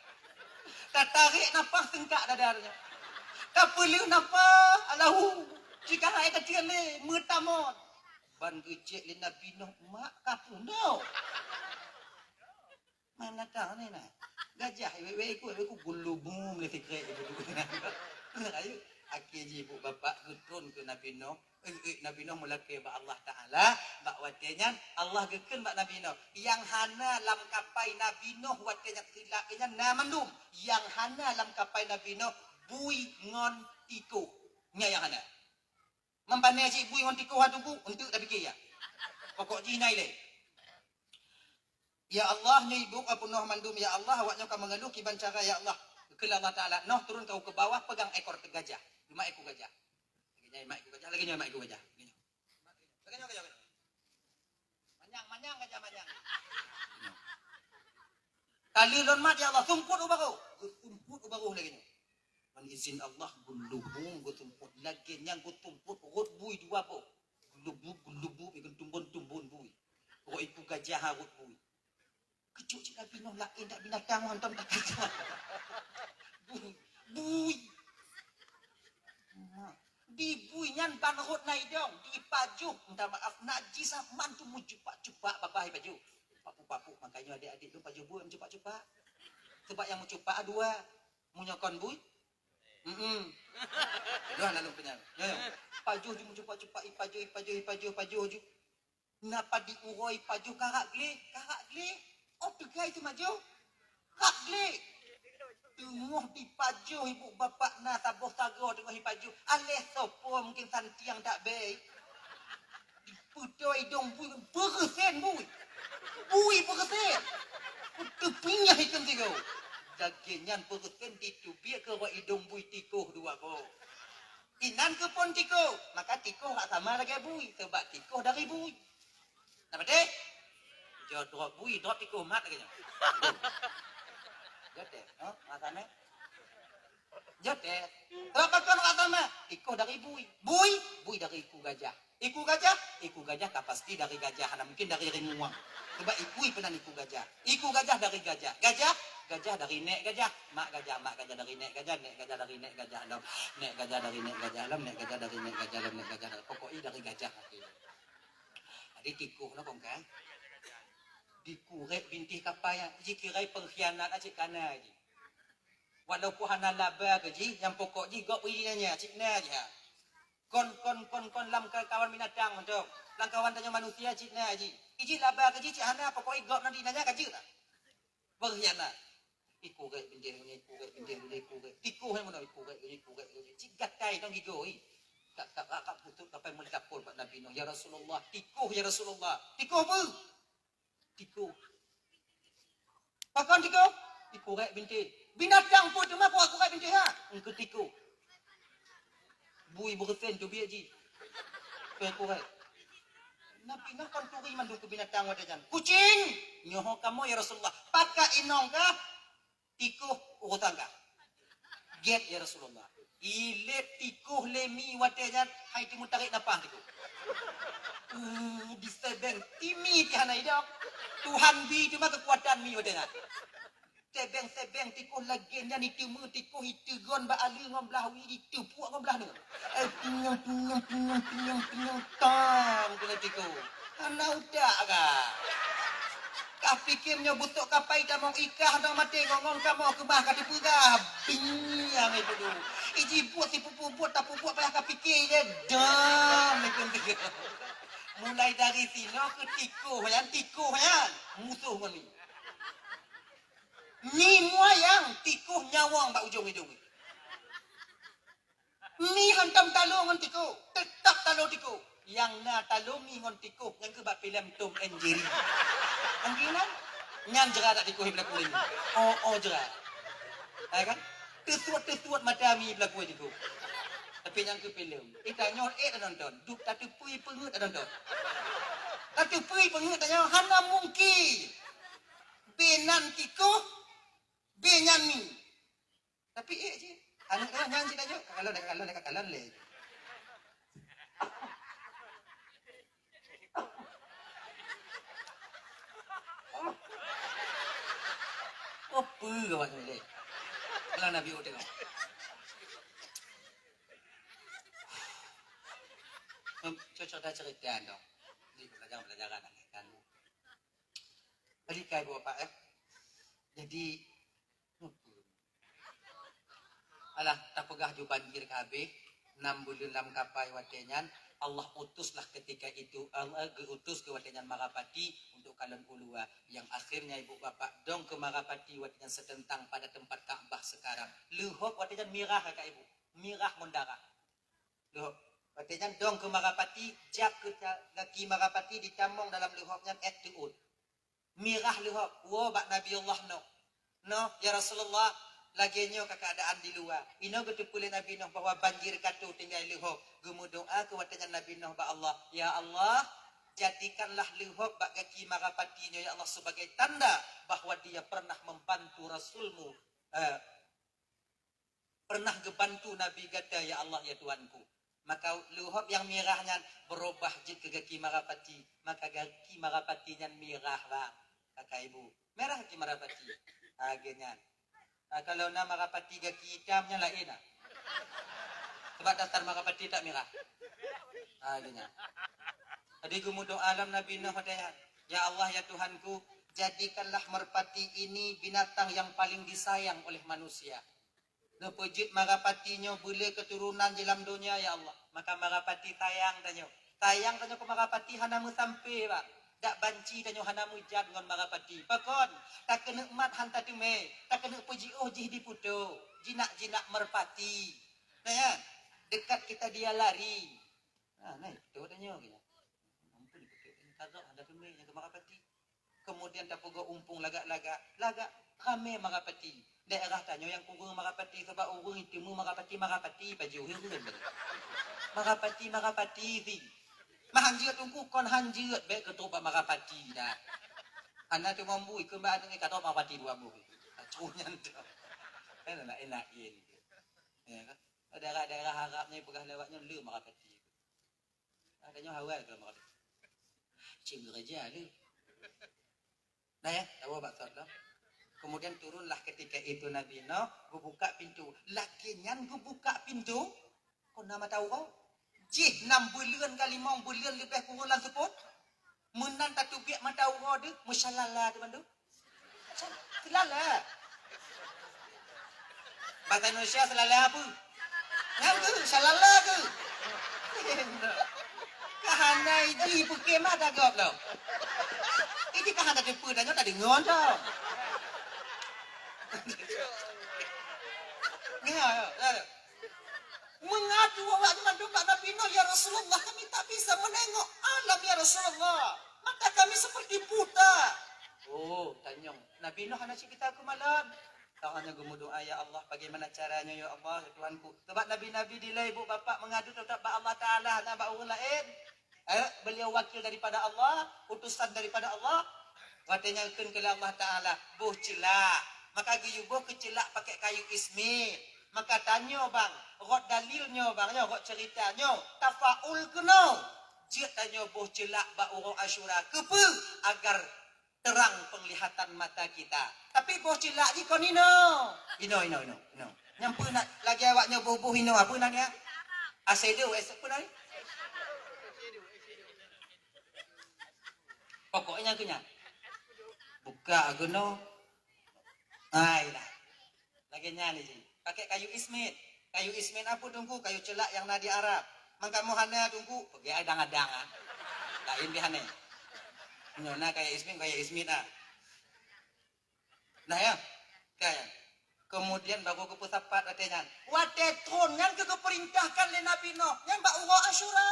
Tatarek nafah seungkak dada nyoe. Tapeuleueh nafah, Allahu, jika hai tateun lé meutamon." Ban geucék lé Nabi Nuh, "Mak ka peunoh." Mana tahu ni nah. Gajah wek-wek ikut, wek ikut gulu bum le sikrek ibu tu. Ayo, akhé jih ibu bapak geutron keu Nabi Nuh. Eh, eh, Nabi Nuh meulakée bak Allah Taala, bak watée nyan Allah geukheun bak Nabi Nuh, nyang hana lam kapai Nabi Nuh watée nyan silap nyan na mandum. Nyang hana lam kapai Nabi Nuh bui ngon tikôh. Nyan nyang hana. Meupané cit bui ngon tikôh hana tubu, eunteuk tapike ya. Pokok jih na ilée. Ya Allah, nyoe ibu ka peunoh mandum, ya Allah, awak nyoe ka meungeuluh kiban cara, ya Allah. Kheun Allah Taala, noh turun keu bawah, pegang ekor gajah. Lima ekor gajah. Lagèe nyoe, lima ekor gajah, lagèe nyoe, lima ekor gajah. Lagèe nyoe. Lagèe nyoe, lagèe nyoe, lagèe nyoe. Manyang, manyang gajah manyang. Ka lheueh lôn mat, ya Allah, sumpot u barô. Geusumpot u barô lagèe nyoe. Ngon izin Allah, geulubong geusumpot. Lagèe nyan geusumpot rot bui dua boh. Geulubong, geulubong, geutumbon-tumbon bui. Rot iku gajah rot bui. Keucok cit Nabi Nuh laén dak binatang mantong takasa. Bui, bui. Di bui nyan ban rot na idong, dipajoh, minta maaf, najis ah, mandum meucupak-cupak babah ipajoh. Papuk-papuk, makanya adik-adik lôn pajoh bui meucupak-cupak. Sebab nyang meucupak dua, meunyoe kon bui. Hmm. Dua lalu kenyang. Yo, yo. Pajoh ju meucupak-cupak, ipajoh, ipajoh, ipajoh, ipajoh ju. Na pat di uroe pajoh karak gleh, karak gleh. Oh, teugai teumajoh. Karak gleh. Teungoh dipajoh ibu bapak na saboh sagoe teungoh ipajoh. Aléh soe po mungken santiang dak bèe. Dipeutôi idong bui, beureusen bui. Bui beureusen. Teupinyah ikheun sigoe. Lagèe nyan beureusen ditubiek keu rot idong bui tikoh dua boh. Inan keuphon tikoh, maka tikoh hak sama lagèe bui, seubab tikoh dari bui. Na patéh? Jeuet drop bui, drop tikoh mat lagèe nyoe. Jeuet teh, ha? Masa meh? Jeuet teh. Drop pakon hak sama? Tikoh dari bui. Bui, bui dari iku gajah. Iku gajah, iku gajah ka pasti dari gajah, hana mungkin dari ringuang. Sebab iku peunan iku gajah. Iku gajah dari gajah. Gajah, gajah dari nèk gajah. Mak gajah, mak gajah dari nèk gajah, nèk gajah dari nèk gajah lom. Nèk gajah dari nèk gajah lom, nèk gajah dari nèk gajah lom, nèk gajah dari, pokok i dari gajah. Jadi tikoh nyoe kon kan? Dikurek bintéh kapai, jikira pengkhianat cit kana jih. Walaupun hana laba keu jih, nyang pokok jih gob ri nyan cit na jih ha. Kon, kon, kon, kon lam kawan binatang mantong. Lam kawan tanyoe manusia cit na jih. Ijih laba keu jih cit hana, pokok i gob na di nyan ka jeuet lah. Pengkhianat. Ikurek bintéh nyoe, ikurek bintéh nyoe, ikurek. Tikoh nyang meunoe, ikurek nyoe, ikurek nyoe. Cit gatai dong gigoe. Tak, tak, tak, tak putut sampai meulapor bak Nabi Nuh, "Ya Rasulullah, tikoh ya Rasulullah." Tikoh peue? Tikoh. Pakon tikoh? Ikurek bintéh. Binatang peue teuma kurek-kurek bintéh ha? Engkeu tikoh. Bui beureusen teubiet jih. Kurek-kurek. Nabi Nuh kon turi mandum keu binatang watèe nyan. Kucing! Nyoe ho kamoe ya Rasulullah. Pakat inong kah? Tikoh urosan kah? Gèt ya Rasulullah. Ilèt tikoh lé mi watèe nyan hai teumeutarek nafah tikoh. Uh, disebeng timi pih hana idong. Tuhan bi teuma keukuatan mi watèe nyan. Sebeng-sebeng tikoh lagèe nyan, iteumeu tikoh, iteugon bak aleue ngon blah wie, iteupuek ngon blah neu. Eh, pinyong, pinyong, pinyong, pinyong, pinyong, tang, keuneuk tikoh. Hana utak ka. Ka pikir nyoe beutôi kapai tamong ikah dong maté ngongong kamoe keubah ka teupeugah. Bingiang itu tu. Iji buet sipupu buet tapubuet payah ka pikir je. Dam, itu tu. Mulai dari sinoe keu tikoh nyan, tikoh nyan. Musoh ngon ni. Mi muayang tikoh nyawong bak ujong idong. Mi hantom talo ngon tikoh, teutap talo tikoh. Nyang na talo mi ngon tikoh, nyang keu bak filem Tom and Jerry. Nyang keu inan, nyan jera dak tikoh ibeulaku lé mi. Oh, oh jera. Hai kan? Teusuet-teusuet mata mi ibeulaku tikoh. Tapi nyang keu filem, itanyoe ék tanonton, dup tateupeue peungeut tanonton. Tateupeue peungeut tanyoe hana mungkin. Beunan tikoh, beunan mi. Tapi ék cit. Aneuk nyan cit laju. Ka kalon, ka kalon, ka kalon lé. Oh, peue awak nyoe lé? Kalon Nabi Hud tengok. Em, cocok dah cerita tu. Jadi pelajaran-pelajaran nak kan. Tadi kai bapak eh. Jadi Alah, tapeugah ju banjir ka habéh, nam buleuen lam kapai watée nyan, Allah utuslah ketika itu, Allah geuutus keu watée nyan mara pati untuk kalon uluwa, nyang akhirnya ibu bapak dong keu mara pati watée nyan seuteuntang pada tempat Ka'bah sekarang. Leuhop watée nyan mirah ka ibu, mirah ngon darah. Leuhop. Watée nyan dong keu mara pati, jak keu ta-, gaki mara pati ditamong dalam leuhop nyan ék teuôt. Mirah leuhop, woe bak Nabi Allah Nuh. "Nuh, ya Rasulullah, lagèe nyoe ka keuadaan di luwa." Inoe geuteupeue lé Nabi Nuh bahwa banjir ka tho tinggai leuhop. Geumeudoa keu watèe nyan Nabi Nuh bak Allah, "Ya Allah, jadikanlah leuhop bak gaki mara pati nyoe, ya Allah, sebagai tanda bahwa dia pernah membantu Rasul-Mu, eh, pernah geubantu Nabi gata, ya Allah, ya Tuhanku." Maka leuhop nyang mirah nyan beurubah jeuet keu gaki mara pati. Maka gaki mara pati nyan mirah bang, kakak ibu. Mirah gaki mara pati. Ha, lagèe nyan. Ha, kalau na mara pati gaki itam nyan laén na. Sebab dasar mara pati tak mirah. Ha, lagèe nyan. Jadi geumeudoa lom Nabi Nuh watèe nyan, "Ya Allah, ya Tuhanku, jadikanlah merpati ini binatang yang paling disayang oleh manusia." Neupeujeuet mara pati nyoe beulé keuturonan di lam donya, ya Allah. Maka mara pati sayang tanyoe. Sayang tanyoe keu mara pati hana meusampé, bang. Dak banci tanyoe hana meujan ngon mara pati. Pakon? Takeuneuk mat han tateumé, takeuneuk peujiôh jih di putô. Jinak-jinak merpati. Nah, ya, dekat kita dia lari. Ah, nah, itu tanyoe geuh. Ampun, itu tanyoe. Kazok han tateumé nyang keu mara pati. Kemudian tapeugot umpung lagak-lagak, lagak ramé mara pati. Daerah tanyoe nyang kureueng mara pati, sabab ureueng iteumé mara pati, mara pati pajoh ureueng. Mara pati, mara pati si. Mah han jeuet teungku, kon han jeuet, bèk keu trok bak mara pati dah. Hana teumambu, ikheun bak aneuk ka trok mara pati dua boh. Trok nyan tu. Kan enak-enak ye. Ya kan? Daerah-daerah Arab ni peugah lewat nyoe le mara pati. Ada nyoe awai kalau mara pati. Cing gereja le. Nah ya, tahu bak sot lah. Kemudian turunlah ketika itu Nabi Nuh, geubuka pintu. Lagèe nyan geubuka pintu, kon na mata uroe. Jih nam buleuen ka limong buleuen leubeh kureueng lam seupôt. Meunan tateubiet mata uroe deuh, meusyalala deuh mandum. Seulala. Bahasa Indonesia seulala apa? Nyan keuh, syalala keuh. Ka hana iji peukhém dah gob lom. Iji ka hana teupeu dah nyoe tadeungoe cok. Nyoe, nyoe. Mengadu awak nyan mandum bak Nabi Nuh, "Ya Rasulullah, kami tak bisa menengok alam, ya Rasulullah. Mata kami seperti buta." Oh, tanyong. Nabi Nuh hana cit geutakot malam. Tangan nyan geumeudoa, "Ya Allah, bagaimana caranya, ya Allah, ya Tuhanku?" Sebab nabi-nabi dilèe ibu bapak mengadu tetap bak Allah Taala, hana bak ureueng laén. Eh, beliau wakil daripada Allah, utusan daripada Allah. Watèe nyan kheun keu Allah Taala, "Boh ceulak." Maka geuyue boh keu ceulak pakai kayu ismit. Maka tanyoe bang, rot dalil nyoe bang, nyoe rot cerita nyoe, tafaul keunoe. Jeuet tanyoe boh ceulak bak uroe Asyura. Keupeue? Agar terang penglihatan mata kita. Tapi boh ceulak jih kon inoe. Inoe, inoe, inoe, inoe. Nyang peue na lagèe awak nyoe boh-boh inoe, peue nan nyan? Asedo, es-, peue nan? Pokoknya keu nyan. Buka keunoe. Hai lah. Lagèe nyan jih. Pakai kayu ismit. Kayu ismit apa teungku? Kayu ceulak nyang na di Arab. Man kamoe hana teungku, peugah adang-adang ah. Laén pih hana. Nyoe na kayu ismit, kayu ismit ah. Nah ya. Kan. Kemudian baru geupeusapat watèe nyan. Watèe thon nyan keu geupeurintahkan lé Nabi Nuh. Nyan bak uroe Asyura.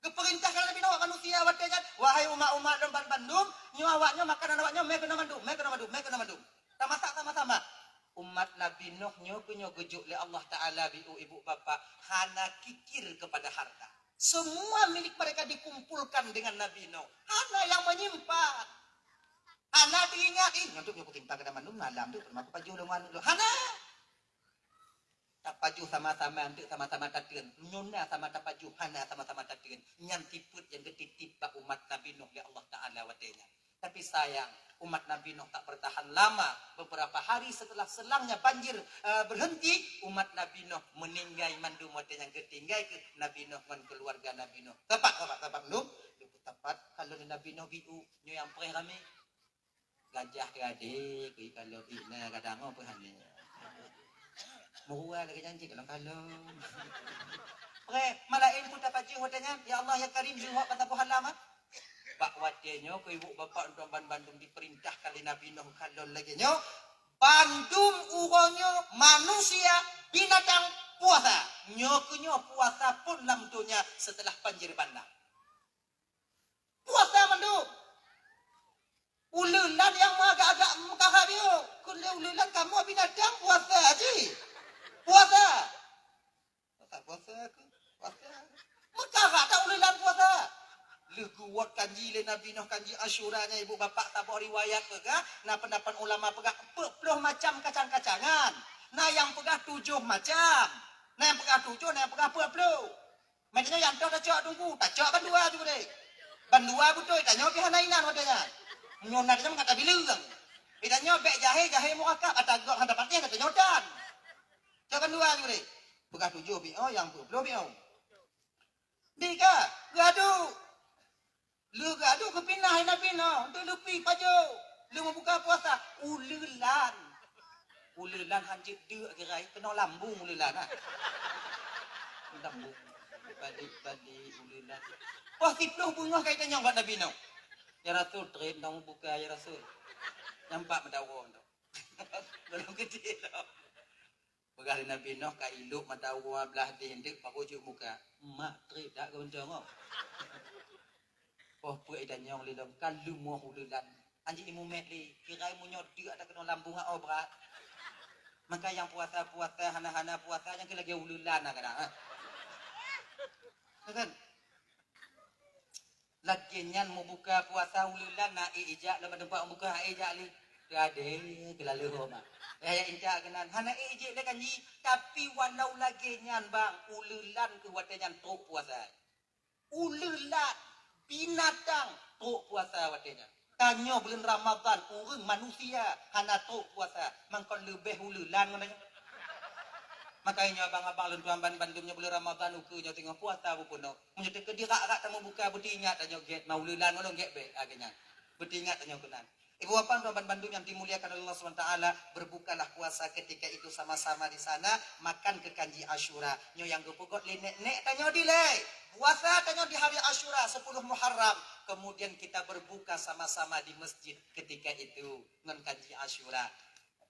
Geupeurintahkan Nabi Nuh bak manusia watèe nyan, "Wahai umat-umat lôn ban-, bandum, nyoe awak nyoe makanan awak nyoe mè keunoe mandum, mè keunoe mandum, mè keunoe mandum." Tamasak sama-sama. Umat Nabi Nuh nyoe keuh nyoe geujok lé Allah Taala, biu ibu bapak, hana kikir kepada harta. Semua milik mereka dikumpulkan dengan Nabi Nuh. Hana nyang menyimpan. Hana teuingat, "Ih, nyoe tu nyoe kutimpa keu mandum malam tu, teuma kupajoh lôn ngon aneuk lôn." Hana. Tapajoh sama-sama, enteuk sama-sama tateun. Nyoe na sama tapajoh, hana sama-sama tateun. Nyan sifeuet nyang geutitip bak umat Nabi Nuh lé Allah Taala watèe nyan. Tapi sayang, umat Nabi Nuh tak bertahan lama. Beberapa hari setelah selangnya banjir, eh, berhenti, umat Nabi Nuh meuninggai mandum watèe nyan geutinggai keu Nabi Nuh ngon keuluwarga Nabi Nuh. Sapat, sapat, sapat mandum. Sapat, kalau Nabi Nuh biu, nyoe nyang preh ramé. Gajah teuadé, kui kalon ina kadang oh peuhani. Meuruwa lagèe janji kalon-kalon. Preh, malaén pun tapajoh watèe nyan, "Ya Allah, ya Karim, jeuet bak saboh alam, ah." Bak watèe nyoe, keu ibu bapak tuan ban bandum diperintahkan lé Nabi Nuh kalon lagèe nyoe, bandum uroe nyoe manusia, binatang puasa. Nyoe keuh nyoe puasa phôn lam donya setelah banjir bandang. Puasa mandum. Ulèe Kamoe binatang puasa, Haji. Puasa. Puasa, puasa aku. Puasa. Meukarat that uleulan puasa. Lheueh geuwot kanji lé Nabi Nuh, kanji Asyura nyan, ibu bapak, saboh riwayat peugah, na peundapat ulama peugah peuet ploh macam kacang-kacangan. Na nyang peugah tujoh macam. Na nyang peugah tujoh, na nyang peugah peuet ploh. Meunyoe nyang toh tacok teungku, tacok bandua ju deh. Bandua beutôi, tanyoe pih hana inan watèe nyan. Meunyoe na tanyoe meukat tabileung. Pih tanyoe bèk jahé, jahé murakab, ata gob hana patéh, tanyoe tan. Cok bandua ju deh. Peugah tujoh pih, oh, nyang peuet ploh pih, oh. Di ka, geuadu. Lheueh geuadu geupinah Nabi Nuh, untuk leupie pajoh. Lheueh meubuka puasa, uleulan. Uleulan hanjeuet deuk kira, keunoe lambung uleulan, ah. Lambung. Balik-balik uleulan. Poh siploh beungoh ka itanyong bak Nabi Nuh. "Ya Rasul, trép dong buka, ya Rasul." Nampak meudawa tu. Belum gede tau. Peugah lé Nabi Nuh ka ilop mata uwa blah deh enteuk, baru jeuet muka. Mak trép dak keu mantong, oh. Poh peuet itanyong lé lom, ka leumoh uleulan. Anjing imumet lé, kira meunyoe deuk dak keunoe lambung, oh, brat. Maka nyang puasa-puasa, hana-hana puasa, nyang keu lagèe uleulan na kadang, ha. Ya kan? Lagèe nyan meubuka puasa uleulan na ék ijak lom teumpat meubuka, ék ijak lé. Gadeh, keulaleuh ma. Yah, yah, intat keunan. Hana ék ijak lé kanji, tapi walau lagèe nyan, bang, uleulan keu watèe nyan trok puasa. Uleulan, binatang, trok puasa watèe nyan. Tanyoe buleuen Ramadhan, ureueng manusia hana trok puasa, mangkon leubeh uleulan ngon tanyoe. Makajih nyoe abang-abang lôn tuan ban-, bandum nyoe buleuen Ramadhan ukeue nyoe teungoh puasa beupunoh. Meunyoe teukeudi rak-rak tameubuka, beuteuingat tanyoe gét, ma uleulan ngon lôn gét bèk, lagèe nyan. Beuteuingat tanyoe keunan. Ibu bapak tuan ban bandum nyang dimuliakan oleh Allah Subhanahu Wa Taala, berbukalah puasa ketika itu sama-sama di sana, makan keu kanji Asyura. Nyoe nyang geupeugot lé nèk-nèk tanyoe dilèe. Puasa tanyoe di hari Asyura, sepuluh Muharram. Kemudian kita berbuka sama-sama di masjid ketika itu ngon kanji Asyura.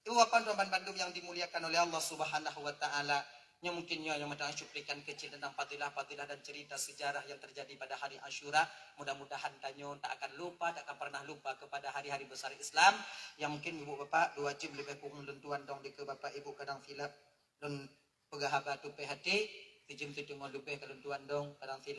Ibu bapak tuan ban bandum nyang dimuliakan oleh Allah Subhanahu Wa Taala, nyoe mungkin nyoe nyang meutanyoe cuplikan kecil tentang fadilah-fadilah dan cerita sejarah yang terjadi pada hari Asyura. Mudah-mudahan tanyoe tak akan lupa, tak akan pernah lupa kepada hari-hari besar Islam yang mungkin ibu bapak dua jeuem leubeh kureueng lôn tuan dong dikeue bapak ibu kadang silap lôn peugah haba tupéh até, sijeuem siteungoh leubeh ka lôn tuan dong kadang silap.